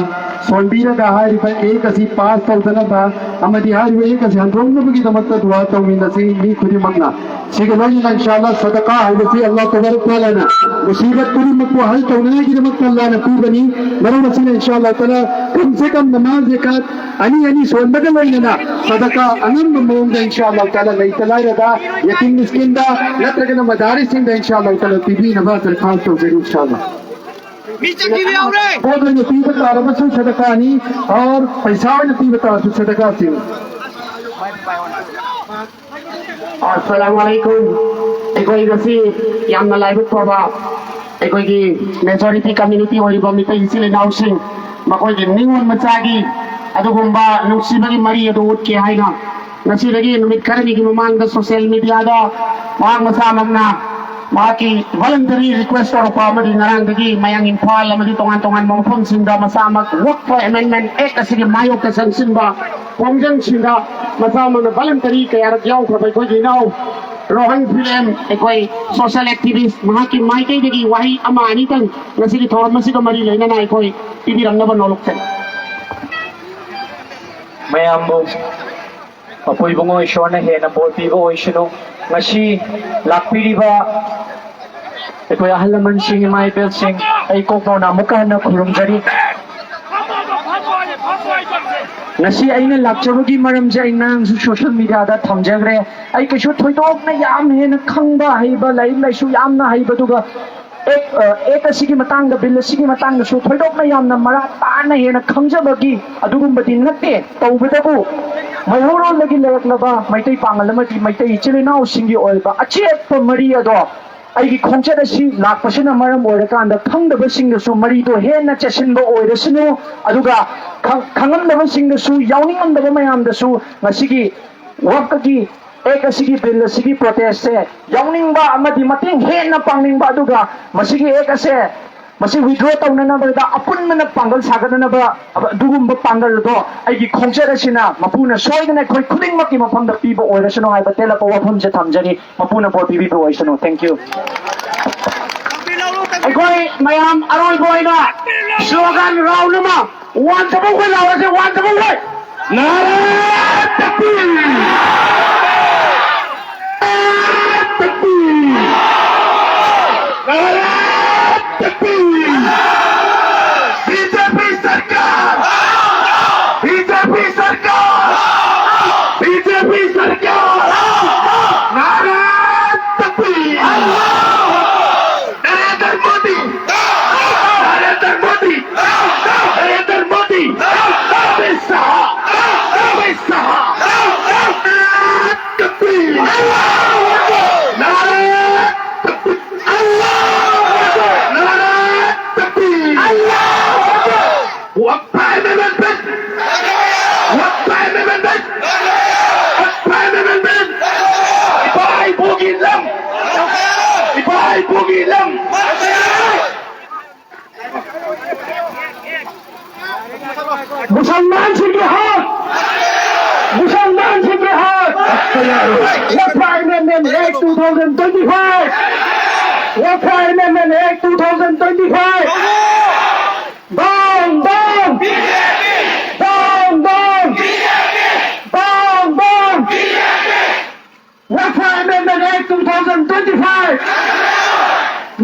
ꯁꯣꯟꯕꯤꯔꯒ ꯍꯥꯏꯔꯤꯕ ꯑꯦꯛ ꯑꯁꯤ ꯄꯥꯁ ꯇꯧꯗꯅꯕ ꯑꯃꯗꯤ ꯍꯥꯏꯔꯤꯕ ꯑꯦꯛ ꯑꯁꯤ ꯍꯟꯗꯣꯛꯅꯕꯒꯤꯗꯃꯛꯇ ꯗꯨꯋꯥ ꯇꯧꯃꯤꯟꯅꯁꯤ ꯃꯤ ꯈꯨꯗꯤꯡꯃꯛꯅ꯫ ꯁꯤꯒ ꯂꯣꯏꯅꯅ ꯏꯟꯁꯥ ꯑꯜꯂꯥ ꯁꯗꯀꯥ ꯍꯥꯏꯕꯁꯤ ꯑꯜꯂꯥ ꯇꯕꯥꯔꯛ ꯇꯥꯂꯥꯅ ꯃꯨꯁꯤꯕꯠ ꯈꯨꯗꯤꯡꯃꯛꯄꯨ ꯍꯜ ꯇꯧꯅꯉꯥꯏꯒꯤꯗꯃꯛꯇ ꯑꯜꯂꯥꯅ ꯄꯤꯕꯅꯤ꯫ ꯃꯔꯝ ꯑꯁꯤꯅ ꯏꯟꯁꯥ ꯑꯜꯂꯥ ꯇꯥꯂꯥ ꯀꯝ ꯁꯦ ꯀꯝ ꯅꯃꯥꯖ ꯖꯀꯥꯠ ꯑꯅꯤ ꯑꯅꯤ ꯁꯣꯟꯕꯒ ꯂꯣꯏꯅꯅ ꯁꯗꯀꯥ ꯑꯉꯝꯕ ꯃꯑꯣꯡꯗ ꯏꯟꯁꯥ ꯑꯜꯂꯥ ꯇꯥꯂꯥ ꯂꯩꯇ ꯂꯥꯏꯔꯗ ꯌꯇꯤꯝ ꯃꯤꯁꯀꯤꯟꯗ ꯅꯠꯇ꯭ꯔꯒꯅ ꯃꯗꯥꯔꯤꯁꯁꯤꯡꯗ ꯏꯟꯁꯥ ꯑꯜꯂꯥ ꯇꯥꯂꯥ ꯄꯤꯕꯤꯅꯕ ꯗꯔꯈꯥꯁ ꯇꯧꯖꯔꯤ ꯏꯟꯁꯥ ꯑꯜꯂꯥ꯫ ꯄꯣꯠ ꯑꯣꯏꯅ ꯄꯤꯕ ꯇꯥꯔꯕꯁꯨ ꯁꯗꯀꯥꯅꯤ, ꯑꯣꯔ ꯄꯩꯁꯥ ꯑꯣꯏꯅ ꯄꯤꯕ ꯇꯥꯔꯁꯨ ꯁꯗꯀꯥꯁꯤꯡ꯫ ꯑꯁꯂꯥꯃꯨ ꯑꯂꯩꯀꯨꯝ꯫ ꯑꯩꯈꯣꯏ ꯉꯁꯤ ꯌꯥꯝꯅ ꯂꯥꯏꯕꯛ ꯐꯕ ꯑꯩꯈꯣꯏꯒꯤ ꯃꯦꯖꯣꯔꯤꯇꯤ ꯀꯝꯃ꯭ꯌꯨꯅꯤꯇꯤ ꯑꯣꯏꯔꯤꯕ ꯃꯤꯇꯩ ꯏꯆꯤꯜ ꯏꯅꯥꯎꯁꯤꯡ ꯃꯈꯣꯏꯒꯤ ꯅꯤꯉꯣꯜ ꯃꯆꯥꯒꯤ ꯑꯗꯨꯒꯨꯝꯕ ꯅꯨꯡꯁꯤꯕꯒꯤ ꯃꯔꯤ ꯑꯗꯨ ꯎꯠꯀꯦ ꯍꯥꯏꯅ ꯉꯁꯤꯗꯒꯤ ꯅꯨꯃꯤꯠ ꯈꯔꯅꯤꯒꯤ ꯃꯃꯥꯡꯗ ꯁꯣꯁꯤꯌꯦꯜ ꯃꯤꯗꯤꯌꯥꯗ ꯃꯍꯥꯛ ꯃꯁꯥꯃꯛꯅ ꯃꯍꯥꯛꯀꯤ ꯚꯣꯂꯨꯟꯇꯔꯤ ꯔꯤꯀ꯭ꯋꯦꯁ ꯇꯧꯔꯛꯄ ꯑꯃꯗꯤ ꯉꯔꯥꯡꯗꯒꯤ ꯃꯌꯥꯡ ꯏꯝꯐꯥꯜ ꯑꯃꯗꯤ ꯇꯣꯉꯥꯟ ꯇꯣꯉꯥꯟꯕ ꯃꯐꯝꯁꯤꯡꯗ ꯃꯁꯥꯃꯛ ꯋꯛꯐ ꯑꯦꯃꯦꯟꯃꯦꯟ ꯑꯦꯛ ꯑꯁꯤꯒꯤ ꯃꯥꯌꯣꯛꯇ ꯆꯪꯁꯤꯟꯕ ꯈꯣꯡꯖꯪꯁꯤꯡꯗ ꯃꯁꯥꯃꯛꯅ ꯚꯣꯂꯨꯟꯇꯔꯤ ꯀꯌꯥꯔꯛ ꯌꯥꯎꯈ꯭ꯔꯕ ꯑꯩꯈꯣꯏꯒꯤ ꯏꯅꯥꯎ ꯔꯣꯍꯟ ꯐꯤꯂꯦꯝ ꯑꯩꯈꯣꯏ ꯁꯣꯁꯤꯌꯦꯜ ꯑꯦꯛꯇꯤꯚꯤꯁ ꯃꯍꯥꯛꯀꯤ ꯃꯥꯏꯀꯩꯗꯒꯤ ꯋꯥꯍꯩ ꯑꯃ ꯑꯅꯤꯇꯪ ꯉꯁꯤꯒꯤ ꯊꯧꯔꯝ ꯑꯁꯤꯒ ꯃꯔꯤ ꯂꯩꯅꯅ ꯑꯩꯈꯣꯏ ꯄꯤꯕꯤꯔꯝꯅꯕ ꯅꯣꯂꯨꯛꯆꯔꯤ꯫ ꯃꯌꯥꯝꯕꯨ ꯃꯄꯨ ꯏꯕꯨꯡꯉꯣ ꯏꯁꯣꯔꯅ ꯍꯦꯟꯅ ꯕꯣꯔ ꯄꯤꯕ ꯑꯣꯏꯁꯅꯨ꯫ ꯉꯁꯤ ꯂꯥꯛꯄꯤꯔꯤꯕ ꯑꯩꯈꯣꯏ ꯑꯍꯜ ꯂꯃꯟꯁꯤꯡ, ꯏꯃꯥ ꯏꯕꯦꯜꯁꯤꯡ, ꯑꯩ ꯀꯣꯛ ꯅꯧꯅ ꯑꯃꯨꯛꯀ ꯍꯟꯅ ꯈꯨꯔꯨꯝꯖꯔꯤ꯫ ꯉꯁꯤ ꯑꯩꯅ ꯂꯥꯛꯆꯕꯒꯤ ꯃꯔꯝꯁꯦ ꯑꯩ ꯉꯔꯥꯡꯁꯨ ꯁꯣꯁꯤꯌꯦꯜ ꯃꯤꯗꯤꯌꯥꯗ ꯊꯝꯖꯈ꯭ꯔꯦ꯫ ꯑꯩ ꯀꯩꯁꯨ ꯊꯣꯏꯗꯣꯛꯅ ꯌꯥꯝ ꯍꯦꯟꯅ ꯈꯪꯕ ꯍꯩꯕ, ꯂꯥꯏꯔꯤꯛ ꯂꯥꯏꯁꯨ ꯌꯥꯝꯅ ꯍꯩꯕ, ꯑꯗꯨꯒ ꯑꯦꯛ, ꯑ, ꯑꯦꯛ ꯑꯁꯤꯒꯤ ꯃꯇꯥꯡꯗ, ꯕꯤꯜ ꯑꯁꯤꯒꯤ ꯃꯇꯥꯡꯗꯁꯨ ꯊꯣꯏꯗꯣꯛꯅ ꯌꯥꯝꯅ ꯃꯔꯥ ꯇꯥꯅ ꯍꯦꯟꯅ ꯈꯪꯖꯕꯒꯤ ꯑꯗꯨꯒꯨꯝꯕꯗꯤ ꯅꯠꯇꯦ꯫ ꯇꯧꯕꯇꯕꯨ ꯃꯩꯍꯧꯔꯣꯟꯗꯒꯤ ꯂꯩꯔꯛꯂꯕ ꯃꯩꯇꯩ ꯄꯥꯉꯜ ꯑꯃꯗꯤ ꯃꯩꯇꯩ ꯏꯆꯤꯜ ꯏꯅꯥꯎꯁꯤꯡꯒꯤ ꯑꯣꯏꯕ ꯑꯆꯦꯠꯄ ꯃꯔꯤ ꯑꯗꯣ ꯑꯩꯒꯤ ꯈꯣꯡꯆꯠ ꯑꯁꯤ ꯂꯥꯛꯄꯁꯤꯅ ꯃꯔꯝ ꯑꯣꯏꯔꯀꯥꯟꯗ ꯈꯪꯗꯕꯁꯤꯡꯗꯁꯨ ꯃꯔꯤꯗꯣ ꯍꯦꯟꯅ ꯆꯦꯁꯤꯟꯕ ꯑꯣꯏꯔꯁꯅꯨ꯫ ꯑꯗꯨꯒ ꯈꯪ-, ꯈꯪꯉꯝꯗꯕꯁꯤꯡꯗꯁꯨ, ꯌꯥꯎꯅꯤꯡꯉꯝꯗꯕ ꯃꯌꯥꯝꯗꯁꯨ ꯉꯁꯤꯒꯤ ꯋꯛꯐꯀꯤ ꯑꯦꯛ ꯑꯁꯤꯒꯤ, ꯕꯤꯜ ꯑꯁꯤꯒꯤ ꯄ꯭ꯔꯣꯇꯦꯁꯁꯦ ꯌꯥꯎꯅꯤꯡꯕ ꯑꯃꯗꯤ ꯃꯇꯦꯡ ꯍꯦꯟꯅ ꯄꯥꯡꯅꯤꯡꯕ, ꯑꯗꯨꯒ ꯃꯁꯤꯒꯤ ꯑꯦꯛ ꯑꯁꯦ ꯃꯁꯤ ꯋꯤꯗ꯭ꯔꯣ ꯇꯧꯅꯅꯕꯗ ꯑꯄꯨꯟꯕꯅ ꯄꯥꯡꯒꯜ ꯁꯥꯒꯠꯅꯅꯕ ꯑꯗꯨꯒꯨꯝꯕ ꯄꯥꯡꯒꯜ ꯑꯗꯣ ꯑꯩꯒꯤ ꯈꯣꯡꯆꯠ ꯑꯁꯤꯅ ꯃꯄꯨꯅ ꯁꯣꯏꯗꯅ ꯑꯩꯈꯣꯏ ꯈꯨꯗꯤꯡꯃꯛꯀꯤ ꯃꯐꯝꯗ ꯄꯤꯕ ꯑꯣꯏꯔꯁꯅꯨ ꯍꯥꯏꯕ ꯇꯦꯜꯂꯛꯄ ꯋꯥꯐꯝꯁꯦ ꯊꯝꯖꯔꯤ꯫ ꯃꯄꯨꯅ ꯕꯣꯔ ꯄꯤꯕꯤꯕ ꯑꯣꯏꯁꯅꯨ꯫ Thank you꯫ ꯑꯩꯈꯣꯏ ꯃꯌꯥꯝ ꯑꯔꯣꯏꯕ ꯑꯣꯏꯅ ꯁ꯭ꯂꯣꯒꯥꯟ ꯔꯥꯎꯟ ꯑꯃ ꯋꯥꯟ ꯗꯕꯜ ꯋꯥꯟ ꯂꯥꯎꯔꯁꯦ, ꯋꯥꯟ ꯗꯕꯜ ꯋꯥꯟ꯫ ꯅꯥꯔꯥ ꯇꯛꯕꯤꯔ! ꯅꯥꯔꯥ ꯇꯛꯕꯤꯔ! ꯅꯥꯔꯥ ꯇꯛꯕꯤꯔ! ꯕꯤ ꯖꯦ ꯄꯤ ꯁꯔꯀꯥꯔ! ꯕꯤ ꯖꯦ ꯄꯤ ꯁꯔꯀꯥꯔ! ꯕꯤ ꯖꯦ ꯄꯤ ꯁꯔꯀꯥꯔ! ꯅꯥꯔꯥ ꯇꯛꯕꯤꯔ! ꯅꯔꯦꯟꯗ꯭ꯔ ꯃꯣꯗꯤ! ꯅꯔꯦꯟꯗ꯭ꯔ ꯃꯣꯗꯤ! ꯅꯔꯦꯟꯗ꯭ꯔ ꯃꯣꯗꯤ! ꯑꯃꯤꯠ ꯁꯥꯍ! ꯑꯃꯤꯠ ꯁꯥꯍ! ꯅꯥꯔꯥ ꯇꯛꯕꯤꯔ! ꯅꯥꯔꯥ ꯇꯛꯕꯤꯔ! ꯅꯥꯔꯥ ꯇꯛꯕꯤꯔ! Waqf Prime Amendment! Waqf Prime Amendment! Waqf Prime Amendment! ꯏꯄꯥ ꯏꯄꯨꯒꯤ ꯂꯝ! ꯏꯄꯥ ꯏꯄꯨꯒꯤ ꯂꯝ! ꯃꯨꯁꯜꯃꯥꯟꯁꯤꯡꯒꯤ ꯍꯛ! ꯃꯨꯁꯜꯃꯥꯟꯁꯤꯡꯒꯤ ꯍꯛ! Waqf Amendment Act two thousand twenty-five! Waqf Amendment Act two thousand twenty-five! Down, down! Down, down! Down, down! Waqf Amendment Act two thousand twenty-five!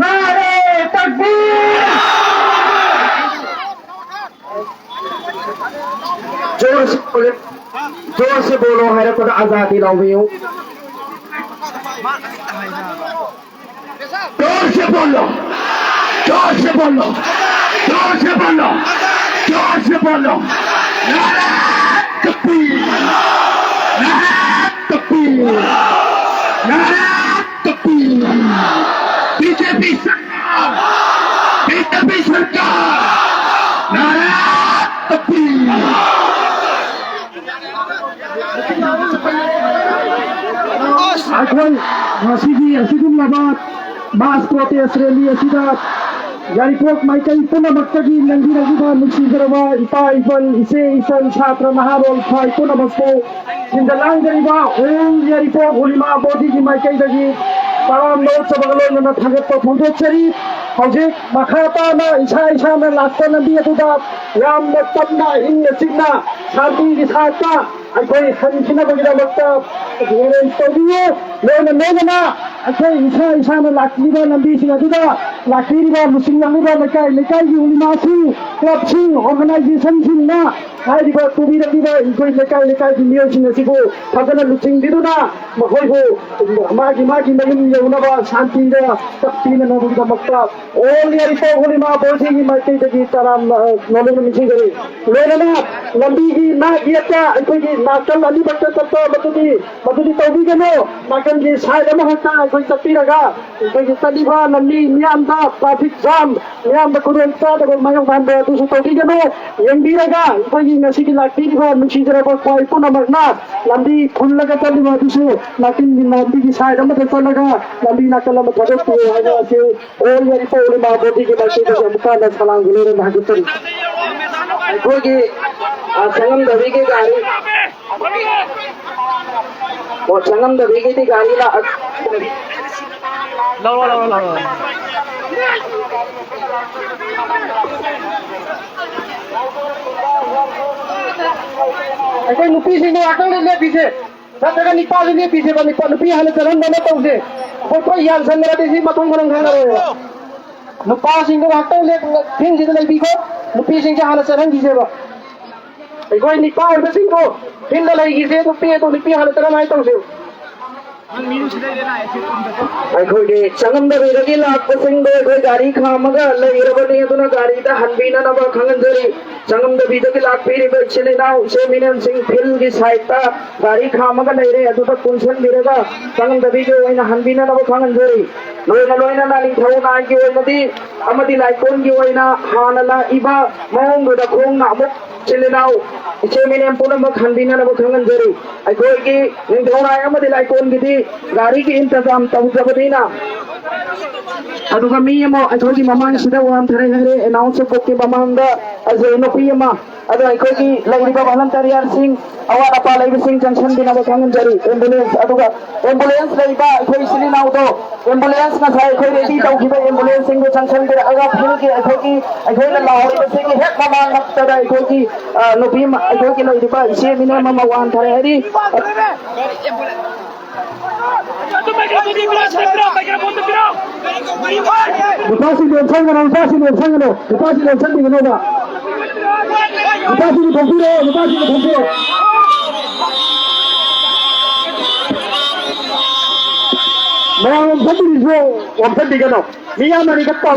Nare Takbir! जोर से बोले, जोर से बोलो, ꯍꯥꯏꯔꯛꯄꯗ ꯑꯖꯥꯗꯤ ꯂꯥꯎꯕꯤꯌꯨ꯫ जोर से बोलो, जोर से बोलो, जोर से बोलो, जोर से बोलो। नारा तकबीर, नारा तकबीर, नारा तकबीर। बीजेपी सरकार, बीजेपी सरकार, नारा तकबीर। ꯑꯩꯈꯣꯏ ꯉꯁꯤꯒꯤ ꯑꯁꯤꯒꯨꯝꯂꯕ mass protest rally ꯑꯁꯤꯗ ꯌꯥꯏꯔꯤꯄꯣꯛ ꯃꯥꯏꯀꯩ ꯄꯨꯝꯅꯃꯛꯇꯒꯤ ꯂꯦꯡꯕꯤꯔꯛꯂꯤꯕ ꯅꯨꯡꯁꯤꯖꯔꯕ ꯏꯄꯥ ꯏꯄꯟ, ꯏꯆꯦ ꯏꯆꯟ, ꯁꯥꯇ꯭ꯔ ꯅꯍꯥꯔꯣꯜ ꯈ꯭ꯋꯥꯏ ꯄꯨꯝꯅꯃꯛꯄꯨ, ꯁꯤꯟꯗ ꯂꯥꯡꯖꯔꯤꯕ ꯑꯣꯜ ꯌꯥꯏꯔꯤꯄꯣꯛ ꯍꯨꯂꯤꯃꯥ ꯕꯣꯗꯤꯒꯤ ꯃꯥꯏꯀꯩꯗꯒꯤ ꯇꯔꯥꯝꯅ ꯑꯣꯛꯆꯕꯒ ꯂꯣꯏꯅꯅ ꯊꯥꯒꯠꯄ ꯐꯣꯡꯗꯣꯛꯆꯔꯤ꯫ ꯍꯧꯖꯤꯛ ꯃꯈꯥ ꯇꯥꯅ ꯏꯁꯥ ꯏꯁꯥꯅ ꯂꯥꯛꯄ ꯂꯝꯕꯤ ꯑꯗꯨꯗ ꯌꯥꯝꯅ ꯇꯞꯅ, ꯏꯪꯅ ꯆꯤꯛꯅ, ꯁꯥꯟꯇꯤꯒꯤ ꯁꯥꯠꯇ ꯑꯩꯈꯣꯏ ꯍꯟꯈꯤꯅꯕꯒꯤꯗꯃꯛꯇ arrange ꯇꯧꯕꯤꯌꯨ꯫ ꯂꯣꯏꯅ ꯂꯣꯏꯅꯅ ꯑꯩꯈꯣꯏ ꯏꯁꯥ ꯏꯁꯥꯅ ꯂꯥꯛꯂꯤꯕ ꯂꯝꯕꯤꯁꯤꯡ ꯑꯗꯨꯗ ꯂꯥꯛꯄꯤꯔꯤꯕ, ꯂꯨꯆꯤꯡꯂꯛꯂꯤꯕ ꯂꯩꯀꯥꯏ ꯂꯩꯀꯥꯏꯒꯤ ꯍꯨꯂꯤꯃꯥꯁꯤꯡ, ꯀ꯭ꯂꯕꯁꯤꯡ, organizationꯁꯤꯡꯅ ꯍꯥꯏꯔꯤꯕ ꯄꯨꯕꯤꯔꯛꯂꯤꯕ ꯑꯩꯈꯣꯏ ꯂꯩꯀꯥꯏ ꯂꯩꯀꯥꯏꯒꯤ ꯃꯤꯑꯣꯏꯁꯤꯡ ꯑꯁꯤꯕꯨ ꯐꯖꯅ ꯂꯨꯆꯤꯡꯕꯤꯗꯨꯅ ꯃꯈꯣꯏꯕꯨ ꯃꯥꯒꯤ ꯃꯥꯒꯤ ꯃꯌꯨꯝ ꯌꯧꯅꯕ ꯁꯥꯟꯇꯤꯗ ꯆꯠꯄꯤꯅꯅꯕꯒꯤꯗꯃꯛꯇ ꯑꯣꯜ ꯌꯥꯏꯔꯤꯄꯣꯛ ꯍꯨꯂꯤꯃꯥ ꯕꯣꯗꯤꯒꯤ ꯃꯥꯏꯀꯩꯗꯒꯤ ꯇꯔꯥꯝꯅ ꯅꯣꯂꯨꯛꯅ ꯅꯤꯡꯁꯤꯡꯖꯔꯤ꯫ ꯂꯣꯏꯅꯅ ꯂꯝꯕꯤꯒꯤ ꯅꯥꯛ ꯌꯦꯠꯇ ꯑꯩꯈꯣꯏꯒꯤ ꯅꯥꯀꯜ ꯑꯅꯤꯃꯛꯇ ꯆꯠꯄ ꯃꯗꯨꯗꯤ, ꯃꯗꯨꯗꯤ ꯇꯧꯕꯤꯒꯅꯨ꯫ ꯅꯥꯀꯜꯒꯤ side ꯑꯃꯈꯛꯇ ꯑꯩꯈꯣꯏ ꯆꯠꯄꯤꯔꯒ ꯑꯩꯈꯣꯏꯒꯤ ꯆꯠꯂꯤꯕ ꯂꯝꯕꯤ ꯃꯤꯌꯥꯝꯗ traffic jam, ꯃꯤꯌꯥꯝꯗ ꯈꯨꯗꯣꯡ ꯆꯥꯗꯕ ꯃꯥꯌꯣꯛꯅꯍꯟꯕ ꯑꯗꯨꯁꯨ ꯇꯧꯕꯤꯒꯅꯨ꯫ ꯌꯦꯡꯕꯤꯔꯒ ꯑꯩꯈꯣꯏꯒꯤ ꯉꯁꯤꯒꯤ ꯂꯥꯛꯄꯤꯔꯤꯕ ꯅꯨꯡꯁꯤꯖꯔꯕ ꯈ꯭ꯋꯥꯏ ꯄꯨꯝꯅꯃꯛꯅ ꯂꯝꯕꯤ ꯐꯨꯜꯂꯒ ꯆꯠꯂꯤꯕ ꯑꯗꯨꯁꯨ ꯅꯥꯀꯜꯒꯤ, ꯂꯝꯕꯤꯒꯤ side ꯑꯃꯗ ꯆꯠꯂꯒ ꯂꯝꯕꯤ ꯅꯥꯀꯜ ꯑꯃ ꯊꯥꯗꯣꯛꯄꯤꯌꯨ ꯍꯥꯏꯕ ꯑꯁꯤ ꯑꯣꯜ ꯌꯥꯏꯔꯤꯄꯣꯛ ꯍꯨꯂꯤꯃꯥ ꯕꯣꯗꯤꯒꯤ ꯃꯥꯏꯀꯩꯗꯒꯤ ꯑꯃꯨꯛꯀ ꯍꯟꯅ ꯁꯂꯥꯝꯒꯤ ꯂꯣꯏꯅꯅ ꯍꯥꯏꯖꯔꯤ꯫ ꯑꯩꯈꯣꯏꯒꯤ, ꯑ, ꯁꯪꯉꯝꯗꯕꯤꯒꯤ ꯒꯥꯔꯤ, ꯑꯣ, ꯁꯪꯉꯝꯗꯕꯤꯒꯤꯗꯤ ꯒꯥꯔꯤ ꯂꯥꯛ-, ꯂꯧꯔꯣ, ꯂꯧꯔꯣ, ꯂꯧꯔꯣ꯫ ꯑꯩꯈꯣꯏ ꯅꯨꯄꯤꯁꯤꯡꯗꯣ ꯉꯥꯛꯇꯪ ꯂꯦꯞꯄꯤꯁꯦ꯫ ꯅꯠꯇ꯭ꯔꯒ ꯅꯤꯄꯥꯁꯨ ꯂꯦꯞꯄꯤꯁꯦꯕ, ꯅꯤꯄꯥ, ꯅꯨꯄꯤ ꯍꯥꯟꯅ ꯆꯠꯍꯟꯕ ꯑꯃ ꯇꯧꯁꯦ꯫ ꯑꯩꯈꯣꯏ ꯄꯨꯔꯥ ꯌꯥꯟꯁꯟꯅꯔꯗꯤ ꯁꯤ ꯃꯊꯣꯡ ꯃꯔꯝ ꯈꯪꯉꯔꯣꯏꯕ꯫ ꯅꯨꯄꯥꯁꯤꯡꯗꯣ ꯉꯥꯛꯇꯪ ꯂꯦꯞ-, fieldꯁꯤꯗ ꯂꯩꯕꯤꯈꯣ, ꯅꯨꯄꯤꯁꯤꯡꯁꯦ ꯍꯥꯟꯅ ꯆꯠꯍꯟꯈꯤꯁꯦꯕ꯫ ꯑꯩꯈꯣꯏ ꯅꯤꯄꯥ ꯑꯣꯏꯕꯁꯤꯡꯗꯣ fieldꯗ ꯂꯩꯈꯤꯁꯦ, ꯅꯨꯄꯤ ꯑꯗꯣ, ꯅꯨꯄꯤ ꯍꯥꯟꯅ ꯆꯠꯍꯟꯅꯉꯥꯏ ꯇꯧꯁꯦ꯫ ꯑꯩꯈꯣꯏꯒꯤ ꯆꯪꯉꯝꯗꯕꯤꯗꯒꯤ ꯂꯥꯛꯄꯁꯤꯡꯗꯣ ꯑꯩꯈꯣꯏ ꯒꯥꯔꯤ ꯈꯥꯝꯃꯒ ꯂꯩꯔꯕꯅꯤ, ꯑꯗꯨꯅ ꯒꯥꯔꯤꯗ ꯍꯟꯕꯤꯅꯅꯕ ꯈꯪꯍꯟꯖꯔꯤ꯫ ꯆꯪꯉꯝꯗꯕꯤꯗꯒꯤ ꯂꯥꯛꯄꯤꯔꯤꯕ ꯏꯆꯤꯜ ꯏꯅꯥꯎ, ꯏꯆꯦ ꯃꯤꯅꯦꯝꯁꯤꯡ fieldꯒꯤ sideꯇ ꯒꯥꯔꯤ ꯈꯥꯝꯃꯒ ꯂꯩꯔꯦ, ꯑꯗꯨꯗ ꯄꯨꯟꯁꯤꯟꯕꯤꯔꯒ ꯆꯪꯉꯝꯗꯕꯤꯒꯤ ꯑꯣꯏꯅ ꯍꯟꯕꯤꯅꯅꯕ ꯈꯪꯍꯟꯖꯔꯤ꯫ ꯂꯣꯏꯅ ꯂꯣꯏꯅꯅ ꯅꯤꯡꯊꯧ ꯅꯥꯏꯒꯤ ꯑꯣꯏꯅꯗꯤ ꯑꯃꯗꯤ ꯂꯥꯏꯀꯣꯟꯒꯤ ꯑꯣꯏꯅ ꯍꯥꯟꯅ ꯂꯥꯛꯏꯕ ꯃꯑꯣꯡꯗꯨꯗ ꯈꯣꯡꯅ ꯑꯃꯨꯛ ꯏꯆꯤꯜ ꯏꯅꯥꯎ, ꯏꯆꯦ ꯃꯤꯅꯦꯝ ꯄꯨꯝꯅꯃꯛ ꯍꯟꯕꯤꯅꯅꯕ ꯈꯪꯍꯟꯖꯔꯤ꯫ ꯑꯩꯈꯣꯏꯒꯤ ꯅꯤꯡꯊꯧꯔꯥꯏ ꯑꯃꯗꯤ ꯂꯥꯏꯀꯣꯟꯒꯤꯗꯤ ꯒꯥꯔꯤꯒꯤ ꯏꯟꯇꯖꯥꯝ ꯇꯧꯖꯕꯅꯤꯅ, ꯑꯗꯨꯒ ꯃꯤ ꯑꯃ ꯑꯩꯈꯣꯏꯒꯤ ꯃꯃꯥꯡꯁꯤꯗ ꯋꯥꯟꯊꯔꯦ ꯍꯥꯏꯔꯦ, ꯑꯦꯅꯥꯎꯟꯁ ꯕꯨꯛꯀꯤ ꯃꯃꯥꯡꯗ ꯑꯖꯩ ꯅꯨꯄꯤ ꯑꯃ, ꯑꯗꯣ ꯑꯩꯈꯣꯏꯒꯤ ꯂꯩꯔꯤꯕ ꯚꯣꯂꯟꯇꯤꯌꯔꯁꯤꯡ, ꯑꯋꯥꯠ ꯑꯄꯥ ꯂꯩꯕꯁꯤꯡ ꯆꯪꯁꯤꯟꯕꯤꯅꯕ ꯈꯪꯍꯟꯖꯔꯤ꯫ ꯑꯦꯝꯕꯨꯂꯦꯟꯁ, ꯑꯗꯨꯒ ꯑꯦꯝꯕꯨꯂꯦꯟꯁ ꯂꯩꯕ ꯑꯩꯈꯣꯏ ꯏꯆꯤꯜ ꯏꯅꯥꯎꯗꯣ, ꯑꯦꯝꯕꯨꯂꯦꯟꯁ ꯉꯁꯥꯏ ꯑꯩꯈꯣꯏ ꯔꯦꯗꯤ ꯇꯧꯈꯤꯕ ꯑꯦꯝꯕꯨꯂꯦꯟꯁꯁꯤꯡꯗꯣ ꯆꯪꯁꯤꯟꯕꯤꯔꯛꯑꯒ ꯐꯤꯜꯒꯤ ꯑꯩꯈꯣꯏꯒꯤ, ꯑꯩꯈꯣꯏꯅ ꯂꯥꯎꯔꯤꯕꯁꯤꯒꯤ ꯍꯦꯛ ꯃꯃꯥꯡꯃꯛꯇꯗ ꯑꯩꯈꯣꯏꯒꯤ, ꯑ, ꯅꯨꯄꯤ ꯑꯃ, ꯑꯩꯈꯣꯏꯒꯤ ꯂꯩꯔꯤꯕ ꯏꯆꯦ ꯃꯤꯅꯦꯝ ꯑꯃ ꯋꯥꯟꯊꯔꯦ ꯍꯥꯏꯔꯤ꯫ ꯅꯨꯄꯥꯁꯤꯡ ꯂꯦꯞꯁꯟꯒꯅꯨ, ꯅꯨꯄꯥꯁꯤꯡ ꯂꯦꯞꯁꯟꯒꯅꯨ, ꯅꯨꯄꯥꯁꯤꯡ ꯂꯦꯞꯁꯟꯕꯤꯒꯅꯣꯕ꯫ ꯅꯨꯄꯥꯁꯤꯡ ꯊꯣꯛꯄꯤꯔꯣ, ꯅꯨꯄꯥꯁꯤꯡ ꯊꯣꯛꯄꯤꯔꯣ꯫ ꯃꯌꯥꯝ ꯑꯣꯝꯁꯟꯕꯤꯔꯤꯁꯨ ꯑꯣꯝꯁꯟꯕꯤꯒꯅꯨ꯫ ꯃꯤ ꯑꯃꯅꯤꯈꯛ